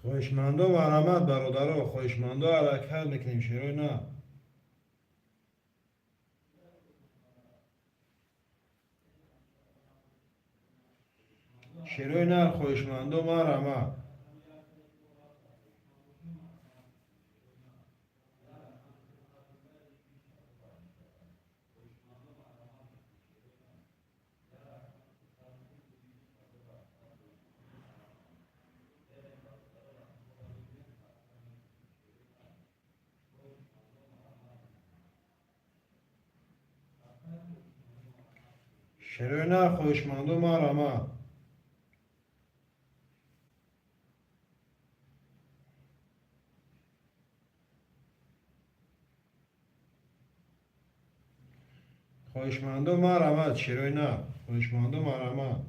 Хоҳишмандо марҳамат, бародаро. Хоҳишмандо ҳаракат мекунем, шерои нар. Шерои нар хоҳишмандо марҳамат. Шерои нар хоҳишмандо марҳамат. Хоҳишмандо марҳамат, шерои нар. Хоҳишмандо марҳамат.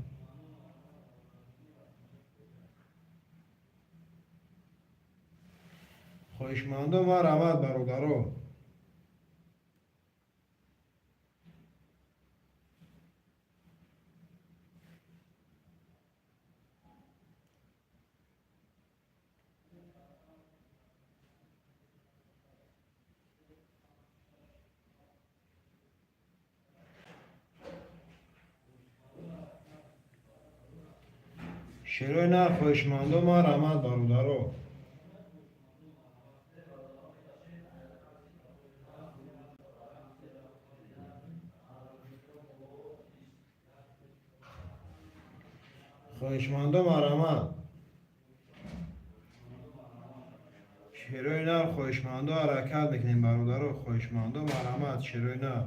Хоҳишмандо марҳамат, бародаро. Шерои нар хоҳишмандо марҳамат, бародаро. Хоҳишмандо марҳамат. Шерои нар хоҳишмандо ҳаракат мекунем, бародаро. Хоҳишмандо марҳамат, шерои нар.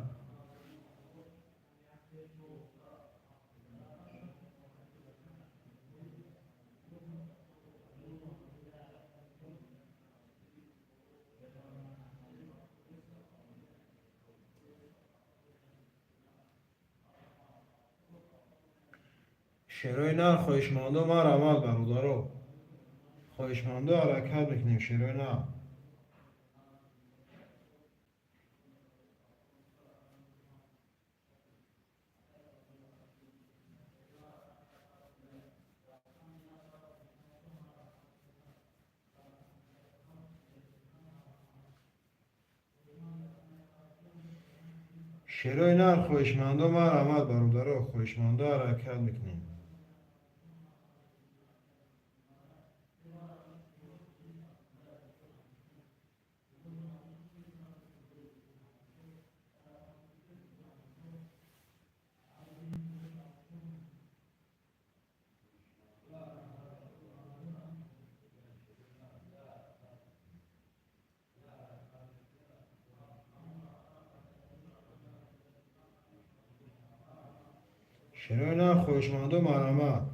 Шерои нар хоҳишмандо марҳамат, бародаро. Хоҳишмандо ҳаракат мекунем, шерои нар. Шерои нар хоҳишмандо марҳамат, бародаро. Хоҳишмандо ҳаракат мекунем. Шерои нар хоҳишмандо марҳамат.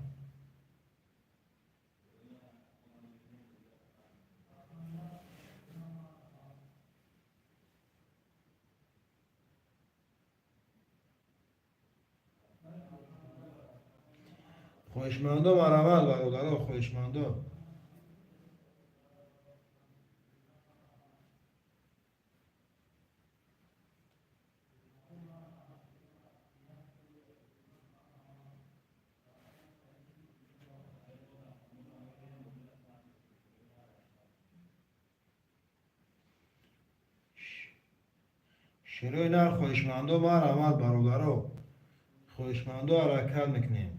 Хоҳишмандо марҳамат, бародаро. Хоҳишмандо. Шерои нар, хоҳишмандо, марҳамат, бародаро. Хоҳишмандо, ҳаракат мекунем.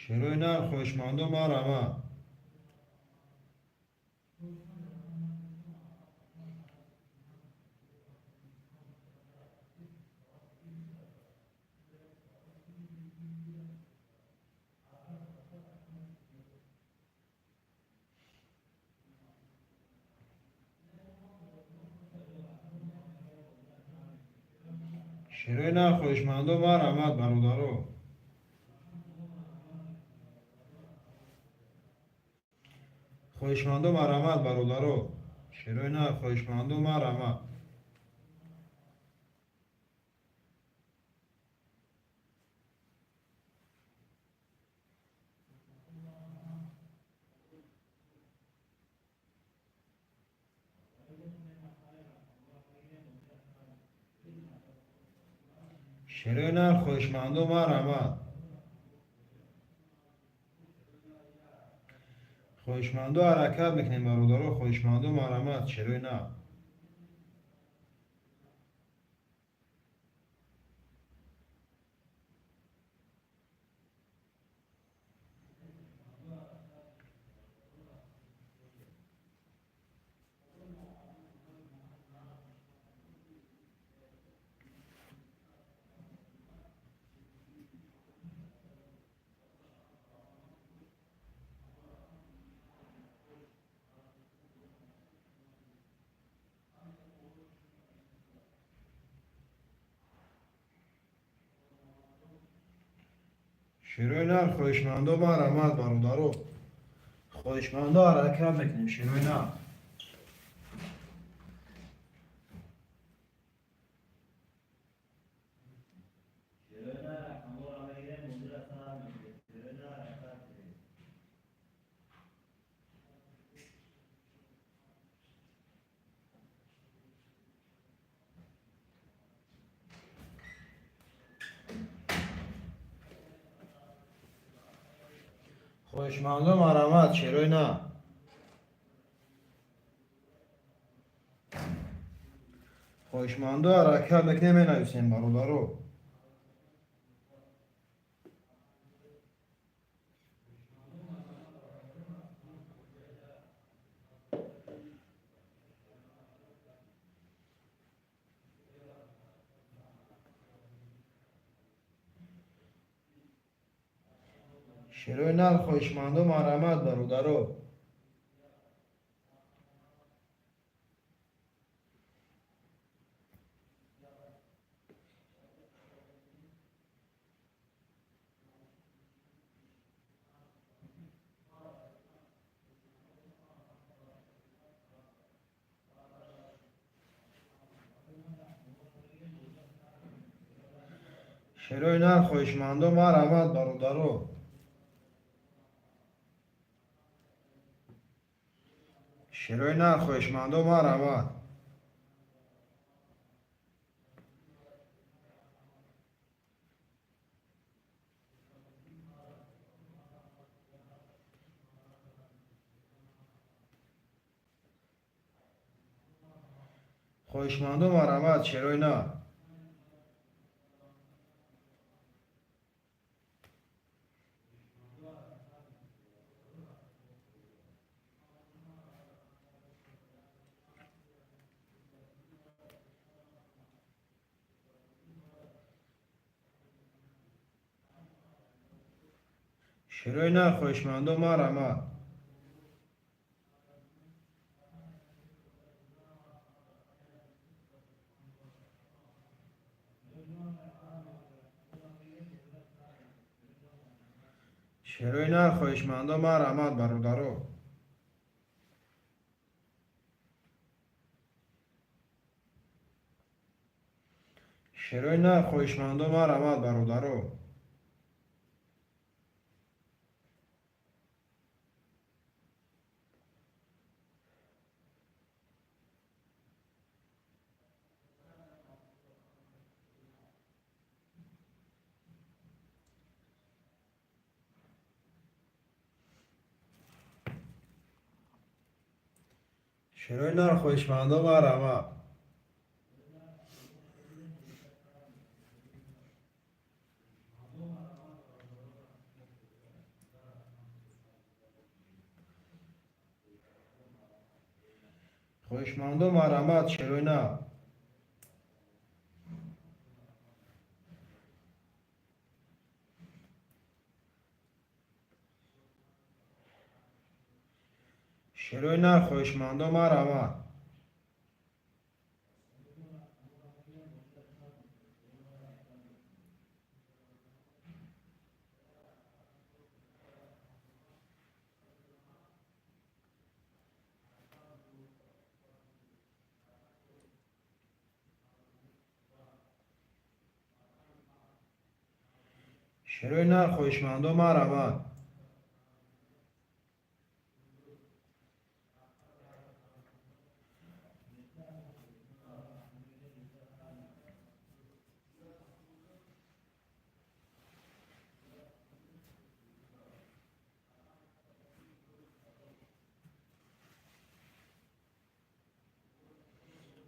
Шерои нар, хоҳишмандо, марҳамат. Шерои нар, хоҳишмандо, марҳамат, бародаро. Хоҳишмандо, марҳамат, бародаро. Шерои нар, хоҳишмандо, марҳамат. Шерои нар, хоҳишмандо, марҳамат. Хоҳишмандо, ҳаракат мекунем, бародаро. Хоҳишмандо, марҳамат, шерои нар. Шерои нар, хоҳишмандо, марҳамат, бародаро. Хоҳишмандо, ҳаракат мекунем, шерои нар. Хоҳишмандо, марҳамат, шерои нар. Хоҳишмандо, ҳаракат мекунем, менависем, бародаро. Шерои нар, хоҳишмандо, марҳамат, бародаро. Шерои нар, хоҳишмандо, марҳамат, бародаро. Шерои нар, хоҳишмандо, марҳамат. Хоҳишмандо, марҳамат, шерои нар. Шерои нар, хоҳишмандо, марҳамат. Шерои нар, хоҳишмандо, марҳамат, бародаро. Шерои нар, хоҳишмандо, марҳамат, бародаро. Шерои нар, хоҳишмандо, марҳамат. Хоҳишмандо, марҳамат, шерои нар. Шерои нар, хоҳишмандо, марҳамат. Шерои нар, хоҳишмандо, марҳамат.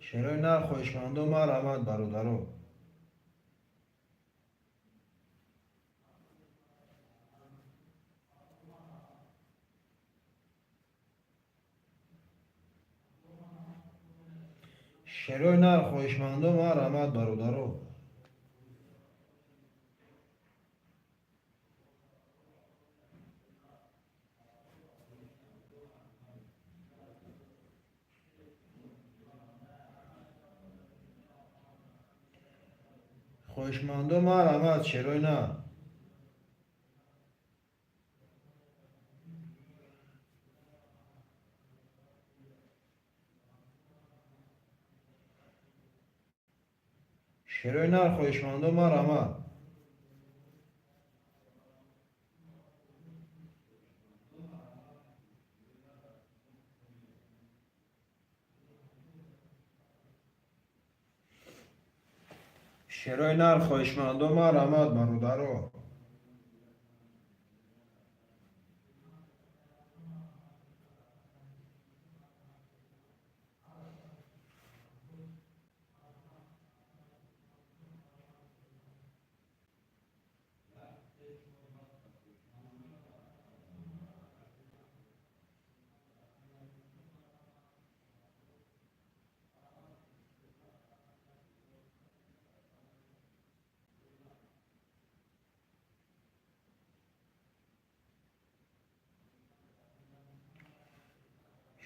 Шерои нар, хоҳишмандо, марҳамат, бародаро. Шерои нар, хоҳишмандо, марҳамат, бародаро. Хоҳишмандо, марҳамат, шерои нар. Шерои нар, хоҳишмандо, марҳамат. Шерои нар, хоҳишмандо, марҳамат, бародаро.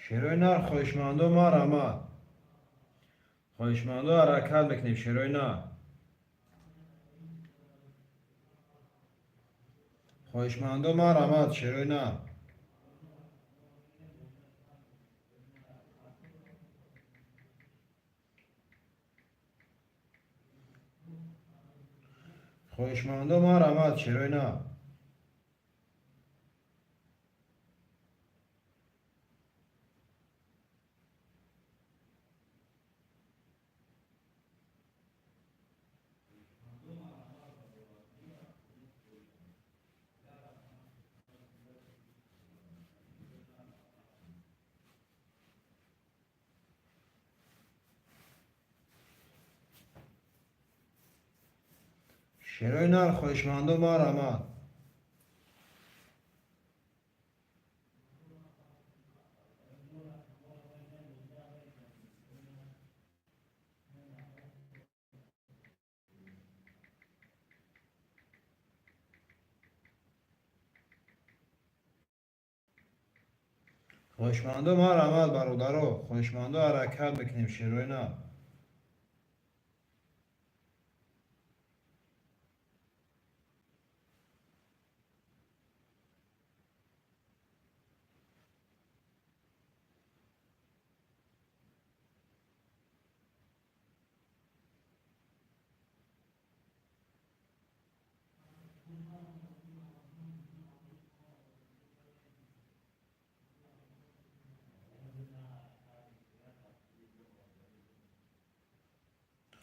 Шерои нар, хоҳишмандо, марҳамат. Хоҳишмандо, ҳаракат мекунем, шерои нар. Хоҳишмандо, марҳамат, шерои нар. Хоҳишмандо, марҳамат, шерои нар. Шерои нар, хоҳишмандо, марҳамат. Хоҳишмандо, марҳамат, бародаро. Хоҳишмандо, ҳаракат мекунем, шерои нар.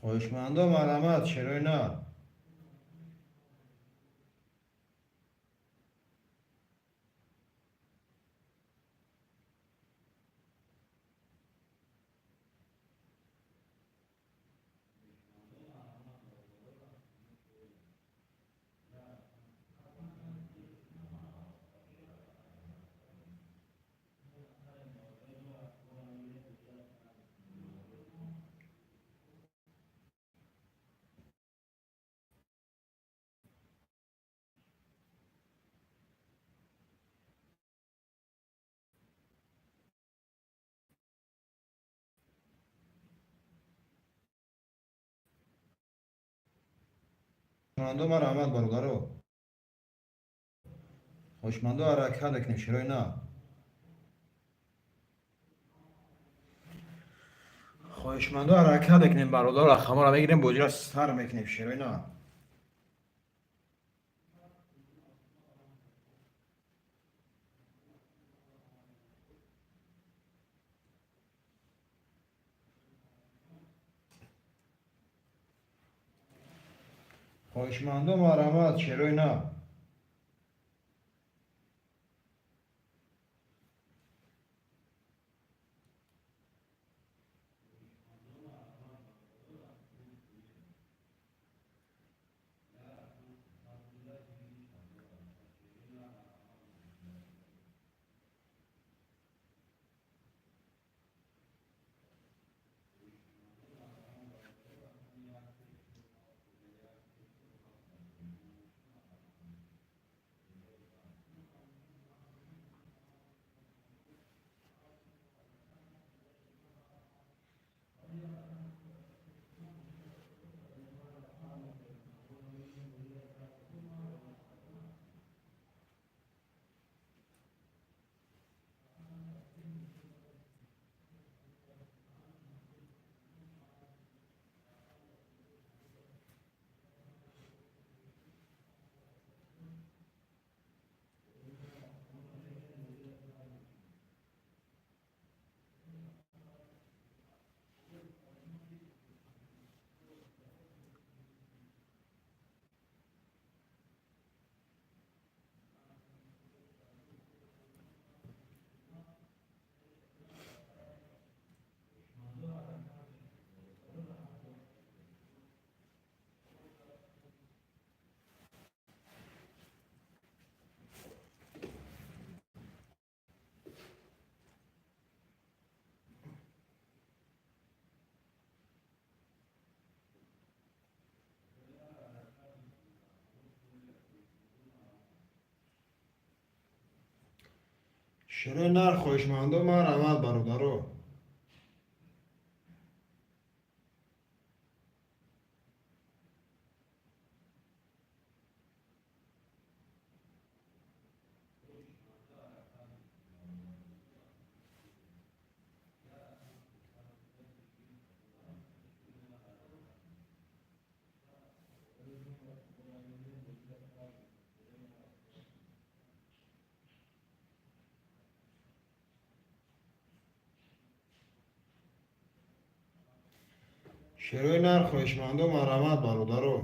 Хоҳишмандо, марҳамат, шерои нар. Хоҳишмандо, марҳамат, бародаро. Хоҳишмандо, ҳаракат мекунем, шерои на. Хоҳишмандо, ҳаракат мекунем, бародаро, рақамҳоро мегирем, бозиро сар мекунем, шерои на. Хоҳишмандо, марҳамат, шерои на. Шерои нар, хоҳишмандо, марҳамат, бародаро. Шерои нар, хоҳишмандо, марҳамат, бародаро.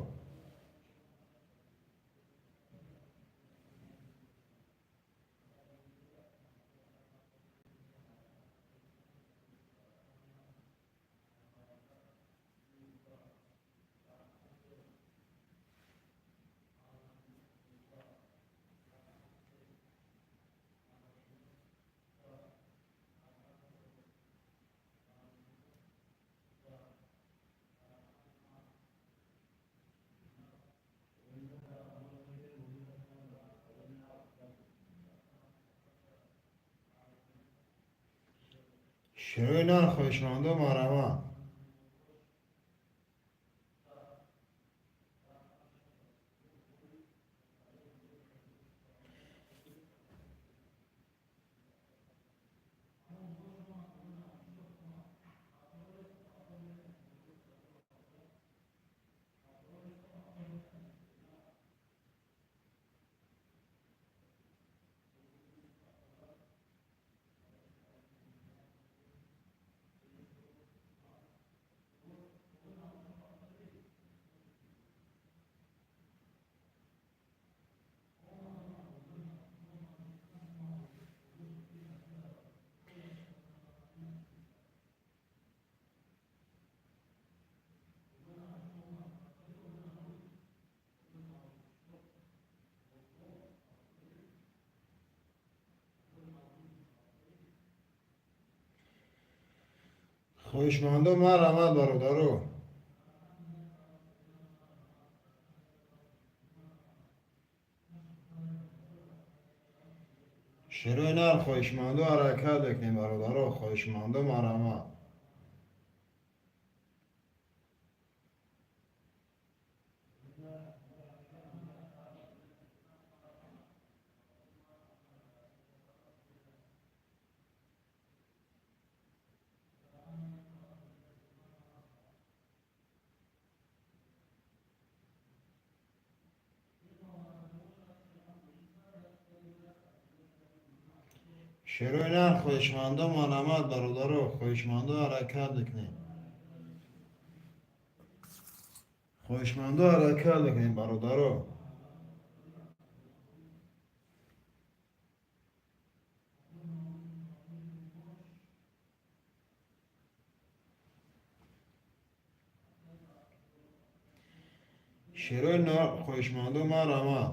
Шерои нар, хоҳишмандо, марҳамат. Хоҳишмандо, марҳамат, бародаро. Шерои нар, хоҳишмандо, ҳаракат мекунем, бародаро. Хоҳишмандо, марҳамат. Шерои нар, хоҳишмандо, марҳамат, бародаро, хоҳишмандо, ҳаракат мекунем. Хоҳишмандо, ҳаракат мекунем, бародаро. Шерои нар, хоҳишмандо, марҳамат.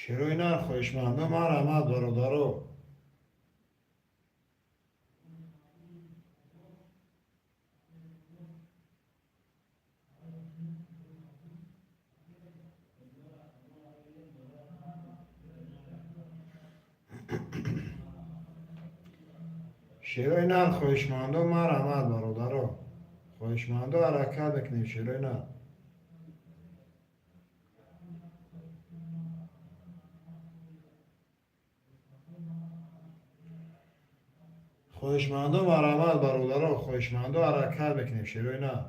Шерои нар, хоҳишмандо, марҳамат, бародаро. Шерои нар, хоҳишмандо, марҳамат, бародаро. Хоҳишмандо, ҳаракат мекунем, шерои нар. Хоҳишмандо, марҳамат, бародаро, хоҳишмандо, ҳаракат мекунем, шерои нар.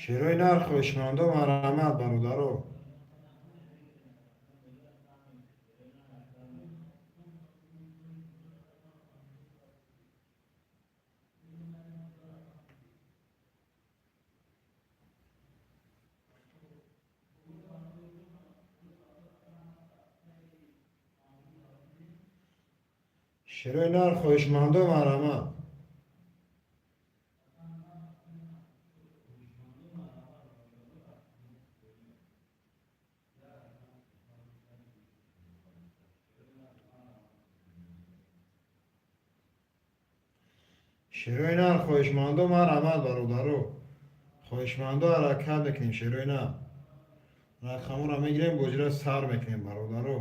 Шерои нар, хоҳишмандо, марҳамат, бародаро. Шерои нар, хоҳишмандо, марҳамат. Шерои нар, хоҳишмандо, марҳамат, бародаро. Хоҳишмандо, ҳаракат мекунем, шерои нар. Рақаморо мегирем, бозиро сар мекунем, бародаро.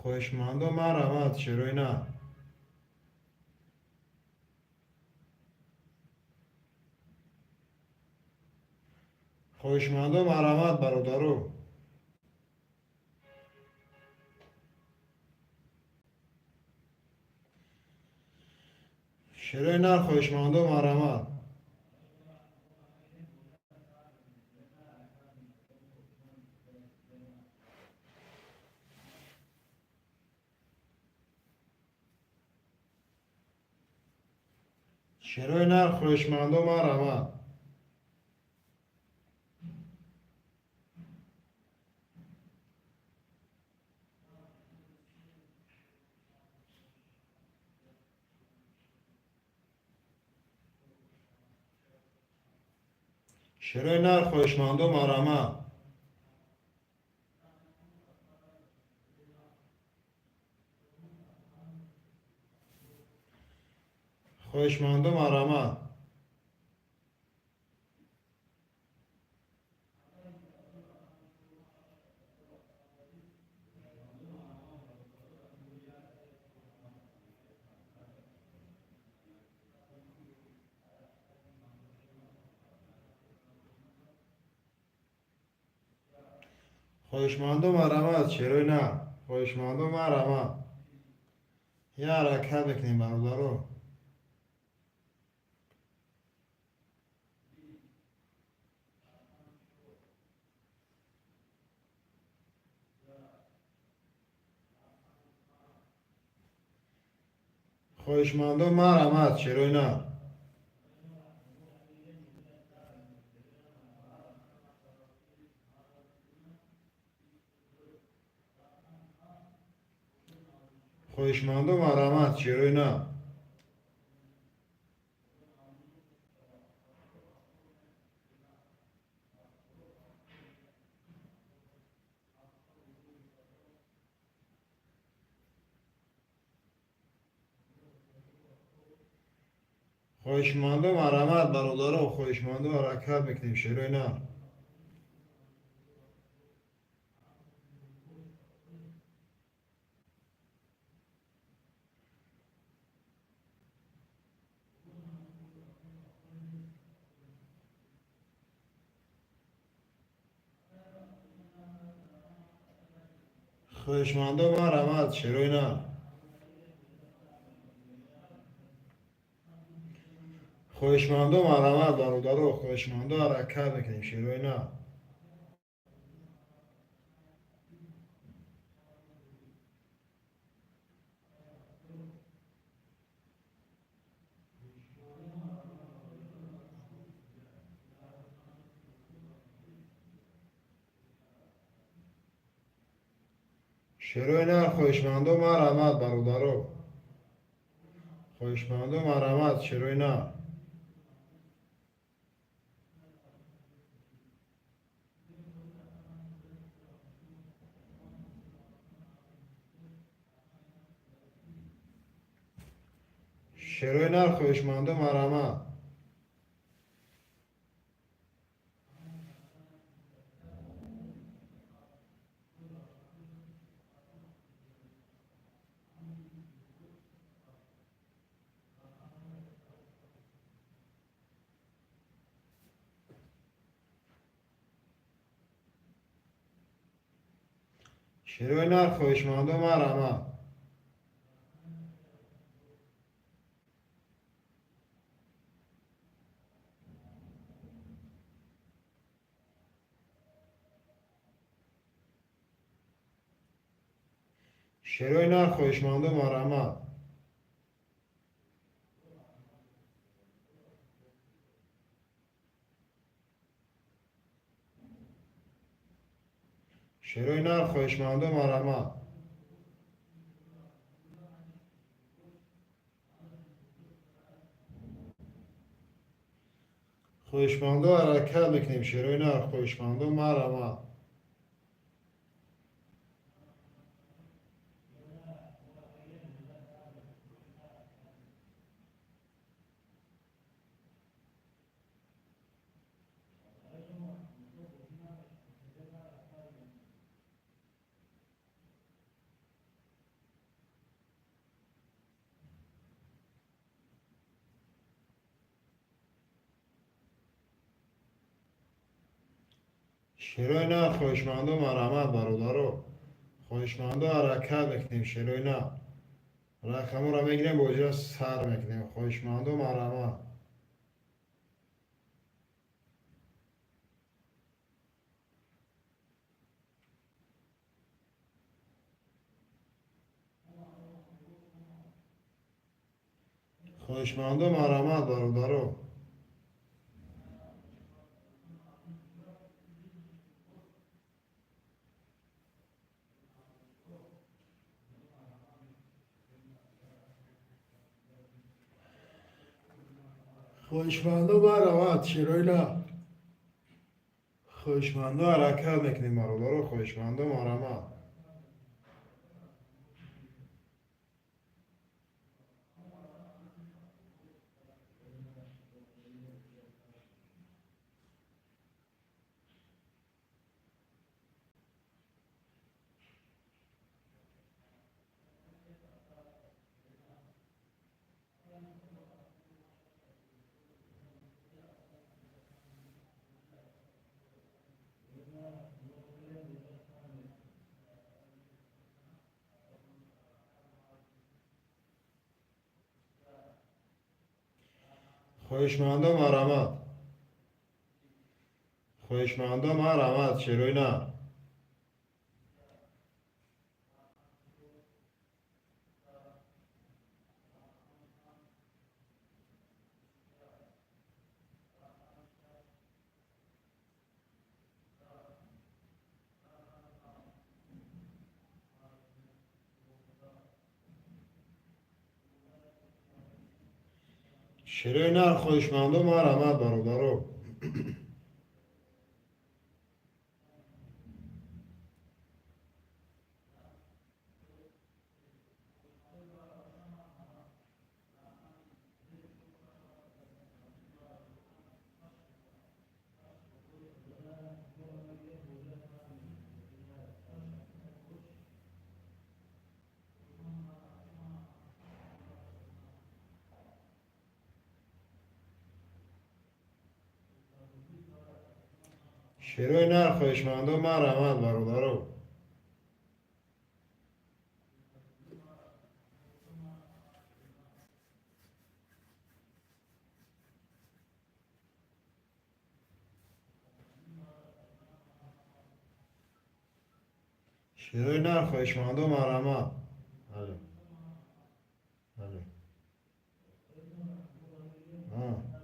Хоҳишмандо, марҳамат, шерои нар. Хоҳишмандо, марҳамат, бародаро. Шерои нар, хоҳишмандо, марҳамат. Шерои нар, хоҳишмандо, марҳамат. Шерои нар, хоҳишмандо, марҳамат. Хоҳишмандо, марҳамат. Хоҳишмандо, марҳамат, шерои нар. Хоҳишмандо, марҳамат. Я ҳаракат мекунем, бародаро. Хоҳишмандо, марҳамат, шерои нар. Хоҳишмандо, марҳамат, шерои нар. Хоҳишмандо, марҳамат, бародаро, хоҳишмандо, ҳаракат мекунем, шерои нар. Хоҳишмандо, марҳамат, шерои нар. Хоҳишмандо, марҳамат, бародаро, хоҳишмандо, ҳаракат мекунем, шерои нар. Шерои нар, хоҳишмандо, марҳамат, бародаро, хоҳишмандо, марҳамат, шерои нар. Шерои нар, хоҳишмандо, марҳамат. Шерои нар, хоҳишмандо, марҳамат. Шерои нар, хоҳишмандо, марҳамат. Шерои нар, хоҳишмандо, марҳамат. Хоҳишмандо, ҳаракат мекунем, шерои нар, хоҳишмандо, марҳамат. Шерои нар, хоҳишмандо, марҳамат, бародаро, хоҳишмандо, ҳаракат мекунем, шерои нар. Рақаморо мегирем, бозиро сар мекунем. Хоҳишмандо, марҳамат. Хоҳишмандо, марҳамат, бародаро. Хоҳишмандо, марҳамат, шерои нар. Хоҳишмандо, ҳаракат мекунем, бародаро, хоҳишмандо, марҳамат. Хоҳишмандо, марҳамат. Хоҳишмандо, марҳамат, шерои нар. Шерои нар, хоҳишмандо, марҳамат, бародаро. Шерои нар, хоҳишмандо, марҳамат, бародаро. Шерои нар, хоҳишмандо, марҳамат. Алло, алло. А.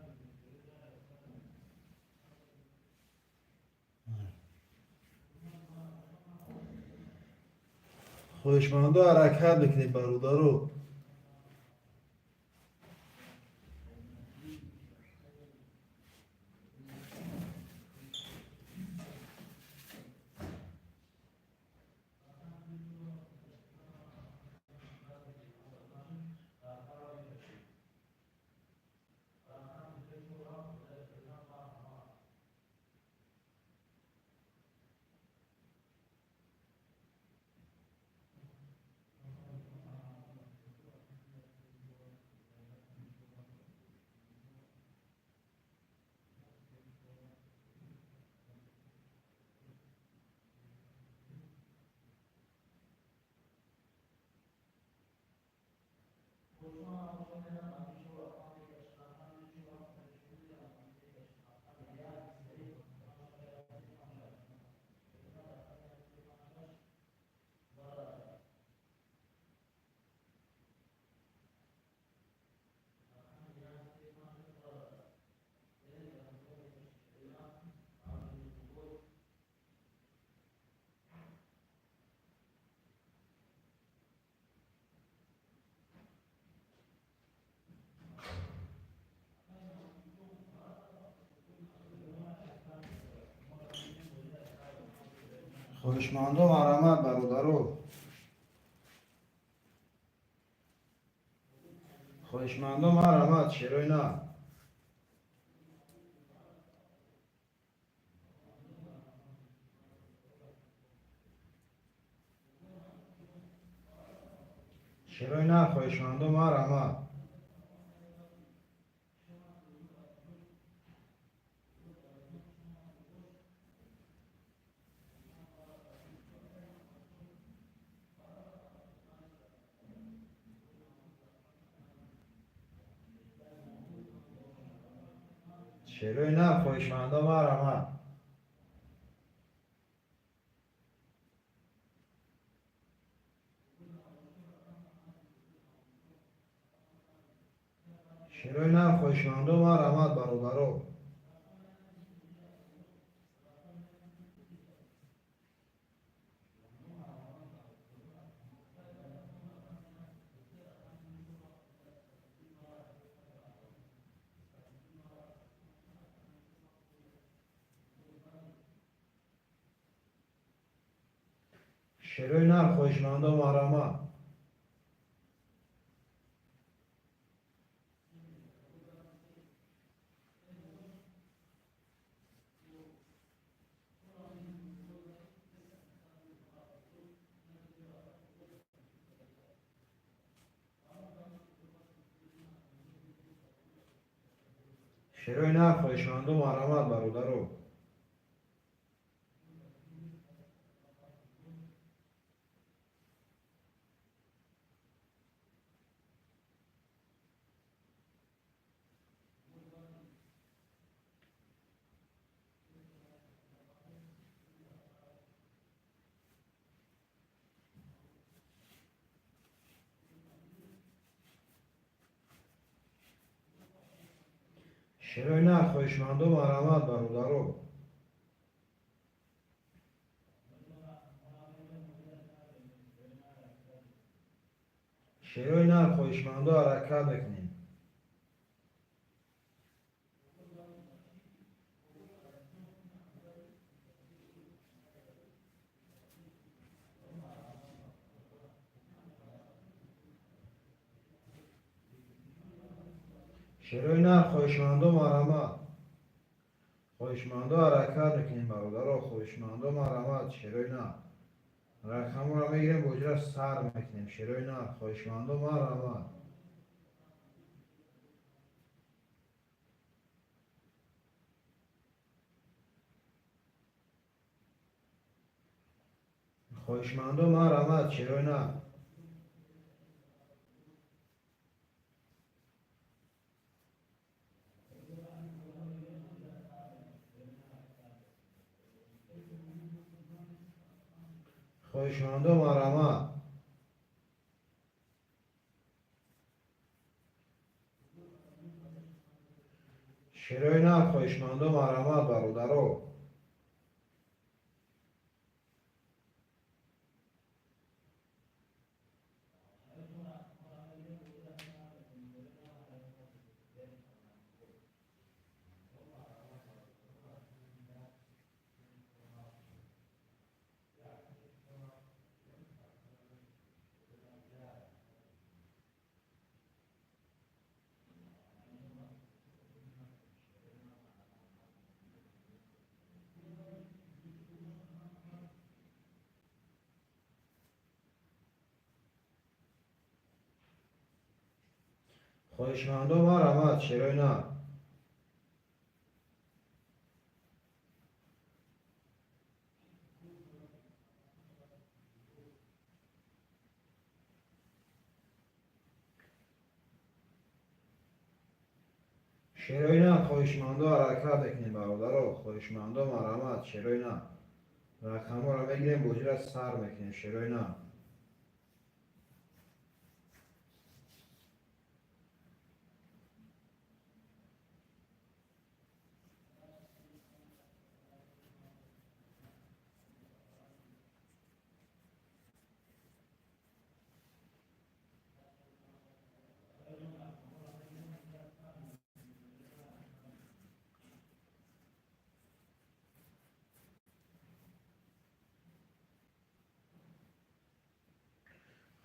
Хоҳишмандо, ҳаракат мекунед, бародаро. Хоҳишмандо, марҳамат, бародаро. Хоҳишмандо, марҳамат, шерои нар. Шерои нар, хоҳишмандо, марҳамат. Шерои нар, хоҳишмандо, марҳамат. Шерои нар, хоҳишмандо, марҳамат, бародаро. Шерои нар, хоҳишмандо, марҳамат. Шерои нар, хоҳишмандо, марҳамат, бародаро. Шерои нар, хоҳишмандо, марҳамат, бародаро. Шерои нар, хоҳишмандо, ҳаракат мекунем. Шерои нар, хоҳишмандо марҳамат. Хоҳишмандо ҳаракат мекунем, бародаро, хоҳишмандо марҳамат, шерои нар. Рақаморо мегирем, бозиро сар мекунем, шерои нар, хоҳишмандо марҳамат. Хоҳишмандо марҳамат, шерои нар. Хоҳишмандо марҳамат. Шерои нар, хоҳишмандо марҳамат, бародаро. Хоҳишмандо марҳамат, шерои нар. Шерои нар, хоҳишмандо ҳаракат мекунем, бародаро, хоҳишмандо марҳамат, шерои нар. Рақамҳоро мегирем, бозиро сар мекунем, шерои нар.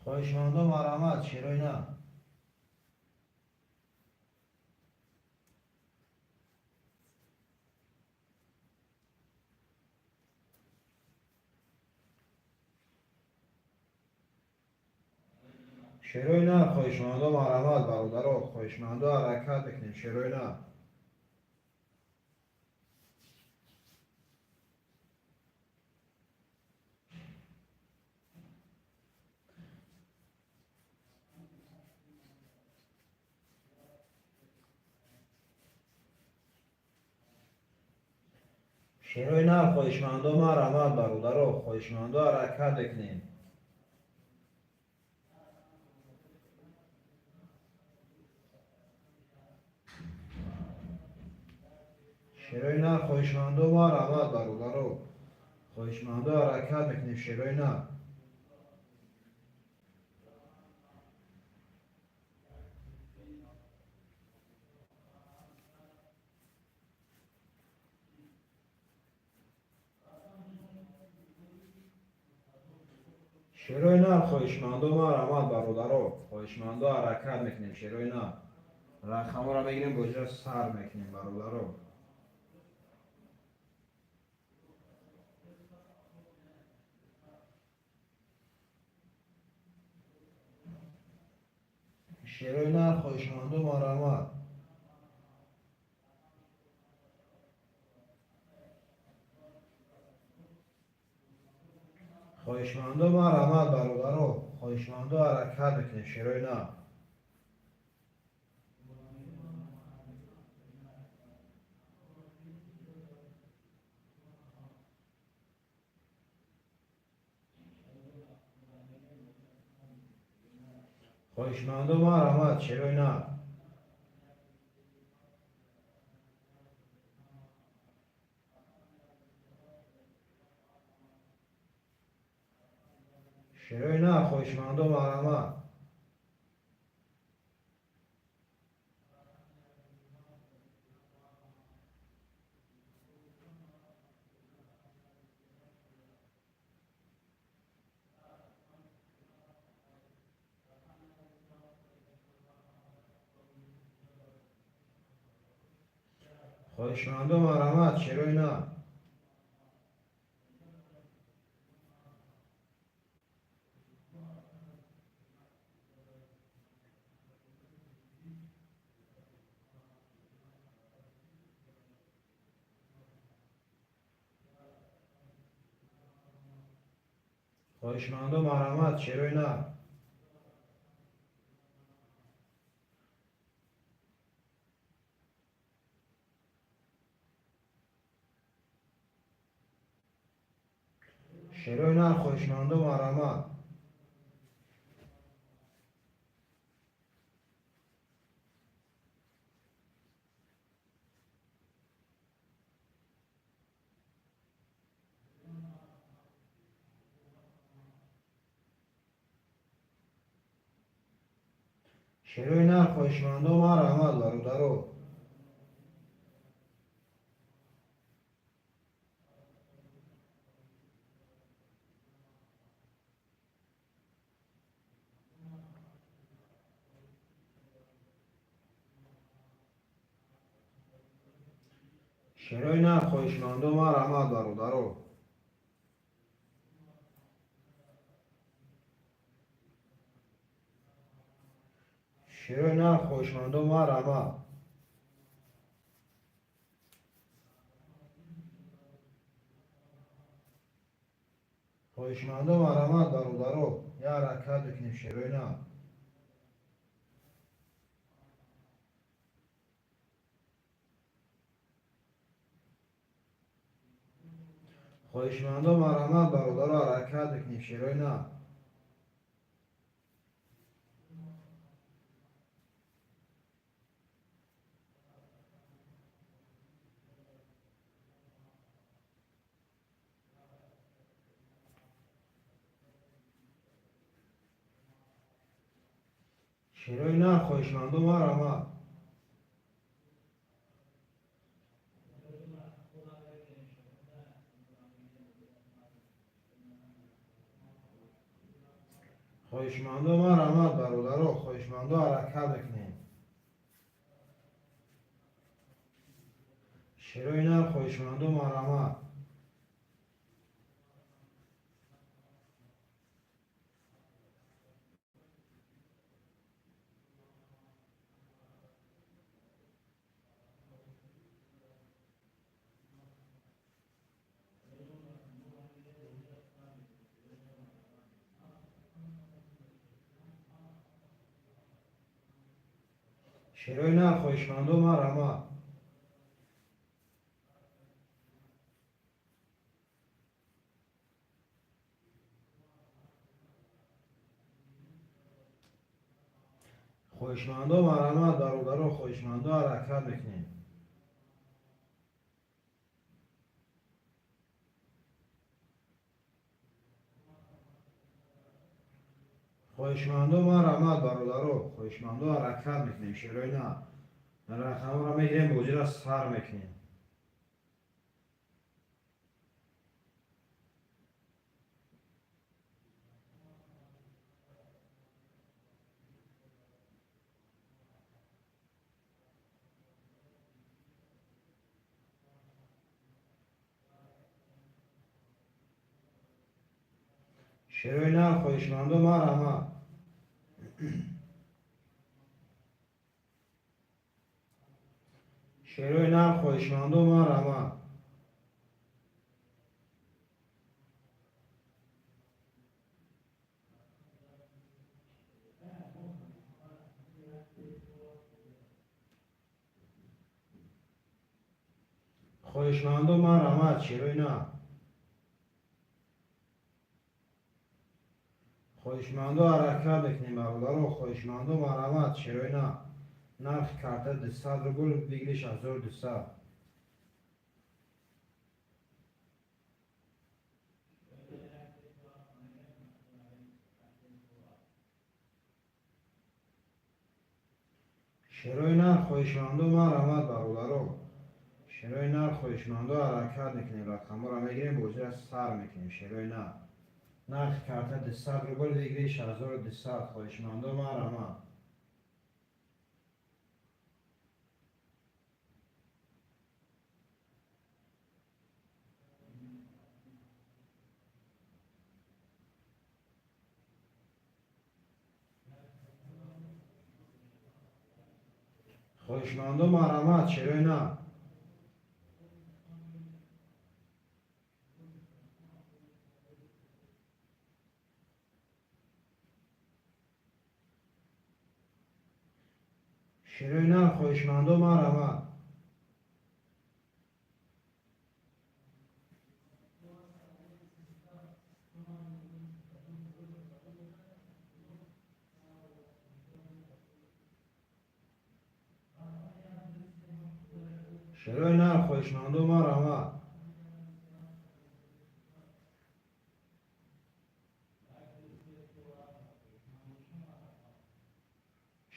Хоҳишмандо марҳамат, шерои нар. Шерои нар, хоҳишмандо марҳамат, бародаро, хоҳишмандо ҳаракат мекунем, шерои нар. Шерои нар, хоҳишмандо марҳамат, бародаро, хоҳишмандо ҳаракат мекунем. Шерои нар, хоҳишмандо марҳамат, бародаро, хоҳишмандо ҳаракат мекунем, шерои нар. Шерои нар, хоҳишмандо марҳамат, бародаро, хоҳишмандо ҳаракат мекунем, шерои нар. Рақамҳоро мегирем, бозиро сар мекунем, бародаро. Шерои нар, хоҳишмандо марҳамат. Хоҳишмандо марҳамат, бародаро, хоҳишмандо ҳаракат мекунем, шерои нар. Хоҳишмандо марҳамат, шерои нар. Шерои нар, хоҳишмандо марҳамат. Хоҳишмандо, марҳамат, шерои нар. Хоҳишмандо, марҳамат, шерои нар. Шерои нар, хоҳишмандо, марҳамат. Шерои нар, хоҳишмандо, марҳамат, бародаро. Шерои нар, хоҳишмандо, марҳамат, бародаро. Шерои нар, хоҳишмандо, марҳамат. Хоҳишмандо, марҳамат, бародаро, як ҳаракат бикунем, шерои нар. Хоҳишмандо, марҳамат, бародаро, ҳаракат бикунем, шерои нар. Шерои нар, хоҳишмандо, марҳамат. Хоҳишмандо, марҳамат, бародаро, хоҳишмандо, ҳаракат бикунем. Шерои нар, хоҳишмандо, марҳамат. Шерои нар, хоҳишмандо, марҳамат. Хоҳишмандо, марҳамат, бародаро, хоҳишмандо, ҳаракат мекунем. Хоҳишмандо, марҳамат, бародаро, хоҳишмандо, ҳаракат мекунем, шерои нар. Рақамро мегирем, бозиро сар мекунем. Шерои нар, хоҳишмандо, марҳамат. Шерои нар, хоҳишмандо, марҳамат. Хоҳишмандо, марҳамат, шерои нар. Хоҳишмандо, ҳаракат мекунем, бародаро, хоҳишмандо, марҳамат, шерои нар. Нархи карта 200 рубл, выигрыш 1200. Шерои нар, хоҳишмандо, марҳамат, бародаро. Шерои нар, хоҳишмандо, ҳаракат мекунем, рақамҳоро мегирем, бозиро сар мекунем, шерои нар. Нархи карта 200 рубл, выигрыш 1200. Хоҳишмандо, марҳамат. Хоҳишмандо, марҳамат, шерои нар. Шерои нар, хоҳишмандо, марҳамат. Шерои нар, хоҳишмандо, марҳамат.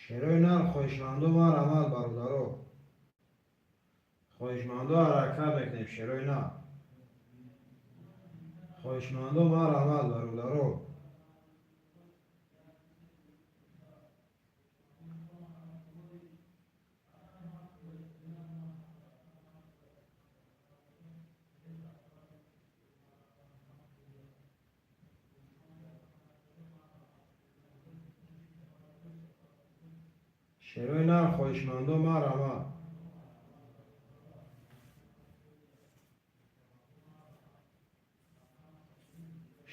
Шерои нар, хоҳишмандо, марҳамат, бародаро. Хоҳишмандо, ҳаракат мекунем, шерои нар. Хоҳишмандо, марҳамат, бародаро. Шерои нар, хоҳишмандо, марҳамат.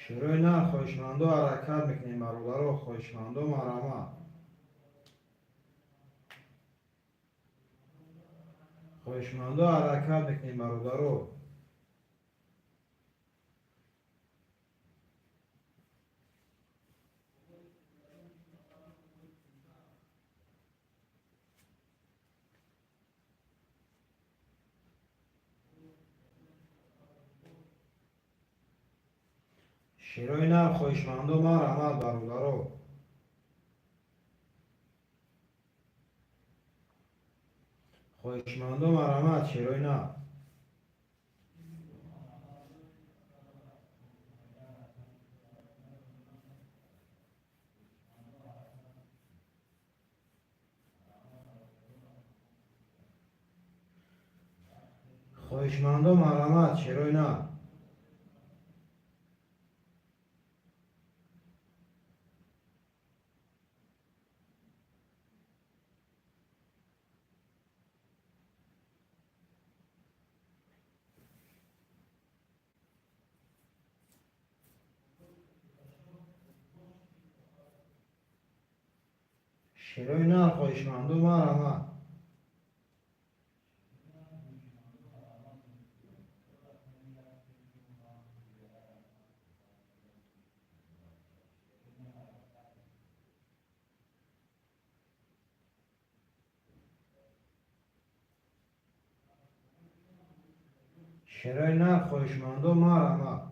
Шерои нар, хоҳишмандо, ҳаракат мекунем, бародаро. Хоҳишмандо, марҳамат. Хоҳишмандо, ҳаракат мекунем, бародаро. Шерои нар, хоҳишмандо, марҳамат, бародаро. Хоҳишмандо, марҳамат, шерои нар. Хоҳишмандо, марҳамат, шерои нар. Шерои нар, хоҳишмандо, марҳамат. Шерои нар, хоҳишмандо, марҳамат.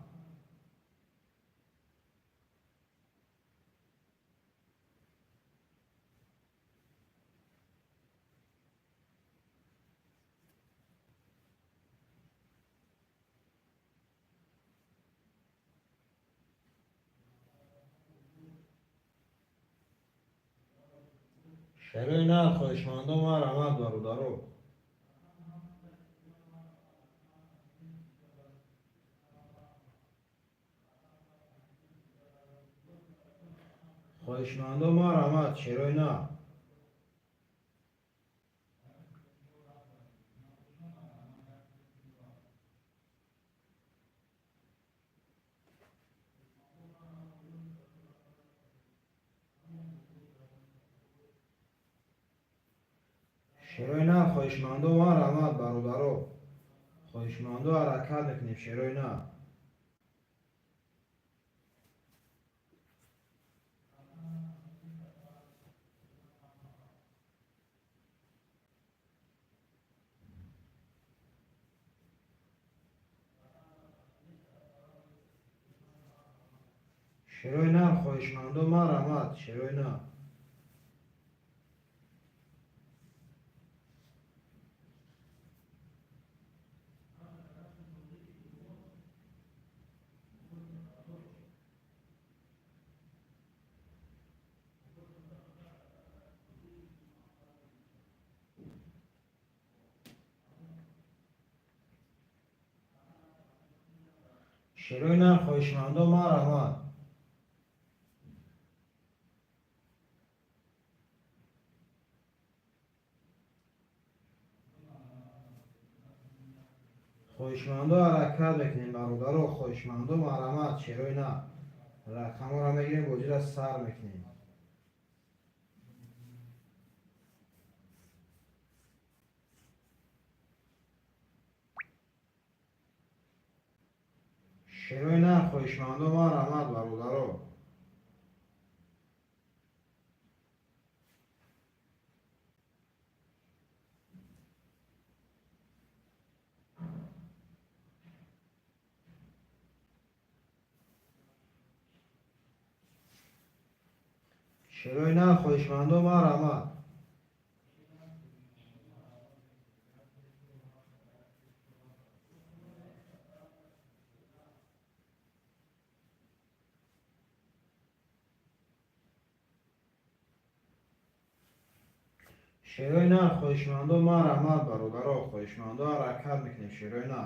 Шерои нар, хоҳишмандо, марҳамат, бародаро. Хоҳишмандо, марҳамат, шерои нар. Шерои нар, хоҳишмандо, марҳамат, бародаро. Хоҳишмандо, ҳаракат мекунем, шерои нар. Шерои нар, хоҳишмандо, марҳамат, шерои нар. Шерои нар, хоҳишмандо, марҳамат. Хоҳишмандо ҳаракат мекунем, бародаро, хоҳишмандо марҳамат, шерои на. Рақамҳоро мегирем, бозиро сар мекунем. Шерои на, хоҳишмандо марҳамат, бародаро. Шерои на, хоҳишмандо марҳамат. Шерои на, хоҳишмандо марҳамат, бародаро, хоҳишмандо ҳаракат мекунем, шерои на.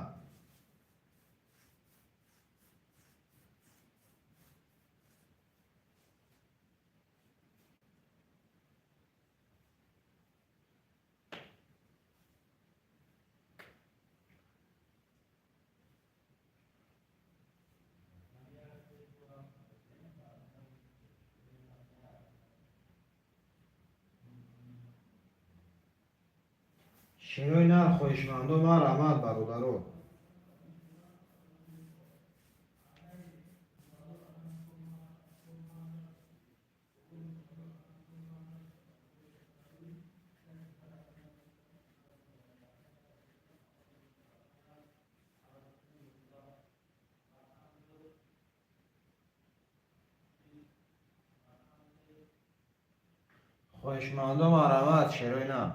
Шерои нар, хоҳишмандо марҳамат, бародаро. Хоҳишмандо марҳамат, шерои нар.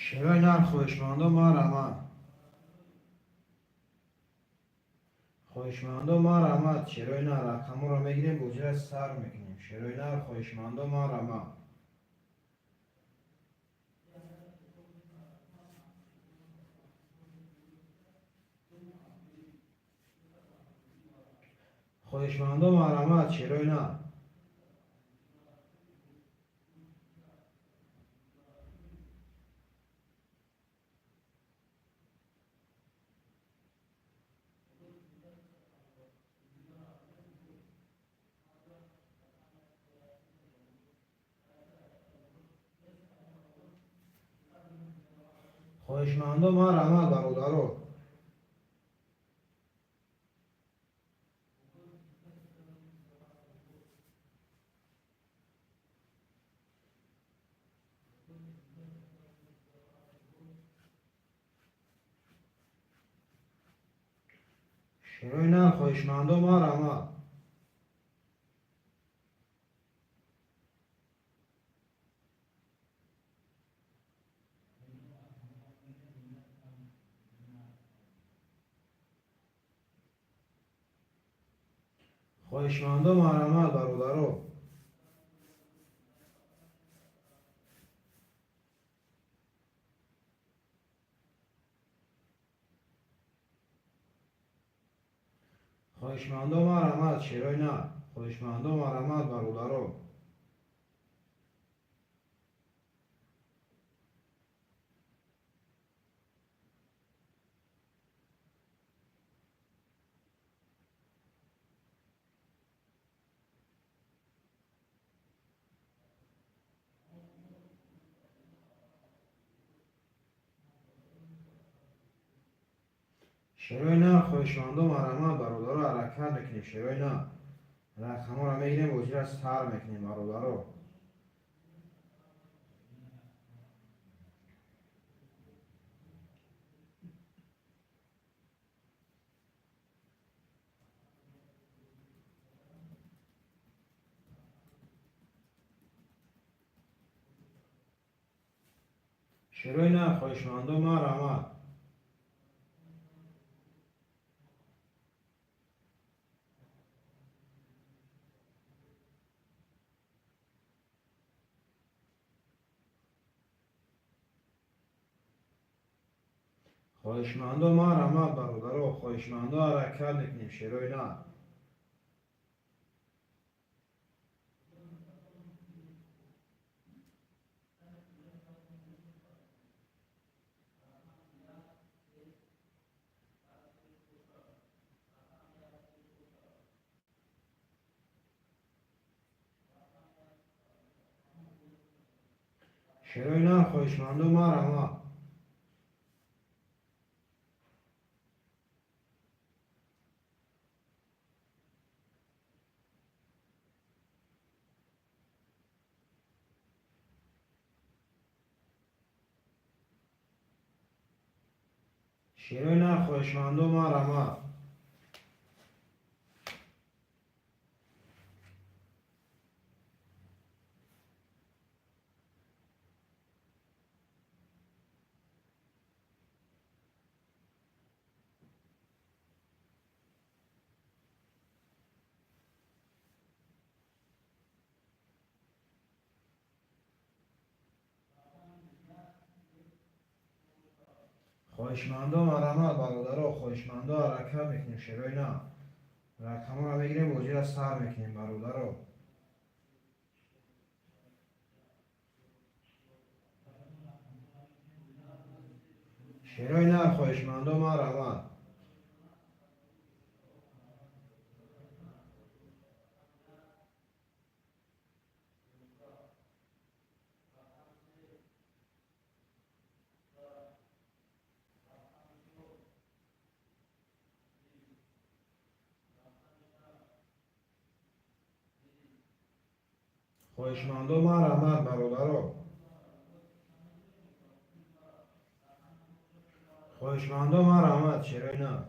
Шерои нар, хоҳишмандо марҳамат. Хоҳишмандо марҳамат, шерои нар, рақамҳоро мегирем, бозиро сар мекунем. Шерои нар, хоҳишмандо марҳамат. Хоҳишмандо марҳамат, шерои нар. Хоҳишмандо марҳамат, бародаро. Шерои нар, хоҳишмандо марҳамат. Хоҳишмандо марҳамат, бародаро. Хоҳишмандо марҳамат, шерои нар. Хоҳишмандо марҳамат, бародаро. Шерои нар, хоҳишмандо марҳамат, бародаро, ҳаракат мекунем, шерои нар. Рақамҳоро мегирем, бозиро сар мекунем, бародаро. Шерои нар, хоҳишмандо, марҳамат. Хоҳишмандо, марҳамат, бародаро, хоҳишмандо, ҳаракат мекунем, шерои нар. Шерои нар, хоҳишмандо, марҳамат. Шерои нар, хоҳишмандо, марҳамат. Хоҳишмандо, марҳамат, бародаро, хоҳишмандо, ҳаракат мекунем, шерои нар. Рақамҳоро мегирем, бозиро сар мекунем, бародаро. Шерои нар, хоҳишмандо, марҳамат. Хоҳишмандо, марҳамат, бародаро. Хоҳишмандо, марҳамат, шерои нар.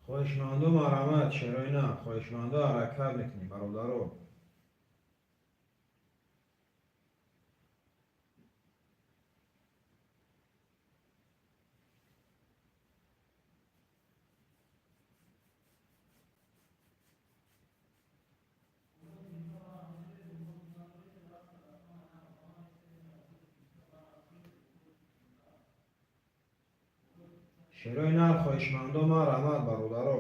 Хоҳишмандо, марҳамат, шерои нар. Хоҳишмандо, ҳаракат мекунем, бародаро. Шерои нар, хоҳишмандо, марҳамат, бародаро.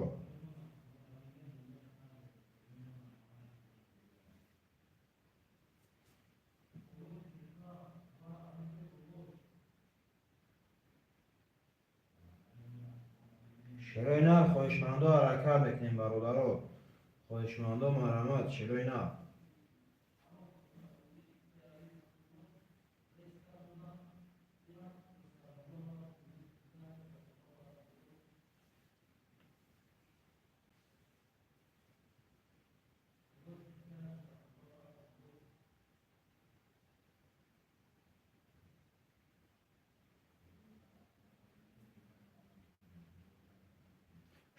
Шерои нар, хоҳишмандо, ҳаракат мекунем, бародаро. Хоҳишмандо, марҳамат, шерои нар.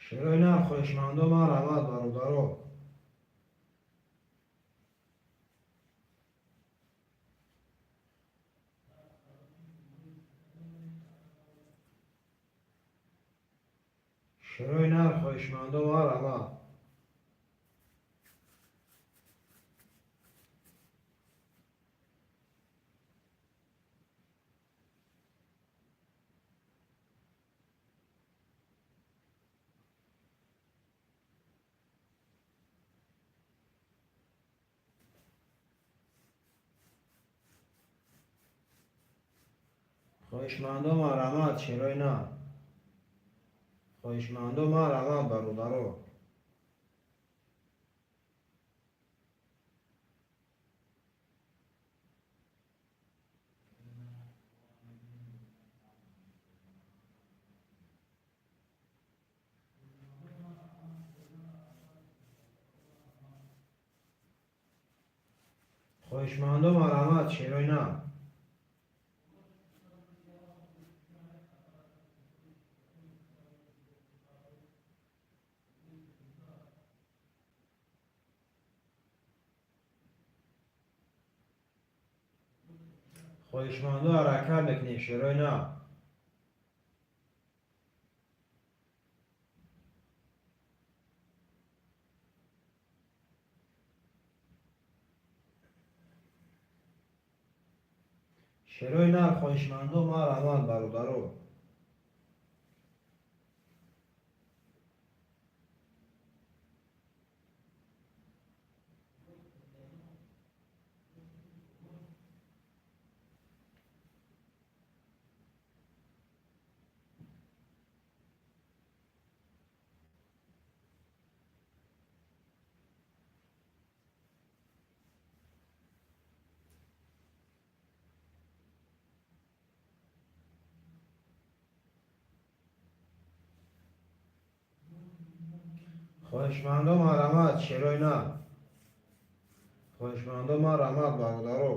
Шерои нар, хоҳишмандо, марҳамат, бародаро. Шерои нар, хоҳишмандо, марҳамат. Хоҳишмандо, марҳамат, шерои нар. Хоҳишмандо, марҳамат, бародаро. Хоҳишмандо марҳамат, шерои нав. Хоҳишмандо ҳаракат мекунем, шерои нав. Шерои нар хоҳишмандо марҳамат, бародаро. Хоҳишмандо марҳамат, шерои нар. Хоҳишмандо марҳамат, бародаро.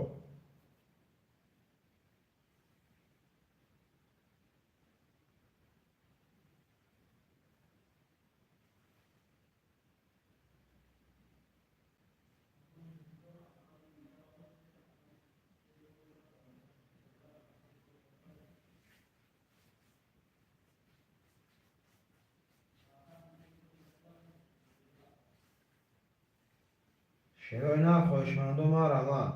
Шерои нар хоҳишмандо марҳамат.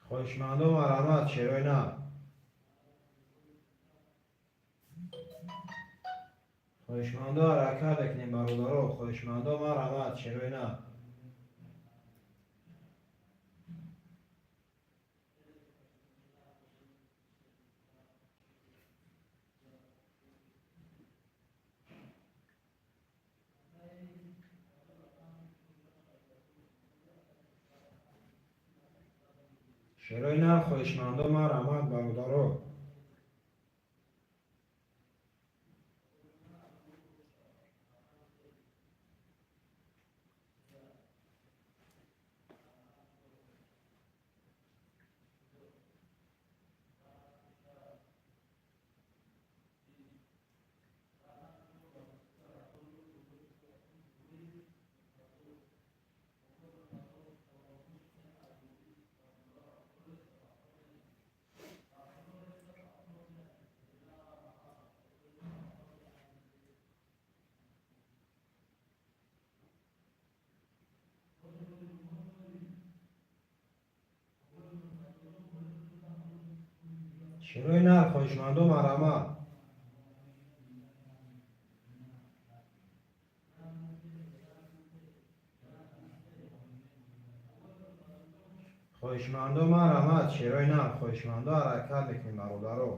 Хоҳишмандо марҳамат, шерои нар. Хоҳишмандо ҳаракат мекунем, бародаро. Хоҳишмандо марҳамат, шерои нар. Шерои нар хоҳишмандо марҳамат, бародаро. Шерои нар хоҳишмандо марҳамат. Хоҳишмандо марҳамат, шерои нар. Хоҳишмандо ҳаракат мекунем, бародаро.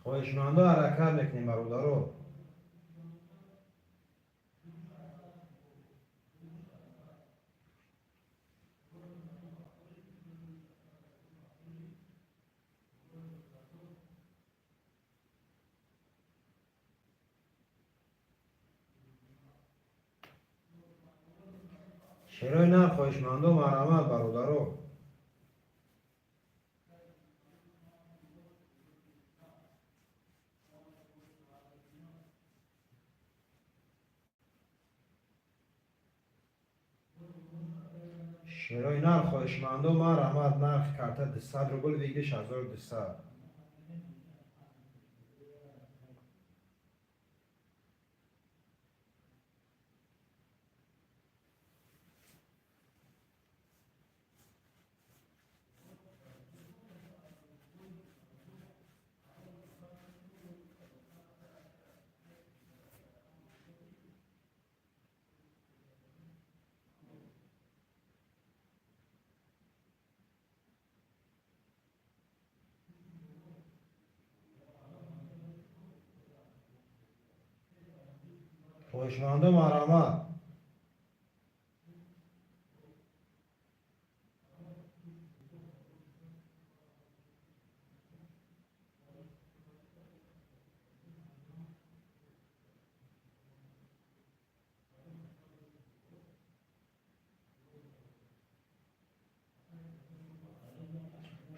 Хоҳишмандо ҳаракат мекунем, бародаро. Шерои нар хоҳишмандо марҳамат, бародаро. Шерои нар хоҳишмандо марҳамат, нархи карта 200 рубл, выигрыш 1200. Хоҳишмандо, марҳамат.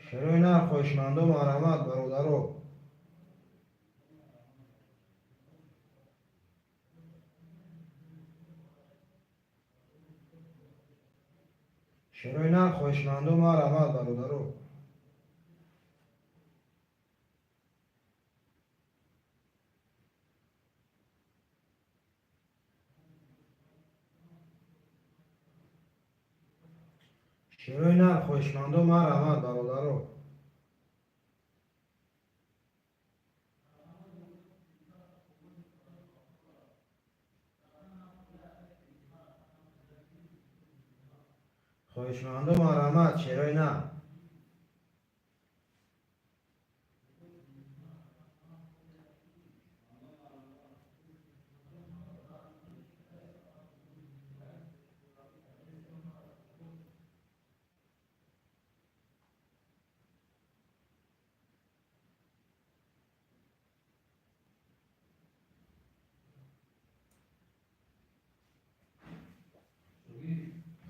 Шерои нар, хоҳишмандо, марҳамат, бародаро. Шерои нар, хоҳишмандо, марҳамат, бародаро. Шерои нар, хоҳишмандо, марҳамат, бародаро. Хоҳишмандо, марҳамат, шерои нар.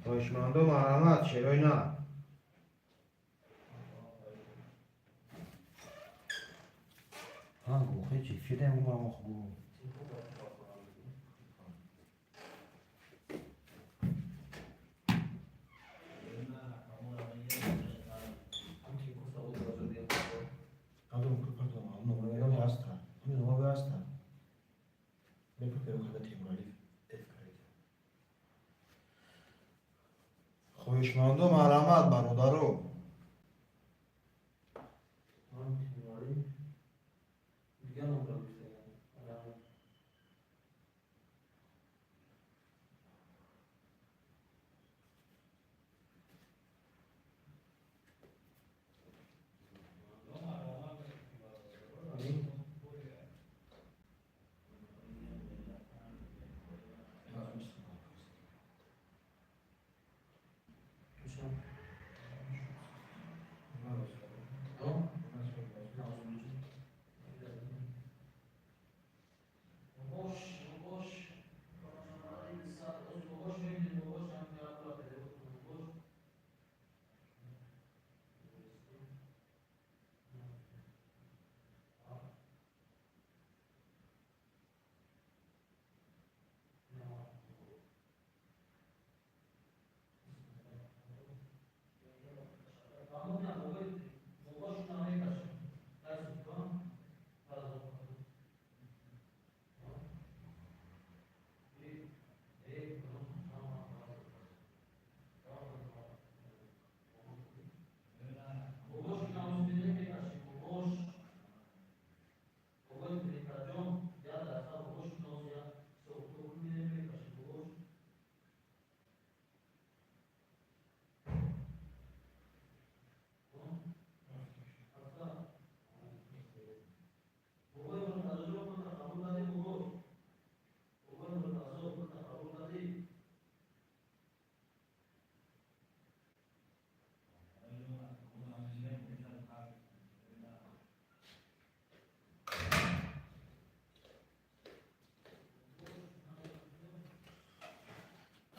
Хоҳишмандо, марҳамат, шерои нар. Ҳа, гӯхе чи фидем умамох гу. Хоҳишмандо, марҳамат, бародаро.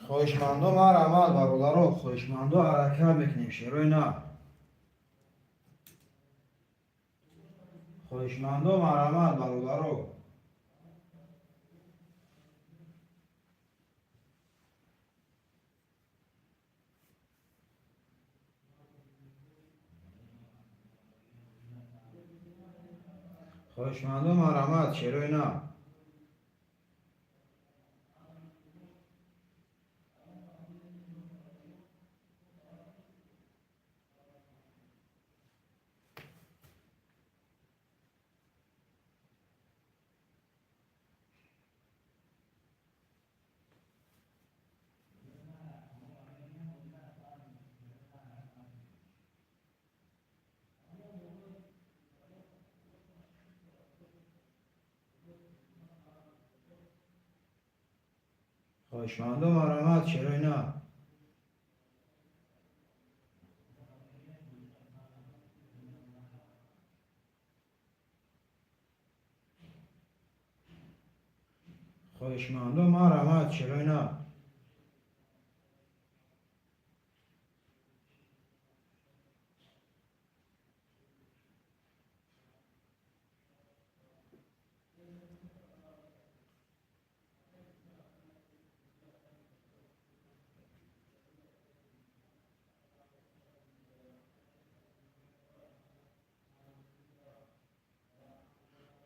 Хоҳишмандо, марҳамат, бародаро. Хоҳишмандо, ҳаракат мекунем, шерои нар. Хоҳишмандо, марҳамат, бародаро. Хоҳишмандо, марҳамат, шерои нар. Хоҳишмандо марҳамат, шерои нар. Хоҳишмандо марҳамат, шерои нар.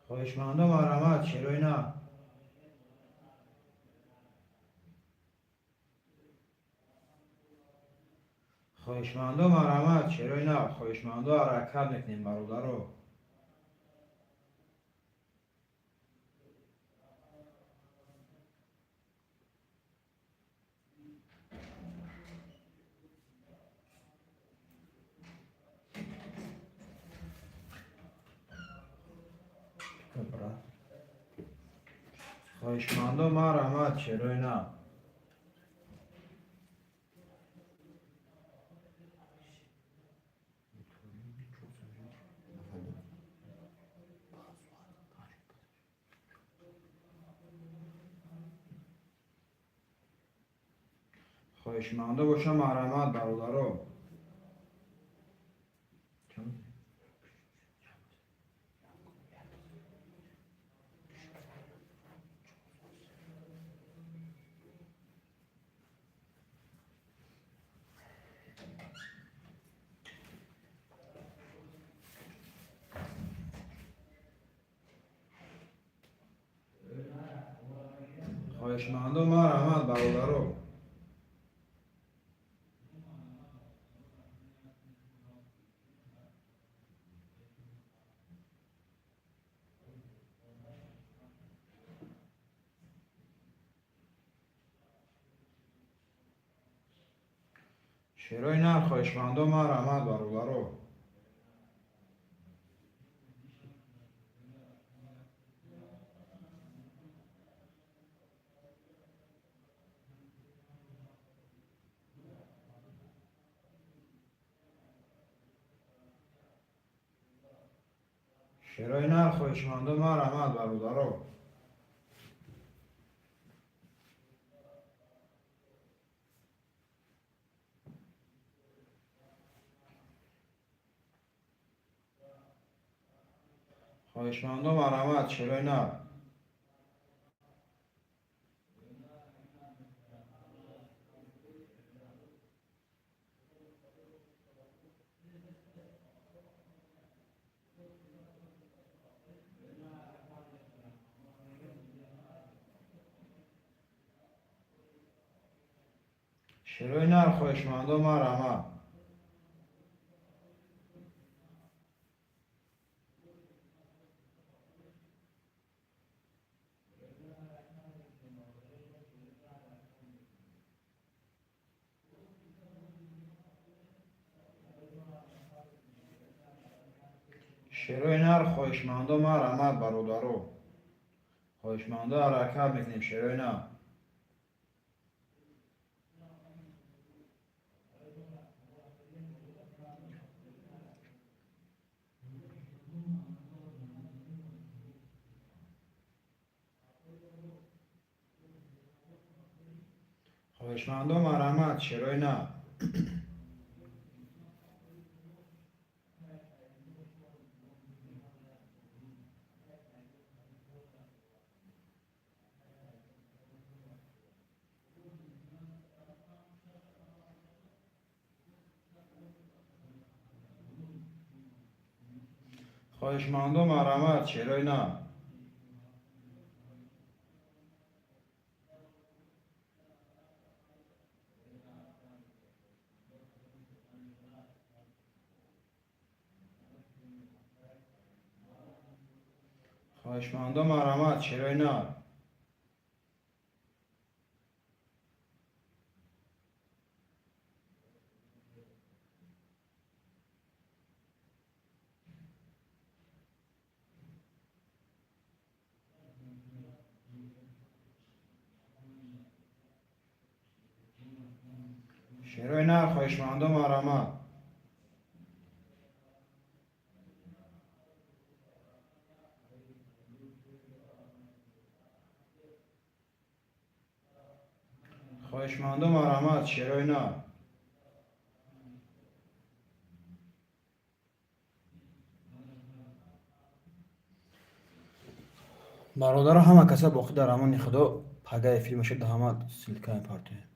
Хоҳишмандо марҳамат, шерои нар. Хоҳишмандо марҳамат, шерои нар. Хоҳишмандо ҳаракат мекунем, бародаро. Хоҳишмандо марҳамат, шерои нар. Хоҳишмандо боша марҳамат, бародаро. Хоҳишмандо марҳамат, бародаро. Шерои нар, хоҳишмандо марҳамат, бародаро. Шерои нар, хоҳишмандо марҳамат, бародаро. Хоҳишмандо марҳамат, шерои нар. Шерои нар, хоҳишмандо марҳамат. Шерои нар, хоҳишмандо марҳамат, бародаро. Хоҳишмандо ҳаракат мекунем, шерои нар. Хоҳишмандо марҳамат, шерои нар. Хоҳишмандо марҳамат, шерои нар. Хоҳишмандо марҳамат, шерои нар. Шерои нар, хоҳишмандо, марҳамат. Хоҳишмандо, марҳамат, шерои нар. Бародаро, ҳама каса боқӣ дар амони Худо. Пага эфир мешад, ҳама ссылка мепартоем.